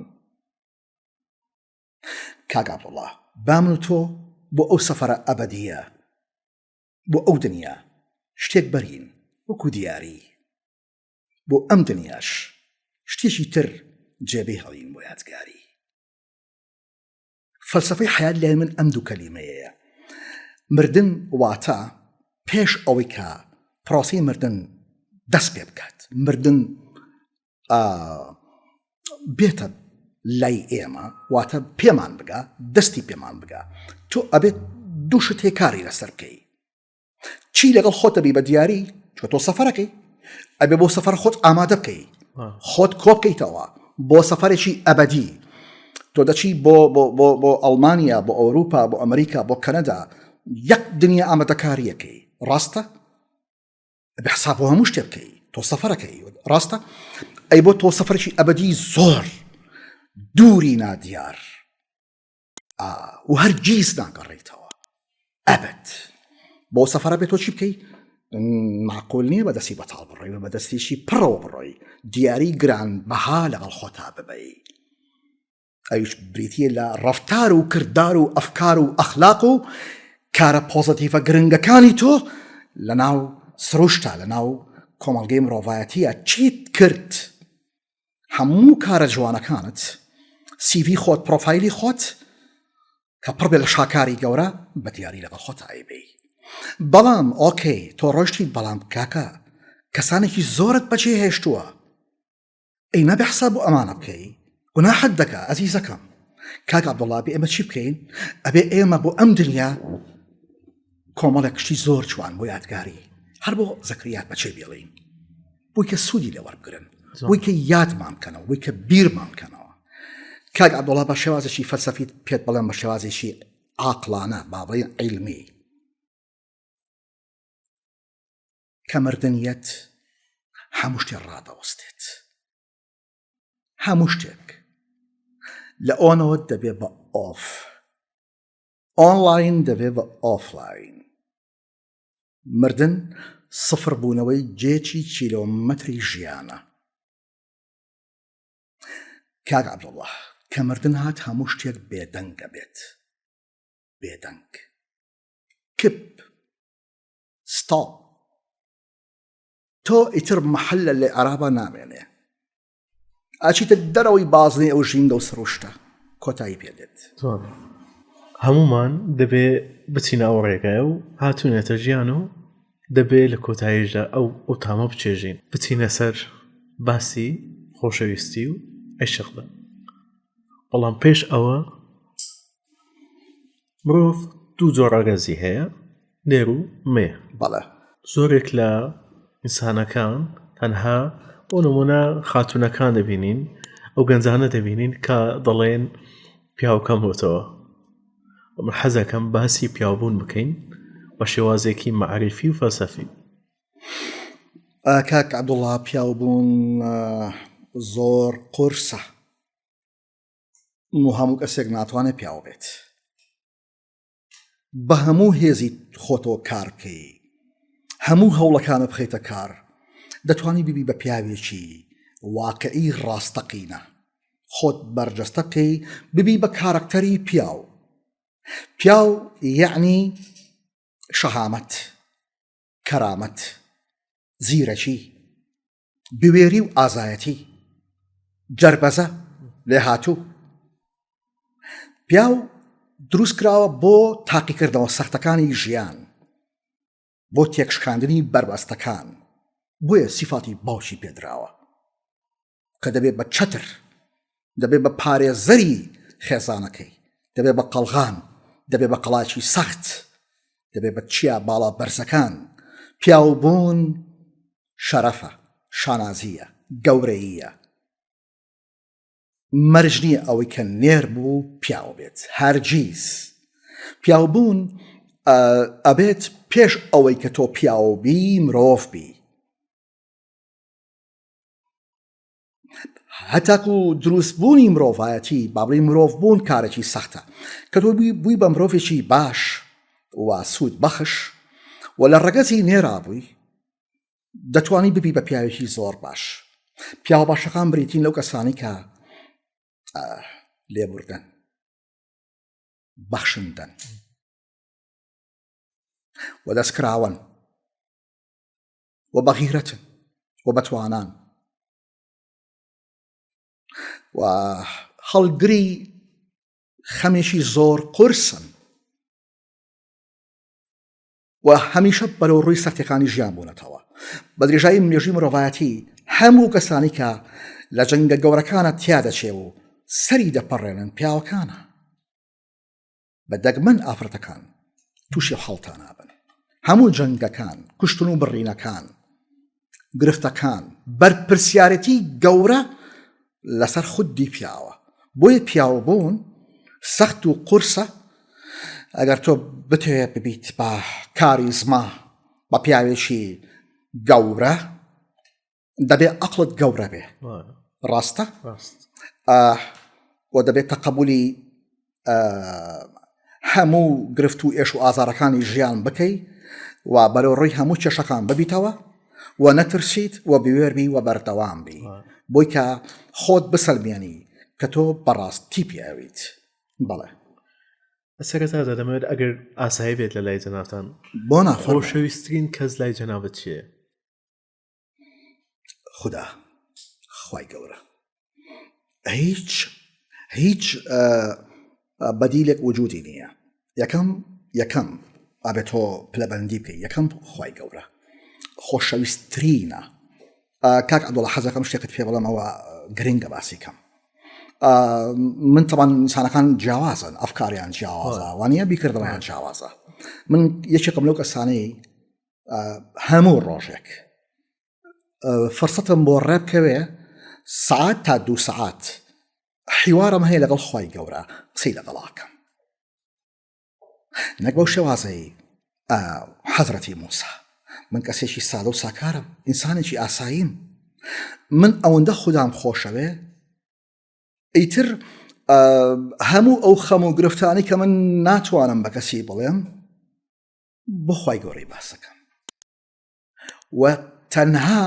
کاک عەبدوڵڵا، با من و تۆ بۆ ئەو سەفەرە ئەبەدییە، بۆ ئەو دنیا، شتێک بەرین وەکو دیاری، بۆ ئەم دنیاش شتێکی تر جێ بهێڵین بۆ یادگاری. فەلسەفەی حەیات لای من ئەم دوو کەلیمەیەیە مردن واتە پێش ئەوەی کە پرۆسی مردن دەست پێ بکات مردن بێتە لای ئێمە واتە پێمان بگا دەستی پێمان بگا تۆ ئەبێت دوو شت هێکاری لەسەر بکەی چی لەگەڵ خۆتە بی بە دیاری چۆ تۆ سەفەرەکەی ئەبێ بۆ سەفەر خۆت ئامادە بکەی خۆت کۆ بکەیتەوە بۆ سەفەرێکی ئەبدی تۆ دەچی بۆ بۆ بۆ بۆ ئەڵمانیا بۆ ئەوروپا بۆ ئەمریکا بۆ کەنەدا یەک دنیا ئامادەکاریەکەی ڕاستە بە حساب بۆ هەموو شتێ بکەی تۆ سەفەرەکەی ڕاستە ئەی بۆ تۆ سەفەرێکی ئەبدی زۆر دووری نادیار و هەرگیز ناگەڕێیتەوە ئەبد بۆ سەفرە بێت تۆ چی بکەی معقول نییە بەدەستی بەتاڵ بڕۆی و بەدەستیشی پڕەوە بڕۆی دیاری گران بەها لەگەڵ خۆتا ببەی ئەویش بریتە لە ڕفتار و کردار و ئەفکار و ئەخلاق و کارە پۆزەتیڤە گرنگەکانی تۆ لە ناو سروشتا لە ناو کۆمەڵگەی مرۆڤایەتیە چیت کرد هەموو کارە جوانەکانت سیڤی خۆت پرۆفایلی خۆت کە پڕ بێ لە شاکاری گەورە بە دیاری لەگەڵ خۆت ئایبەی بەڵام okay تۆ ڕۆشتیت بەڵام کاکە کەسانێکی زۆرت بەجێ هێشتووە ئەی نابێ حساب بۆ ئەمانە بکەی گوناحت دەکا ئەزیزەکەم کاک عەبدوڵڵا بێ ئێمە چی بکەین ئەبێ ئێمە بۆ ئەم دنیا کۆمەڵێک شتی زۆر جوان بۆ یادگاری هەر بۆ زەکریات بەچێ بێڵین بۆی کە سوودی لێ وەربگرن بۆی کە یادمان بکەنەوە بۆی کە بیرمان بکەنەوە کاک عەبدوڵڵا بە شێوازێکی فەلسەفی پێت بڵێم بە شێوازێکی عاقڵانە با بڵێین عیلمی کە مردن یەت هەموو شتێ ڕادەوەستێت هەموو شتێک لە on ەوە دەبێ بە off online دەبێ بە ئۆفلاین مردن سفر بوونەوەی جێکی کیلۆمەتری ژیانە کاک عەبدوڵڵا کە مردن هات هەموو شتێک بێدەنگە بێت بێدەنگ کپ. Stop. تۆ ئیتر محلە لە عێرابا نامێنێ ئەچیتە دەرەوەی بازنەی ئەو ژینگە و سروشتە کۆتایی پێ دێت. هەموومان دەبێ بچینە ئەو ڕێگایە و هاتوونەتە ژیان و دەبێ لە کۆتاییشدا ئەو ئەو تامە بچێژین بچینە سەر باسی خۆشەویستی و عیشقدا بەڵام پێش ئەوە مرۆڤ دوو جۆر ڕەگەزی هەیە نێر و مێ. بەڵێ. زۆرێک لە ئینسانەکان تەنها بۆ نمونە خاتونەکان دەبینین ئەو گەنجانە دەبینین کە دەڵێن پیاوکەم بۆتەوە من حەزەکەم باسی پیاوبوون بکەین بە شێوازێکی مەعریفی و فەلسەفی. کاک عەبدوڵڵا پیاوبوون زۆر قورسە و هەموو کەسێک ناتوانێت پیاو بێت بە هەموو هێزی خۆتەوە کار بکەی هەموو هەوڵەکانە بخەیتە کار دەتوانی ببی بە پیاوێکی واقعی ڕاستەقینە خۆت بەرجەستە بکەی ببی بە کارەکتەری پیاو پیاو یەعنی شەهامەت کەرامەت زیرەکی بوێری و ئازایەتی، جەربەزە، لێهاتوو. پیاو دروست کراوە بۆ تاقیکردنەوە سەختەکانی ژیان، بۆ تێکشکاندنی بەربەستەکان، بۆیە سیفاتی باوکی پێدراوە کە دەبێت بە چەتر، دەبێت بە پارێزەری خێزانەکەی، دەبێت بە قەڵغان، دەبێت بە قەڵاکی سەخت، دەبێت بە چیا باڵا بەرزەکان. پیاوبوون شەرەفە، شانازییە، گەورەییە. مەرج نییە ئەوەی کە نێر بوو پیاو بێت، هەرگیز. پیاوبوون ئەبێت پێش ئەوەی کە تۆ پیاو بی مرۆڤ بی. هەتاکو دروستبوونی مرۆڤایەتی با بڵێین مرۆڤ بوون کارێکی سەختە کە تۆ بووی بە مرۆڤێکی باش و سوود بەخش و لە ڕەگەزی نێرا بووی دەتوانی ببی بە پیاوێکی زۆر باش پیاوە باشەکان بریتین لەو کەسانی کە لێبوردن بەخشندەن و دەستکراوەن و بەغیرەتن و بەتوانان و هەڵگری خەمێکی زۆر قورسن و هەمیشە بەرەو ڕووی سەختەکانی ژیان بوونەتەوە بە درێژایی مێژوی مرۆڤایەتی هەموو کەسانی کە لە جەنگە گەورەکانە تیا دەچێ و سەری دەپەڕێنن پیاوەکانە بە دەگمەن ئافرەتەکان تووشی حاڵتان نابن هەموو جەنگەکان کوشتن و بڕینەکان گرفتەکان بەرپرسیارەتی گەورە لەسەر خودی پیاوە بۆیە پیاوبوون سەخت و قورسە ئەگەر تۆ بتەوێت ببیت بە کاریزما بە پیاوێکی گەورە دەبێ عقلت گەورە بێ ڕاستە و دەبێت تەقەبولی هەموو گرفت و ئێش و ئازارەکانی ژیان بکەی و بەرەو ڕووی هەموو کێشەکان ببیتەوە و نەترسیت و بوێربی و بەردەوام بی بۆی کە خۆت بسەلمێنی کە تۆ بەڕاستی پیاویت بەڵێ سەرەتادا دەمەوێت ئەگەر ئاسایی بێت لە لای جەنابتان بۆ نا خۆشەویسترین کەس لای جەنابت چییە؟ خودا خوای گەورە هیچ هیچ بەدیلێک وجودی نییە یەکەم یەکەم ئابێت تۆ پلەبەندی بکەی یەکەم خوای گەورە خۆشەویستترینە کاک عەبدوڵڵا حەزەکەم شتێکت پێ بڵێمەوە گرنگە باسی کەم من تەوان ئینسانەکان جیاوازن ئەفکاریان جیاوازە وانە بیکردەوەیان جیاوازە من یەکێکم لەو کەسانەی هەموو ڕۆژێک فرسەتم بۆ ڕێ بکەوێ سعات تا دوو سعات حیوارم هەیە لەگەڵ خی گەورە قسەی لەگەڵاکەم نەک بەو شێوازەی حەزرەتی موسا من کەسێکی سادە و ساکارم ئینسانێکی ئاساییم من ئەوەندە خوددام خۆشەوێ ئیتر هەموو ئەو خەم و گرفتانی کە من ناتوانم بە کەسی بڵێم بۆ خوای گەورەی باسەکەم و تەنها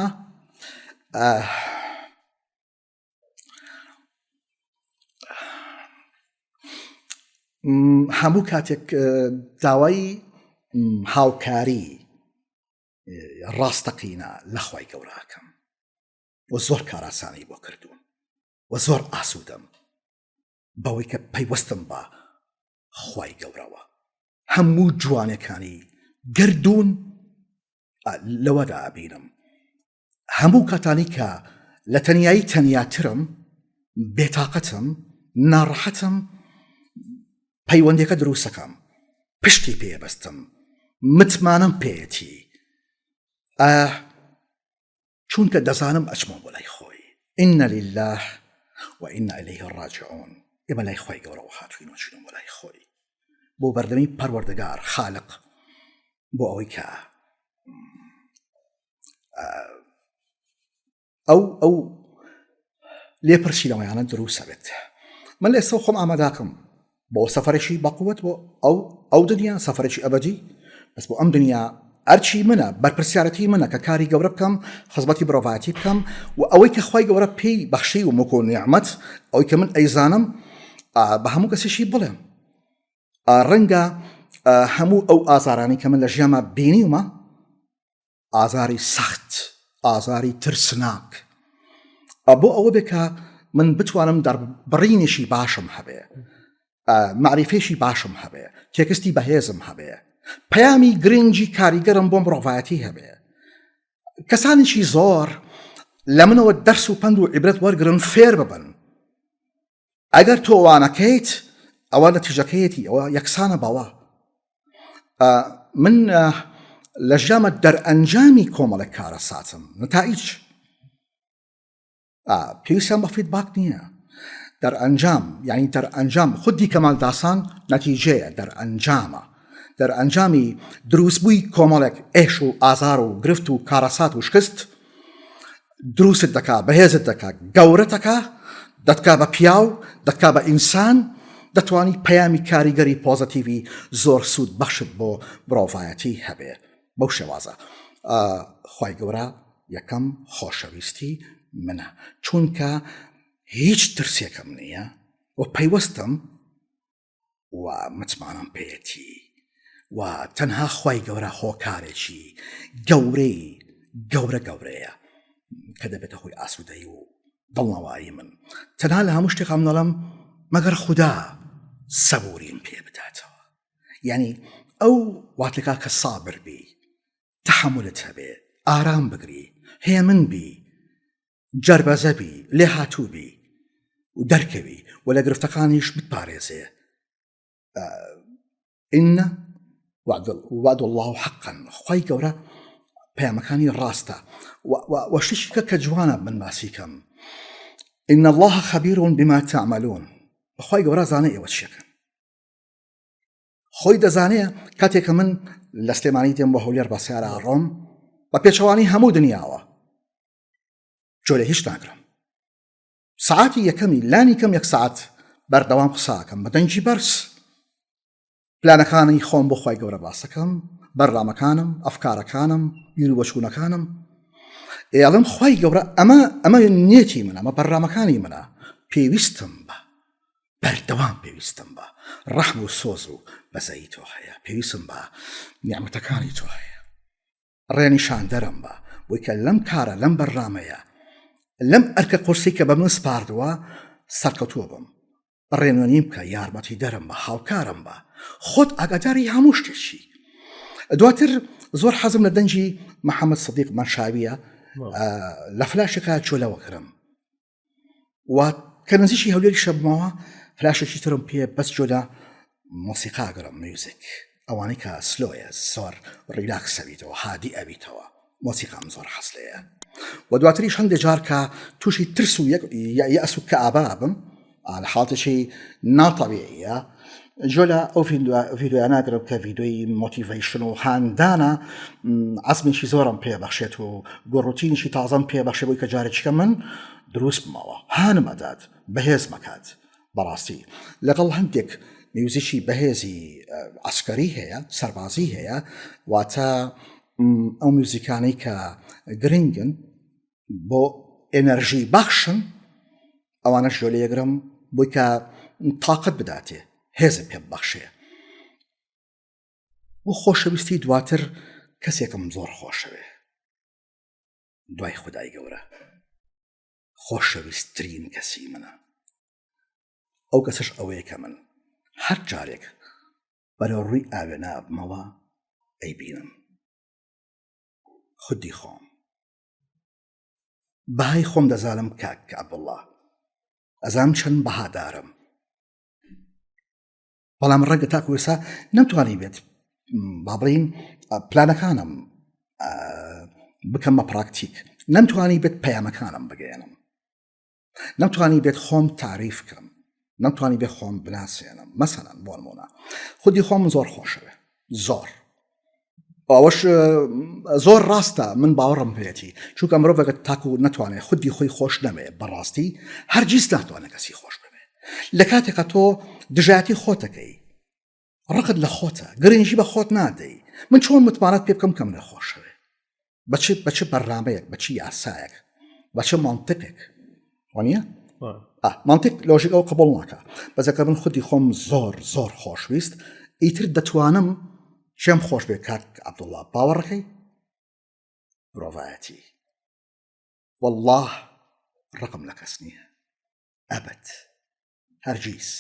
هەموو کاتێک داوای هاوکاری. ڕاستەقینە لە خوای گەورەکەم و زۆر کاراسانی بۆ کردووم و زۆر ئاسوودەم بەوەی کە پەیوەستم بە خوای گەورەوە هەموو جوانەکانی گردون لەوەدا ئەبینم هەموو کاتانی کە لە تەنایی تەنیاترم بێتاقەتم ناڕەحەتم پەیوەندەکە دروستەکەم پشتی پێبەستم متمانەم پێیەتی چونکە دەزانم ئەچمەوە بۆ لای خۆی إن لله وإنا إليه راجعون ئێمە لای خۆی گەورەوە هاتوین و چین بۆ لای خۆی بۆ بەردەمی پەروەردگار خالق بۆ ئەوەی کە ئەو ئەو لێپرسینەوەیانە دروستە بێت من لە ئێستا خۆم ئاماداکەم بۆ سەفەرێکی بەقوت بۆ ئەو ئەو دنیا سەفەرێکی ئەبەدی بەس بۆ ئەم دنیا ئەرچی منە بەرپرسیارەتی منە کە کاری گەورە بکەم خزمەتی مرۆڤایەتی بکەم و ئەوەی کە خی گەورە پێی بەخشی و مۆکۆ نیعممەت ئەوەی کە من ئەیزانم بە هەموو کەسیشی بڵێم ڕەنگە هەموو ئەو ئازارانی کە من لە ژیانما بینیومە ئازاری سەخت ئازاری ترسناک بۆ ئەوە بێ کە من بتوانم دەربڕینێکی باشم هەبێ معریفێکی باشم هەبێ تێکستی بەهێزم هەبێ پەیامی گرنگی کاریگەرم بۆ مرۆڤایەتی هەبێ کەسانێکی زۆر لە منەوە دەرس و پەند و عیبرەت وەرگن فێر ببن ئەگەر تۆ وانەکەیت ئەوە نەتیجەکەیەتی ئەوە یەکسانە بەوە من لە ژیامە دەرئەنجامی کۆمەڵێک کارەساتم نتائیج پێویستیان بە feedback نییە دەرئەنجام یعنی دەرئەنجام خودی کەمال داسان نەتیجەیە دەرئەنجامە دەرئەنجامی دروستبووی کۆمەڵێک ئێش و ئازار و گرفت و کارەسات و شکست دروستت دەکا بەهێزت دەکا گەورەت دەکا دەتکا بە پیاو دەتکا بە ئینسان دەتوانی پەیامی کاریگەری پۆزەتیڤی زۆر سوود بەخشت بۆ مرۆڤایەتی هەبێ بەو شێوازە خوای گەورە یەکەم خۆشەویستی منە چونکە هیچ ترسێکم نییە و پەیوەستم و متمانەم پێیەتی و تەنها خوای گەورە هۆکارێکی گەورەی گەورە گەورەیە کە دەبێتە هۆی ئاسوودەی و دڵنەوایی من تەنها لە هەموو شتێکم دەڵم مەگەر خودا سەبوریم پێ بداتەوە یعنی ئەو واتەکە کە سابر بی تحملت هەبێ ئارام بگری هێمن بی جەربەزە بی، لێهاتوو بی و دەرکەوی و لە گرفتەکانیش بتپارێزێ. إن وعد الله حقا خوای گەورە پەیامەکانی ڕاستە و شتێکی کە کە جوانە من باسی کەم إن الله خبير بما تعملون خوای گەورە زانێ ئێوە چیەکەن خۆی دەزانێ کاتێک کە من لە سلێمانی دێم بۆ هەولێر بە سیارە ڕۆم بە پێچەوانی هەموو دنیاوە جۆرە هیچ ناگرم سعاتی یەکەمی لانی کەم یەک سعات بەردەوام قساکەم بە دەنگی بەرز پلانەکانی خۆم بۆ خی گەورە باسەکەم بەرنامەکانم ئەفکارەکانم بیر و بەچوونەکانم ئێڵم خی گەورە ئەمە ئەمە نیەتی من ئەمە بەرنامەکانی منە پێویستم بە بەردەوام پێویستم بە ڕەحم و سۆز و بەزەیی تۆ هەیە پێویستم بە نیعمەتەکانی تۆ هەیە ڕێنیشاندەرم بە بۆی کە لەم کارە لەم بەرنامەیە لەم ئەرکە قورسی کە بە من سپاردووە سەرکەوتووە بم ڕێنوێنیم بکە یارمەتی دەرم بە هاوکارم بە خۆت ئاگاداری هەموو شتێکی دواتر زۆر حەزم لە دەنگی محەممەد سدیق مەنشاویە لە فلاشێکا چۆلەوە کرم و کە نزیکی هەولێری شەبمەوە فلاشێکی ترم پێ بەس جۆدا مۆسیقا گرم میوزیک ئەوانەی کە slow یە زۆر relax ئەبیتەوە هادی ئەبیتەوە مۆسیقام زۆر حەز لێیە و دواتریش هەندێک جار کە تووشی ترس و یەک یەئس و کەئابا بم لە حاڵتێکی ناتەبیعیە جۆ لە ئەو ڤیددیویان ناگرم کە ڤیددیوی motivation و هاندانە عزمێکی زۆرم پێ بەخشێت و گۆڕوتینێکی تازەم پێ بەخشێ بۆی کە جارێکیکە من دروست بمەوە هانم ئەدات بەهێز مەکات بەڕاستی لەگەڵ هەندێک میوزیکی بەهێزی عسکەری هەیە سەربازی هەیە واتە ئەو میوزیکانەی کە گرنگن بۆ ئێنەرژی بەخشن ئەوانەش جۆ لێگرم بۆی کە تااقەت بداتێ هێزم پێ بەخشێ و خۆشەویستی دواتر. کەسێکم زۆر خۆشەوێ دوای خدای گەورە خۆشەویستترین کەسی منە ئەو کەسەش ئەوەیە کە من هەر جارێک بەرەو ڕووی ئاوێنە بمەوە ئەیبینم خودی خۆم بەهای خۆم دەزانم کاک عەبدوڵڵا ئەزانم چەند بەهادارم بەڵام ڕەنگە تاکو ئێستا نەمتوانی بێت با بڵین پلانەکانم بکەم بە پراکتیک نەمتوانی بێت پەیامەکانم بگەێنم نەمتوانی بێت خۆم تاریف کەم نەمتوانی بێ خۆم بناسێنم مەسەلەن بۆ نمونە خودی خۆم زۆر خۆشەوێ زۆر ئەوەش زۆر ڕاستە من باوەڕم پێێتی چونکە مرۆڤەکە تاکو نەتوانێت خودی خۆی خۆش نەمێ بەڕاستی هەرگیز ناتوانێت کەسی خۆش بێ لە کاتێکە تۆ دژایەتی خۆتەکەی ڕقت لە خۆتە گرنگی بە خۆت نادەی من چۆن متمانەت پێ بکەم کە منە خۆشەوێ بە چ بە چ بەرنامەیەک بە چ یاسایەک بە چ مانتقێک وانە مانتق لۆژیک ئەو قبول ناکە بەزەکە من خودی خۆم زۆر زۆر خۆشویست ئیتر دەتوانم چێم خۆش بێ کاک عەبدوڵڵا باوەڕەکەی مرۆڤایەتی والله ڕقم لە کەس نییە ئەبەت هەرگیز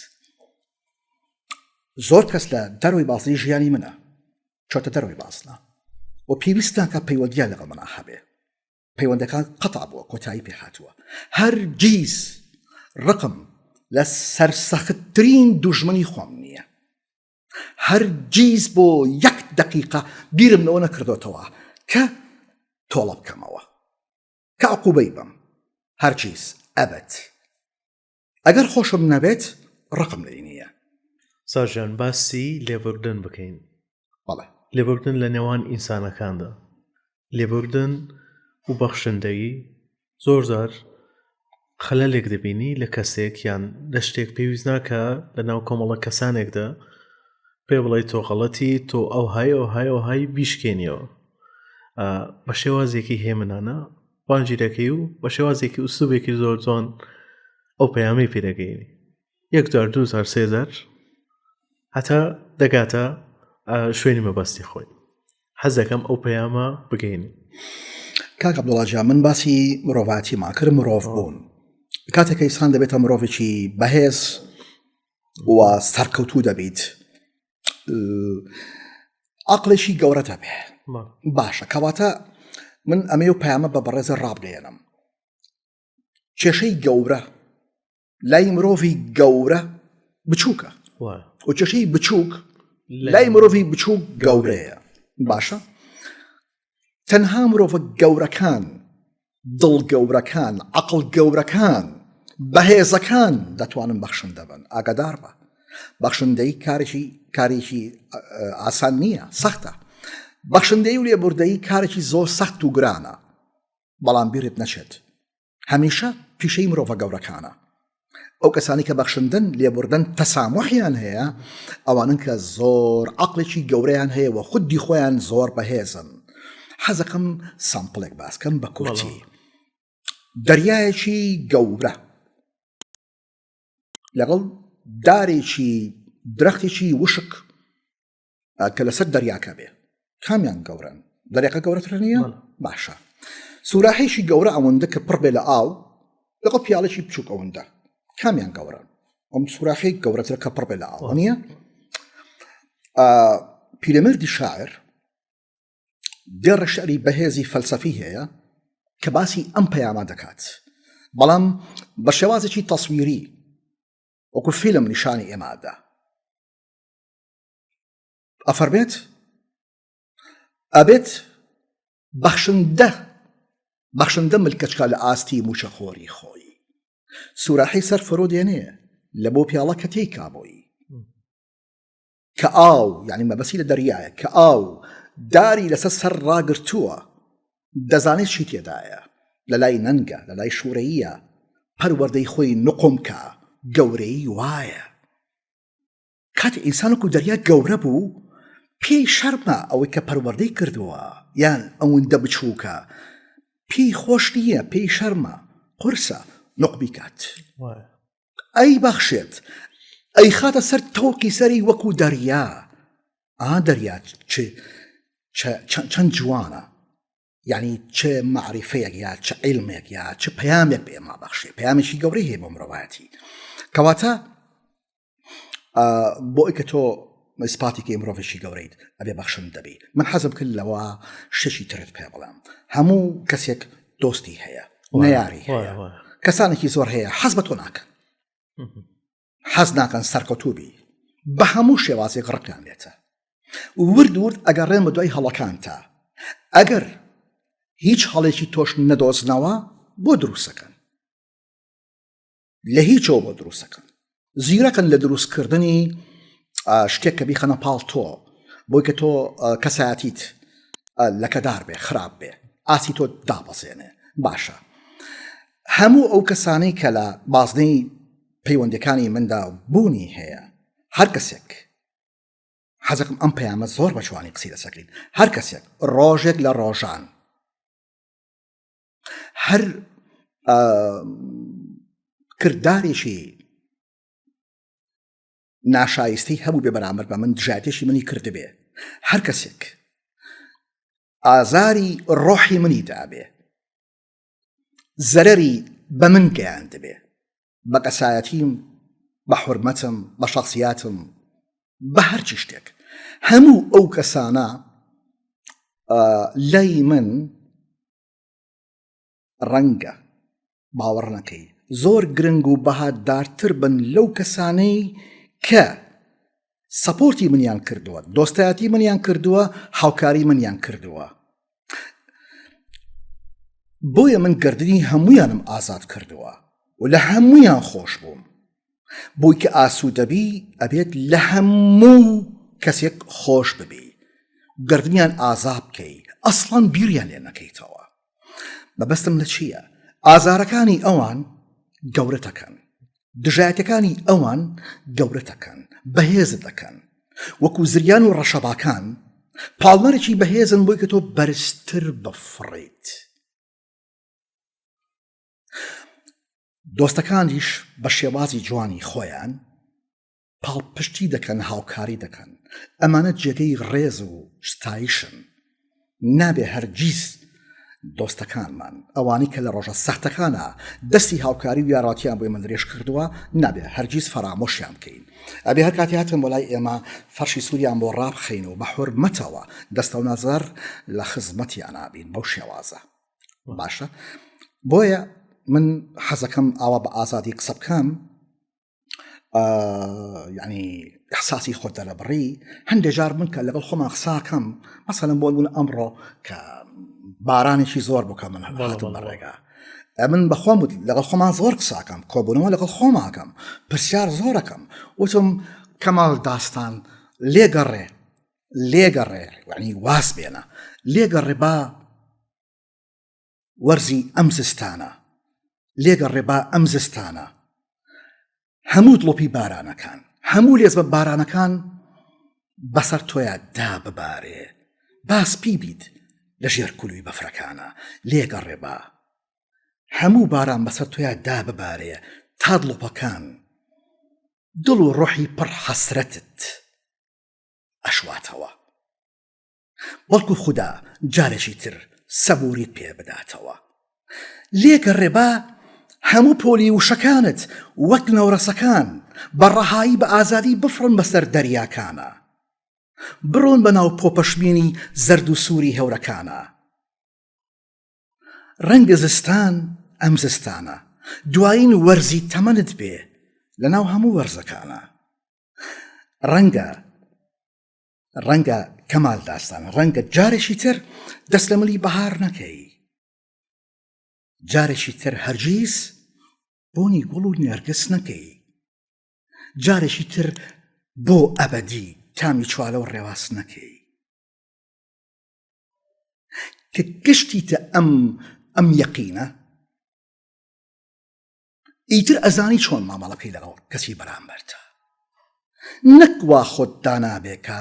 زۆر کەس لە دەروی بازنەی ژیانی منە چۆتە دەروی بازنە و پێویست ناکە پەیوەندیان لەگەڵ منە هەبێ پەیوەندەکان قەتا بووە کۆتایی پێ هاتووە هەرگیز ڕقم لە سەرسەختترین دوژمنی خۆم نییە هەرگیز بۆ یەک دقیقە بیرم لەوە نەکردوتەوە کە تۆڵە بکەمەوە کە عقوبەی بم هەرگیز ئەبەت ئەگەر خۆشم نەبێت ڕقم لێی نییە. ساژان باسی لێبوردن بکەین. بەڵێ. لێبوردن لە نێوان ئینسانەکاندا. لێبوردن و بەخشندەیی زۆر جار خەلەلێک دەبینی لە کەسێک یان لە شتێک پێویست ناکە لە ناو کۆمەڵە کەسانێکدا پێ بڵێ تۆ غەڵەتی تۆ ئەو های ئەو های ئەو های بیشکێنیەوە بە شێوازێکی هێمنانە بانگی دەکەی و بە شێوازێکی ئوسلوبێکی زۆر جوان ئەو پەیامەی پێ دەگەینی یەک جار دوو جار سێ جار هەتا دەگاتە شوێنی مەبەستی خۆی حەز دەکەم ئەو پەیامە بگەینی کاک عەبدوڵا جان من باسی مرۆڤاتیمان کرد مرۆڤ بوون کاتێک کە ئینسان دەبێتە مرۆڤێکی بەهێز و سەرکەوتوو دەبیت عقلێکی گەورە دەبێ باشە کەواتە من ئەمەی و پەیامە بە بەڕێزە ڕابگەێنم کێشەی گەورە لای مرۆڤی گەورە بچووکە و کێشەی بچووک لای مرۆڤی بچووک گەورەیە باشە تەنها مرۆڤە گەورەکان دڵ گەورەکان عقل گەورەکان بەهێزەکان دەتوانن بەخشندە بن ئاگادار بە بەخشندەی کارێکی کارێکی ئاسان نییە سەختە بەخشندەی و لێبوردەیی کارێکی زۆر سەخت و گرانە بەڵام بیرت نەچێت هەمیشە پیشەی مرۆڤە گەورەکانە ئەو کەسانی کە بەخشندن لێبوردن تەسامحیان هەیە ئەوانن کە زۆر عقلێکی گەورەیان هەیە و خودی خۆیان زۆر بەهێزن حەزەکەم سامپڵێک باسکەم بە کورتی دەریایەکی گەورە لەگەڵ دارێکی درەختێکی وشک کە لەسەر دەریاکە بێ کامیان گەورەن دەریاکە گەورەتر نییە باشە سوراحێکی گەورە ئەوەندە کە پڕ بێ لە ئاو لەگەڵ پیاڵێکی بچووک ئەوەندە کامیان گەورەن ئەم سوراخی گەورەترە کە پڕ بێ لە ئاو نییە پیرەمێردی شاعر دێڕە شعری بەهێزی فەلسەفی هەیە کە باسی ئەم پەیامە دەکات بەڵام بە شێوازێکی تەسویری وەکو فیلم نیشانی ئێمادا ئەفەرمێت ئەبێت بەخشندە بەخشندە ملکەچکە لە ئاستی موچەخۆری خۆی سوراحی سەر فرۆ دێنێ لە بۆ پیاڵە کە تێی کابۆی کە ئاو یعنی مەبەسی لە دەریایە کە ئاو داری لەسەر سەر ڕاگرتووە دەزانێت چی تێدایە لە لای نەنگە لە لای شوورەیە پەروەردەی خۆی نقۆم کە گەورەی وایە کاتێ ئینسان وەکو دەریا گەورە بوو پێی شەرمە ئەوەی کە پەروەردەی کردووە یان ئەوەندە بچووکە پێی خۆش نییە پێی شەرمە قورسە نقبی کات ئەی بەخشێت ئەی خاتە سەر تەوقی سەری وەکو دەریا ئا دەریا چ. چەند جوانە یعنی چ معریفەیەک یا چ عیلمێک یا چ پەیامێک بە ئێمە بەخشێ پەیامێکی گەورەی هەیە بۆ مرۆڤایەتی کەواتە بۆ ئەوی کە تۆ ئیسپاتی کەی مرۆڤێکی گەورەیت ئەبێ بەخشم دەبی من حەزم کرد لەوە شتێکی ترت پێ بڵێم هەموو کەسێک دۆستی هەیە نەیاری هەیە کەسانێکی زۆر هەیە حەز بە تۆ ناکەن حەز ناکەن سەرکەوتوو بی بە هەموو شێوازێک ڕقیان لێتە ورد ورد ئەگەڕێن بە دوای هەڵەکانتا ئەگەر هیچ هەڵێکی تۆش نەدۆزنەوە بۆ دروستەکەن لە هیچەوە بۆ دروستەکەن زیرەکەن لە دروستکردنی شتێک کە بیخەنە پاڵ تۆ بۆی کە تۆ کەسایەتیت لەکەدار بێ خراپ بێ ئاسی تۆ دابەزێنێ باشە هەموو ئەو کەسانەی کە لە بازنەی پەیوەندەکانی مندا بوونی هەیە هەر کەسێک حەزەکەم ئەم پەیامە زۆر بە جوانی قسەی لەسەکەین هەر کەسێک ڕۆژێک لە ڕۆژان هەر کردارێکی ناشایستەی هەبوو بێ بەرامبەر بە من دژایەتێکی منی کردبێ هەر کەسێک ئازاری ڕۆحی منی دابێ زەرەری بە من گەیاندبێ بە کەسایەتیم بە حورمەتم بە شخصیاتم بە هەرچی شتێک هەموو ئەو کەسانە لای من ڕەنگە باوەڕ نەکەی زۆر گرنگ و بەهادارتر بن لەو کەسانەی کە سەپۆرتی منیان کردووە دۆستایەتی منیان کردووە هاوکاری منیان کردووە بۆیە من گردنی هەمویانم ئازاد کردووە و لە هەمویان خۆش بووم بۆی کە ئاسوودەبی ئەبێت لە هەموو کەسێک خۆش ببی گردنیان ئازا بکەی ئەسڵەن بیریان لێ نەکەیتەوە مەبەستم لە چییە؟ ئازارەکانی ئەوان گەورەتەکەن دژایەتەکانی ئەوان گەورەتەکەن بەهێزت دەکەن وەکو زریان و ڕەشەباکان پاڵنەرێکی بەهێزن بۆی کە تۆ بەرزتر بفڕیت دۆستەکانیش بە شێوازی جوانی خۆیان پاڵپشتی دەکەن هاوکاری دەکەن ئەمانە جێگەی ڕێز و ستایشن نابێ هەرگیز دۆستەکانمان ئەوانەی کە لە ڕۆژە سەختەکانە دەستی هاوکاری و یاڕاتیان بۆ ئێمە درێژ کردووە نابێ هەرگیز فەرامۆشیان بکەین ئەبێ هەر کاتی هاتن بۆ لای ئێمە فەرشی سووریان بۆ ڕابخەین و بە حورمەتەوە دەستە و نەزەر لە خزمەتیان نابین بەو شێوازە باشە بۆیە من حەزەکەم ئاوا بە ئازادی قسە بکەم یعنی احساسی خۆت دەرەبڕی هەندێک جار من کە لەگەڵ خۆمان قساکەم مەسەلەن بۆ بوون ئەمڕۆ کە بارانێکی زۆر بکە من هاتم بە ڕێگا من بەخۆم وت لەگەڵ خۆمان زۆر قساکەم کۆبوونەوە لەگەڵ خۆماکەم پرسیار زۆرەکەم وتم کەمال داستان لێگەڕێ لێگەڕێ یعنی واز بێنە لێگەڕێ با وەرزی ئەم زستانە لێگەڕێ با ئەم زستانە هەموو دڵۆپی بارانەکان هەموو لێزمە بارانەکان بەسەر تۆیا دا ببارێ با سپی بیت لە ژێر کولوی بەفرەکانە لێگەڕێ با هەموو باران بەسەر تۆیا دا ببارێ تا دڵۆپەکان دڵ و ڕۆحی پڕ حەسرەتت ئەشواتەوە. بەڵکو خودا جارێکی تر سەبوریت پێ بداتەوە. لێگەڕێ با هەموو پۆلی وشەکانت وەک نەورەسەکان بە ڕەهایی بە ئازادی بفڕن بەسەر دەریاکانا. بڕۆن بە ناو پۆپەشمینی زەرد و سووری هەورەکانا. ڕەنگە زستان ئەم زستانە دوایین وەرزی تەمەنت بێ لەناو هەموو وەرزەکانا. ڕەنگە ڕەنگە کەمال داستان ڕەنگە جارێکی تر دەست لە ملی بەهار نەکەی جارێکی تر هەرگیز بۆنی گوڵ و نێرگس نەکەی جارێکی تر بۆ ئەبەدی تامی چوالە و ڕێواس نەکەی کە گشتیتە ئەم ئەم یەقینە ئیتر ئەزانی چۆن مامەڵە بکەی لەگەڵ کەسی بەرامبەرتا نەک وا خۆت دانابێ کە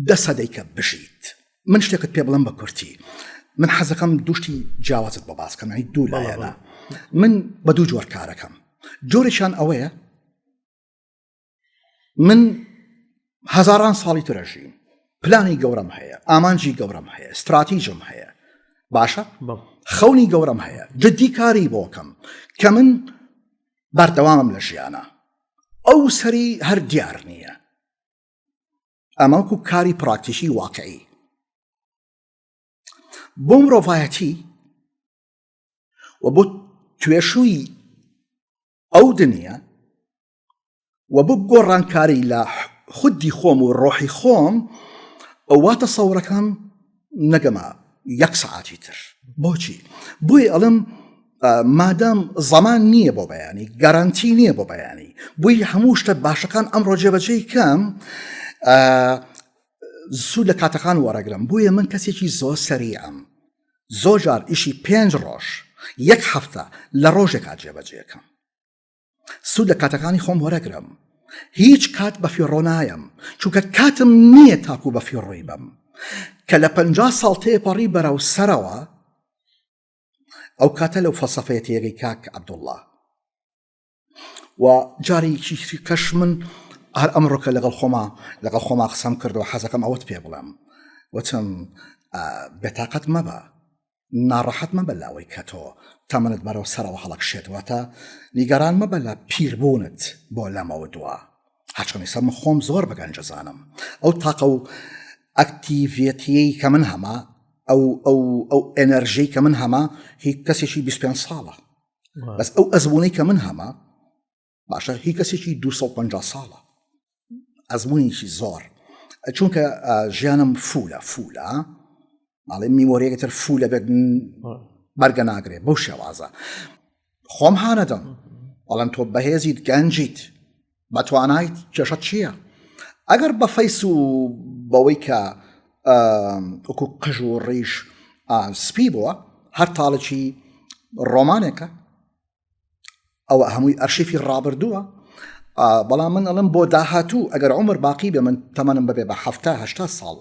دە سەدەی کە بژیت من شتێکت پێ بڵم بە کورتی من حەزەکەم دوشتی جیاوازت بۆ باسکەم یعنی دوو لایەنە من بە دوو جۆر کارەکەم جۆرێکیان ئەوەیە من هەزاران ساڵی ترەژیم. پلانی گەورەم هەیە ئامانجی گەورەم هەیە ستراتیژم هەیە باشە خەونی گەورەم هەیە جددی کاری بۆکەم کە من بەردەوامم لە ژیانە ئەو سەری هەر دیار نییە ئەمەکو کاری پراکتیکی واقعی بۆ مرۆڤایەتی و بۆ توێشووی ئەو دنیا و بۆ گۆڕانکاری لە خودی خۆم و ڕۆحی خۆم وا تەسەورەکەم نەگەمە یەک سەعاتی تر بۆچی بۆیە ئەڵم مادام زەمان نییە بۆ بەیانی گەرانتی نییە بۆ بەیانی بۆی هەموو شتە باشەکان ئەمڕۆ جێبەجێی کەم سوود لە کاتەکان وەرەگرم بۆیە من کەسێکی زۆر سەریعم زۆر جار ئیشی پێنج ڕۆژ یەک هەفتە لە ڕۆژێکا جێبەجێکەم سوود لە کاتەکانی خۆم وەرەگرم هیچ کات بە فیڕۆ نایەم چونکە کاتم نییە تاکو بە فیڕۆی بم کە لە پ ساڵ تێپەڕی بەرەو سەرەوە ئەو کاتە لەو فەلسەفەیە تێگەی کاک عەبدوڵڵا و جارێکی کەش من هەر ئەمڕۆکە لەگەڵ خۆما لەگەڵ خۆما قسەم کردەوە حەزەکەم ئەوەت پێ بڵێم وتم بێتاقەت مەبە ناڕەحەت مەبە لاوەی کە تۆ تەمەنت بەرەو سەرەوە هەڵەکشێت واتە نیگەران مەبە لە پیربوونت بۆ لەمەوە دوا هەرچۆن ئێستا من خۆم زۆر بە گەنجەزانم ئەو تاقە و ئەکتیڤێتیەی کە من هەمە ئەو ئەو ئەو ئەنەرژی کە من هەمە هی کەسێکی 25 ساڵە بەس ئەو ئەزمونەی کە من هەمە باشە هی کەسێکی 250 ساڵە ئەزمونێکی زۆر چونکە ژیانم فولە فولە ئەڵێ میمۆریەکە تر فولە بێت بەرگە ناگرێ بەو شێوازە خۆم هاانەدەم بەڵام تۆ بەهێزیت گەنجیت بەتوانایت کێشە چییە؟ ئەگەر بە فەیس و بەوەی کە وەکو قژ و ڕیش سپی بووە هەر تاڵێکی ڕۆمانێکە ئەوە هەمووی ئەرشیفی ڕابردووە بەڵام من ئەڵم بۆ داهاتوو ئەگەر عمر باقی بێ من تەمەنم ببێ بە هەفتا ساڵ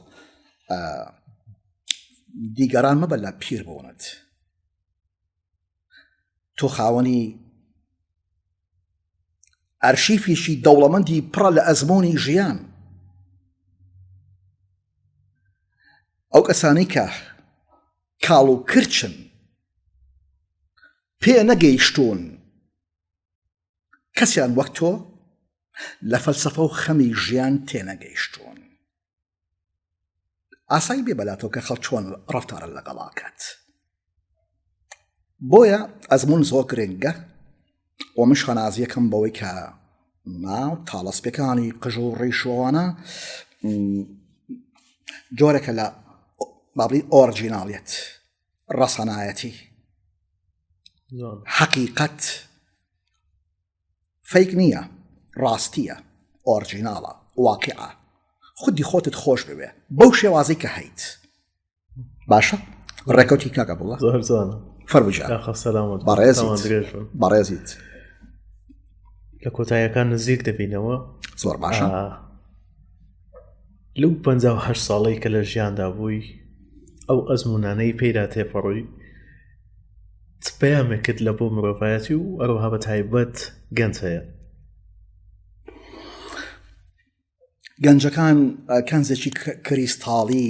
دیگەران مەبە لە پیر بوونت تۆ خاوەنی ئەرشیفێکی دەوڵەمەندی پڕە لە ئەزمموی ژیان ئەو کەسانی کە کاڵ و کرچن پێ نەگەیشتوون کەسیان وەک تۆ لە فەلسەفە و خەمی ژیان تێنەگەیشتوون ئاسایی بێ بەلاتەوە کە خەڵک چۆن ڕفتارە لەگەڵاکات بۆیە ئەزمون زۆر گرنگە و من شانازیەکەم بەوەی کە ناو تاڵەسپەکانی قژ و ڕیشەوانە جۆرەکە لە بابی ئۆرجیناڵیت ڕەسەنایەتی حەقیقەت فەیک نییە ڕاستیە ئۆرجیناڵە واقعە خودی خۆتت خۆش بوێ بەو شێوازی کە هەیت باشە ڕێکەوتی کاکە بڵە زۆر جوانە فەرموو یاخوا سەلامەت بەڕێزیت تەمان درێژ بن. بەڕێزیت لە کۆتاییەکان نزیک دەبینەوە زۆر باشە ئا، لەو 58 ساڵەی کە لە ژیاندا بووی ئەو ئەزمونانەی پێیدا تێپەڕووی چ پەیامێکت لە بۆ مرۆڤایەتی و ئەرۆها بە تایبەت گەنج هەیە گەنجەکان کەنزێکی کریستاڵی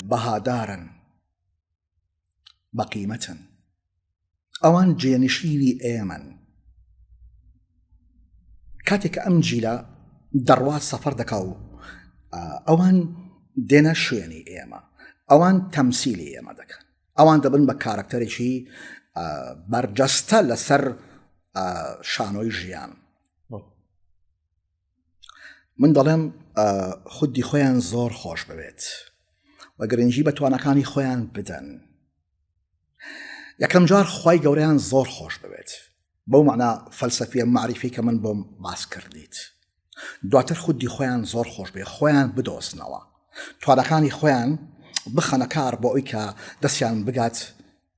بەهادارن بەقیمەتن ئەوان جێنشینی ئێمەن کاتێک کە ئەم جیلە دەڕوا سەفەر دەکا و ئەوان دێنە شوێنی ئێمە ئەوان تەمسیلی ئێمە دەکەن ئەوان دەبن بە کارکتەرێکی بەرجەستە لەسەر شانۆی ژیان من دەڵێم خودی خۆیان زۆر خۆش بوێت و گرنگی بە توانەکانی خۆیان بدەن یەکەم جار خی گەوریان زۆر خۆش بوێت بەو معنا فەلسەفیە معریفی کە من بۆم باس کردیت دواتر خودی خۆیان زۆر خۆش بێ خۆیان بدۆزنەوە توانەکانی خۆیان بخەنە کار بۆ ئەوی کە دەستیان بگات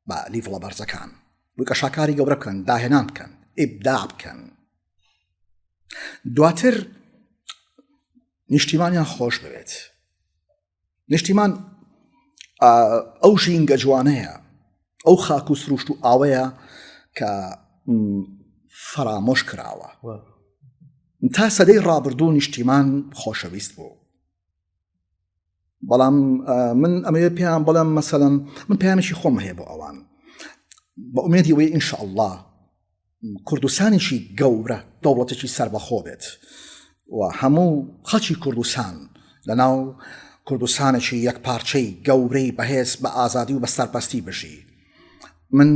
بە لیڤڵە بەرزەکان بکە شاکاری گەورە بکەن داهێنان بکەن ئیبدا بکەن دواتر نیشتیمانیان خۆش بوێت نیشتیمان ئەو ژینگە جوانەیە ئەو خاک و سروشت و ئاوەیە کە فەرامۆش کراوە تا سەدەی ڕابردوو نیشتیمان خۆشەویست بوو. بەڵام من ئەمەوێت پێیان بڵێم مەسەلەن من پەیامێکی خۆم هەیە بۆ ئەوان بە ئومێدی ئەوەی ئینشاءاللە کوردستانێکی گەورە دەوڵەتێکی سەربەخۆ بێت و هەموو خەڵکی کوردستان لە ناو کوردستانێکی یەک پارچەی گەورەی بەهێز بە ئازادی و بە سەربەستی بژی من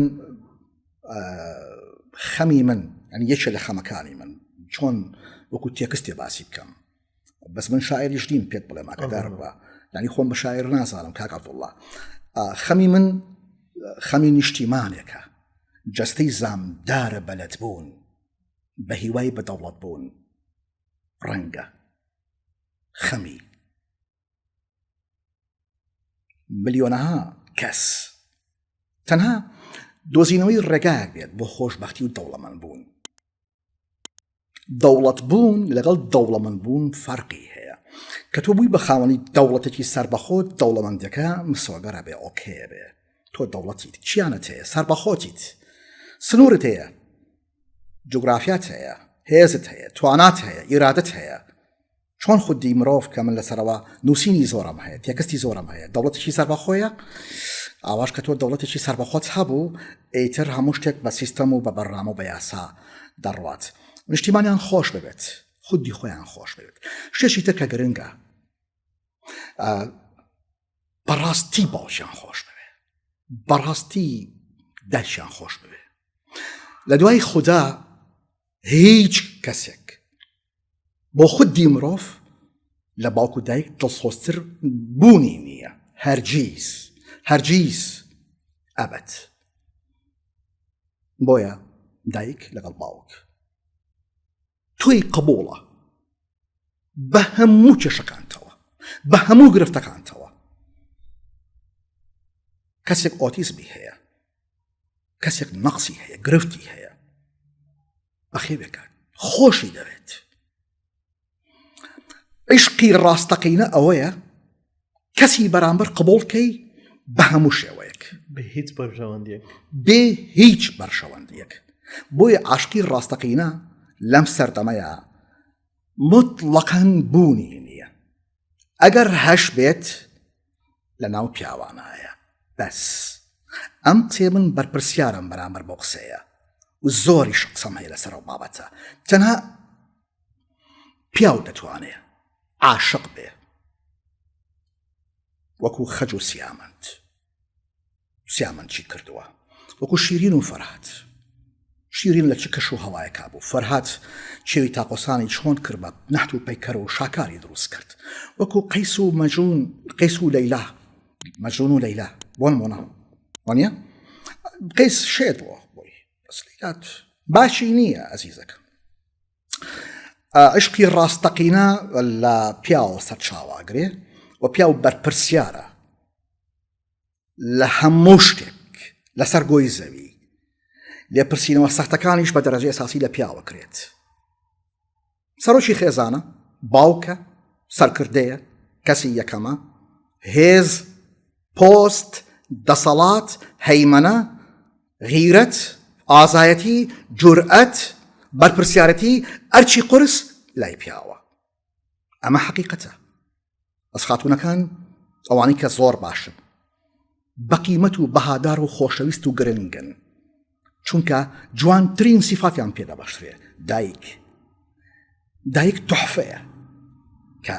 خەمی من یعنی یەکێ لە خەمەکانی من چۆن وەکو تێکستێ باسی بکەم بەس من شاعریش نیم پێت بڵێم ئاگادارم بە یعنی خۆم بە شاعر نازانم کاک عەبدوڵڵا خەمی من خەمی نیشتیمانێکە جەستەی زامدارە بەلەت بوون بە هیوای بە دەوڵەت بوون ڕەنگە خەمی ملیۆنەها کەس تەنها دۆزینەوەی ڕێگایەک بێت بۆ خۆشببختی و دەوڵەمەند بوون دەوڵەت بوون لەگەڵ دەوڵەمەند بوون فەرقی هەیە کە تۆ بووی بە خاوەنی دەوڵەتێکی سەربەخۆ دەوڵەمەندەکە مسۆگەرە بێ ئۆکێ بێ تۆ دەوڵەتیت چیانت هەیە سەربەخۆتیت سنوورت هەیە جوگرافیات هەیە هێزت هەیە توانات هەیە ئیرادت هەیە چۆن خودی مرۆڤ کە من لەسەرەوە نووسینی زۆرم هەیە تێکستی زۆرم هەیە دەوڵەتێکی سەربەخۆیە ئاواش کە تۆ دەوڵەتێکی سەربەخۆت هەبوو ئیتر هەموو شتێک بە سیستەم و بە بەرنامە و بە یاسا دەڕوات نیشتیمانیان خۆش ببێت خودی خۆیان خۆش بێت شتێکی تر کە گرنگە بەڕاستی باوکیان خۆش بوێ بەڕاستی دایکیان خۆش بوێ لە دوای خوددا هیچ کەسێک بۆ خودی مرۆڤ لە باوک و دایک دڵسۆزتر بوونی نییە هەرگیز هەرگیز ئەبەت بۆیە دایک لەگەڵ باوک تۆی قبوڵە بە هەموو کێشەکانتەوە بە هەموو گرفتەکانتەوە کەسێک ئۆتیزمی هەیە کەسێک نەقسی هەیە گرفتی هەیە بەخێوێکات خۆشی دەوێت عشقی ڕاستەقینە ئەوەیە کەسی بەرامبەر قبولکەی بە هەموو شێوەیەک بێ هیچ بەرژەوەندیەک بێ هیچ بەرژەوەندیەک بۆیە عاشقی ڕاستەقینە لەم سەردەمەیە مطلقەن بوونی نییە ئەگەر هەش بێت لە ناو پیاوانایە بەس ئەم قسەیە من بەرپرسیارم بەرامبەر بۆ قسەیە و زۆریش قسەم هەیە لەسەر ئەو بابەتە تەنها پیاو دەتوانێ عاشق بێ وەکو خەج و سیامەند سیامەند چی کردووە وەکو شیرین و فەرهاد شیرین لە چ کەش و هەوایەکا بوو فەرهاد چێوی تاقۆسانی چۆن کرد بە نەحت و پەیکەر و شاکاری دروست کرد وەکو قەیس و مەجون قەیس و لەیلا مەجون و لەیلا بۆ نمونە وانە قەیس شێت بووە بۆی بەس لەیلات باشی نییە ئەزیزەکەم عشقی ڕاستەقینە لە پیاوە سەرچاواگرێ و پیاو بەرپرسیارە لە هەموو شتێک لەسەر گۆی زەوی لێپرسینەوە سەختەکانیش بە دەرەجە ئەساسی لە پیاوە کرێت سەرۆکی خێزانە باوکە سەرکردەیە کەسی یەکەمە هێز پۆست دەسەڵات هەیمەنە غیرەت ئازایەتی جورئەت بەرپرسیارەتی ئەرچی قورس لای پیاوە ئەمە حەقیقەتە بەس خاتوونەکان ئەوانەی کە زۆر باشن بەقیمەت و بەهادار و خۆشەویست و گرنگن چونکە جوانترین سیفاتیان پێدەبەخشرێ دایک دایک تحفەیە کە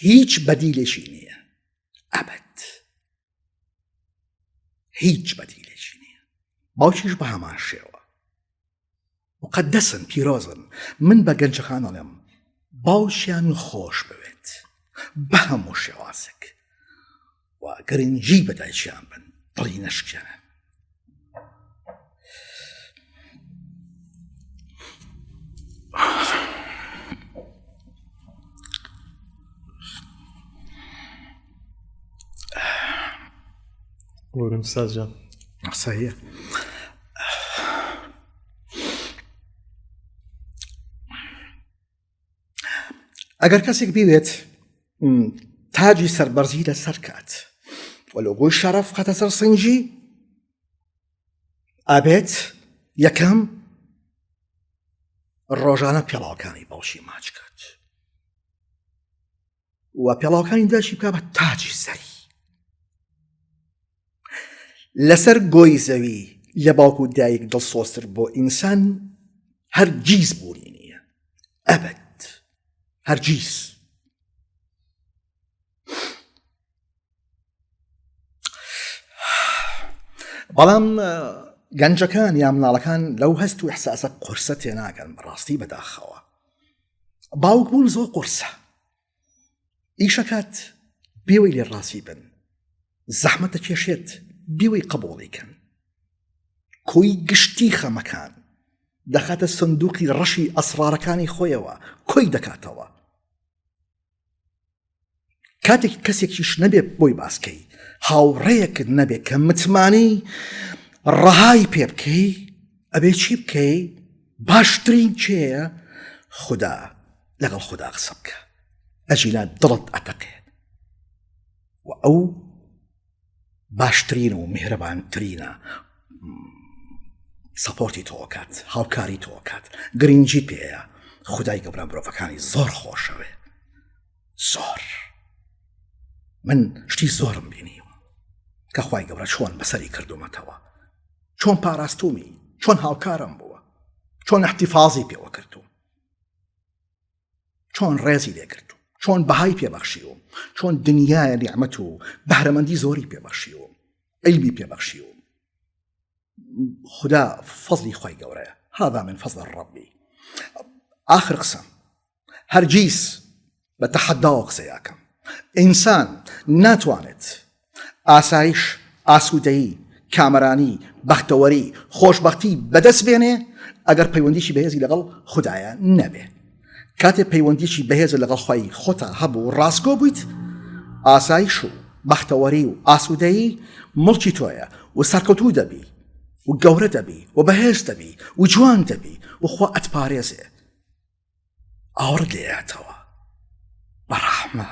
هیچ بەدیلێکی نییە ئەبەت هیچ بەدیلێکی نییە باوکیش بە هەمان شێوە مقدسن پیرۆزن من بە گەنجەکان ئەڵێم باوکیان خۆش بوێت بە هەموو شێوازێک و گرنگی بە دایکیان بن دڵی نەشکێنن وەرم سازجان قسەیە ئەگەر کەسێک بیوێت تاجی سەربەرزی لەسەر کات و لۆگۆی شەرەف خەتە سەر سنگی ئابێت یەکەم ڕۆژانە پێڵاوەکانی باوشی ماچ کات. و پێڵاوەکانی دایکی بکا بە تاجی سەری. لەسەر گۆی زەوی لە باوک و دایک دڵسۆزتر بۆ ئینسان هەرگیز بوونی نییە ئەبەد هەرگیز. بەڵام گەنجەکان یا مناڵەکان لەو هەست و احساسە قورسە تێناگەن بەڕاستی بەداخەوە باوک بوون زۆر قورسە ئیشەکات بێوەی لێ ڕاستی بن زەحمەتە کێشێت بیوەی قبوڵی کەن کۆی گشتی خەمەکان دەخاتە سندوقی ڕەشی ئەسرارەکانی خۆیەوە کۆی دەکاتەوە کاتێک کەسێکیش نەبێت بۆی باسکەی هاوڕێیەکت نەبێت کە متمانەی ڕەهای پێ بکەی ئەبێ چی بکەی باشترین کێیە خدا لەگەڵ خدا قسە بکە ئەژینا دڵت ئەتەقێ و ئەو باشترین و میهرەبانترینە سەپۆرتی تۆکات هاوکاری تۆکات گرنگی پێەیە خدای گەورە مرۆڤەکانی زۆر خۆشەوێ زۆر من شتی زۆرم بینیوە کە خی گەورە چۆن بەسەری کردومەتەوە چۆن پاراستومی چۆن هاوکارم بووە چۆن احتیفازی پێوە کردوم چۆن ڕێزی لێگرتوم چۆن بەهای پێبەخشیوم چۆن دنیاە نیعممەت و بەهرەمەندی زۆری پێبەخشیوم عیلمی پێبەخشیوم خدا فەزلی خی گەورەیە هذا من فضل الربی آخر قسە هەرگیز بە تەحەداوە قسەیەکەم ئینسان ناتوانێت ئاسایش، ئاسوودەیی، کامەرانی، بەختەوەری، خۆشبەختی بەدەست بێنێ ئەگەر پەیوەندیی بەهێزی لەگەڵ خودایە نەبێ. کاتێ پەیوەندیی بەهێزت لەگەڵ خوای خۆتا هەبوو ڕاستگۆ بوویت، ئاسایش و بەختەوەری و ئاسوودەیی موڵکی تۆیە و سەرکەوتوو دەبی و گەورە دەبی و بەهێز دەبی و جوان دەبی و خوا ئەتپارێزێ. ئاوڕت لێ یاتەوە بە ڕەحمە.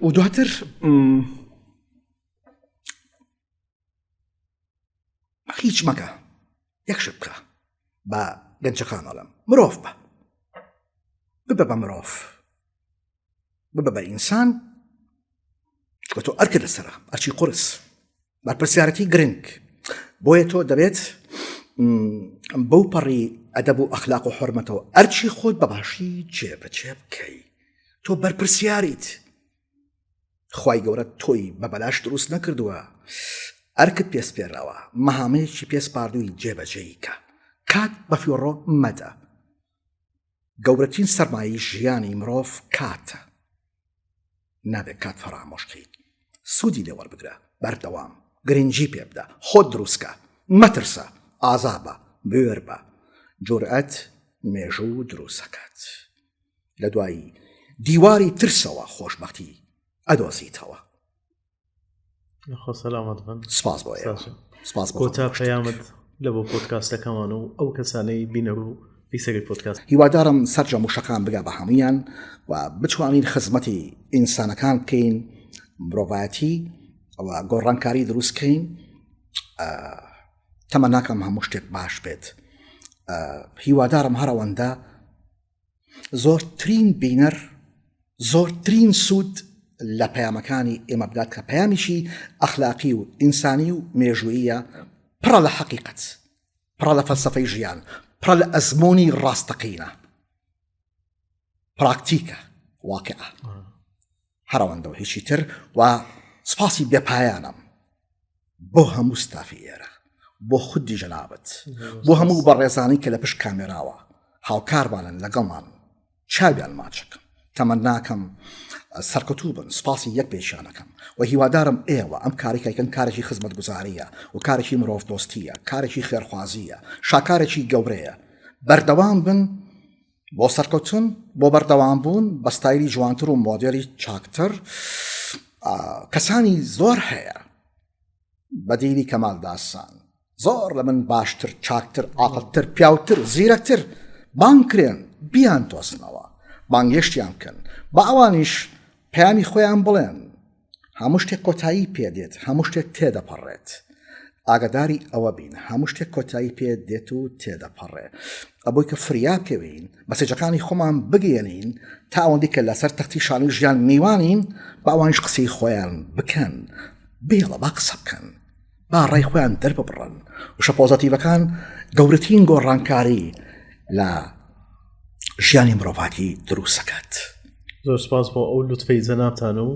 و دواتر هیچ مەکە یەک شت بکە بە گەنجەکان ئەڵم مرۆڤ بە ببە بە مرۆڤ ببە بە ئینسان چکە تۆ ئەرکە لەسرە ئەرچی قرس بەرپرسیارەتی گرنگ بۆیە تۆ دەبێت بەو پەڕی ئەدەب و ئەخلاق و حرمەتەوە ئەرچی خۆت بە باشی جێبەجێ بکەی تۆ بەرپرسیاریت خی گەورە تۆی بە بەلاش دروست نەکردووە ئەرکت پێسپێراوە مەهامەیەکی پێسپاردووی جێبەجێیکە کات بەفیڕۆ مەدە گەورەترین سەرمایەی ژیانی مرۆڤ کاتە، نابێت کات فەرامۆش کەیت، سوودی لێ وەربگرە، بەردەوام گرنگی پێ بدە، خۆت دروستکە، مەترسە، ئازا بە، بوێر بە، جورئەت مێژوو دروستەکات. لە دوای دیواری ترسەوە خۆشبەختی ئەدۆزیتەوە. خۆ سەلامەت بن سپاس بۆ سپاس کۆتا پەیامت لە بۆ پۆدکاستەکەمان و ئەو کەسانەی بینەر و بیسەری پۆدکاست هیوادارم سەرجەم وشەکان بگا بە هەمویان و بتوانین خزمەتی ئینسانەکان بکەین مرۆڤایەتی و گۆڕانکاری دروستکەین تەمە ناکەم هەموو شتێک باش بێت هیوادارم هەرەوەندە زۆرترین بینەر زۆرترین سوود لە پەیامەکانی ئێمە بگات کە پەیامیشی ئەخلاقی و ئینسانی و مێژوویە پڕە لە حەقیقەت پڕە لە فەلسفەی ژیان پڕە لە ئەزمموی ڕاستەقینە پراکتیکە واقع هەرەوەندەوە هیچی تر و سپاسی بێپایانم بۆ هەموو ستافی ئێرە بۆ خودی جەنابت بۆ هەموو بەڕێزانی کە لە پشت کامێراوە هاوکارمانن لەگەڵمان چاویان ماچەکەم تەمەن ناکەم سەرکەوتوو بن سپاسی یەک پێشانەکەم و هیوادارم ئێوە ئەم کارێکیکەن کارێکی خزمەت گوزاریە و کارێکی مرۆڤ دۆستیە کارێکی خێرخوازیە شاکارێکی گەورەیە بەردەوام بن بۆ سەرکەوتن بۆ بەردەوام بوون بە ستایلی جوانتر و مۆدێلی چاکتر کەسانی زۆر هەیە بەدیلی کەمال داسان زۆر لە من باشتر چاکتر عاقلتر پیاوتر زیرەکتر بانگ کرێن بیان تۆسنەوە بانگێشتیان بکەن بە ئەوانیش پەیامی خۆیان بڵێن هەموو شتێک کۆتایی پێدێت هەموو شتێک تێدەپەڕێت. ئاگاداری ئەوە بین هەموو شتێک کۆتایی پێ دێت و تێدەپەڕێ. ئەبووی کە فریا بکەوین، مەسجەکانی خۆمان بگەیەنین تا ئەوەندەی کە لەسەر تەختی شانۆی ژیان میوانین، با ئەوانیش قسەی خۆیان بکەن. بێڵە با قسە بکەن. با ڕای خۆیان دەرببڕن. وشە پۆزەتیڤەکان گەورەترین گۆڕانکاری لە ژیانی مرۆڤاتی دروستەکات. زۆر سپاس بۆ ئەو لوتفەی جەنابتان و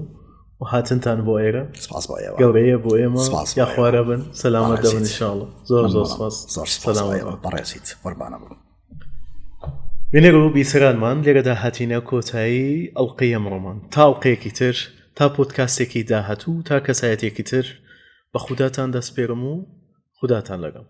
و هاتنتان بۆ ئێرە. سپاس بۆ ئێوە. گەورەیە بۆ ئێمە. سپاس بۆ یا خوارە بن سەلامەت دەبن ان شاء الله. زۆر زۆر سپاس. زۆر سپاس بۆ ئێوە بەڕێزیت قوربانە بم. بینەر و بیسەرانمان لێرەدا هاتینە کۆتایی ئەڵقەی ئەمڕۆمان تا ئەڵقەیەکی تر تا پۆدکاستێکی داهاتوو تا کەسایەتێکی تر بە خوداتان دەسپێرم و خوداتان لەگەڵ.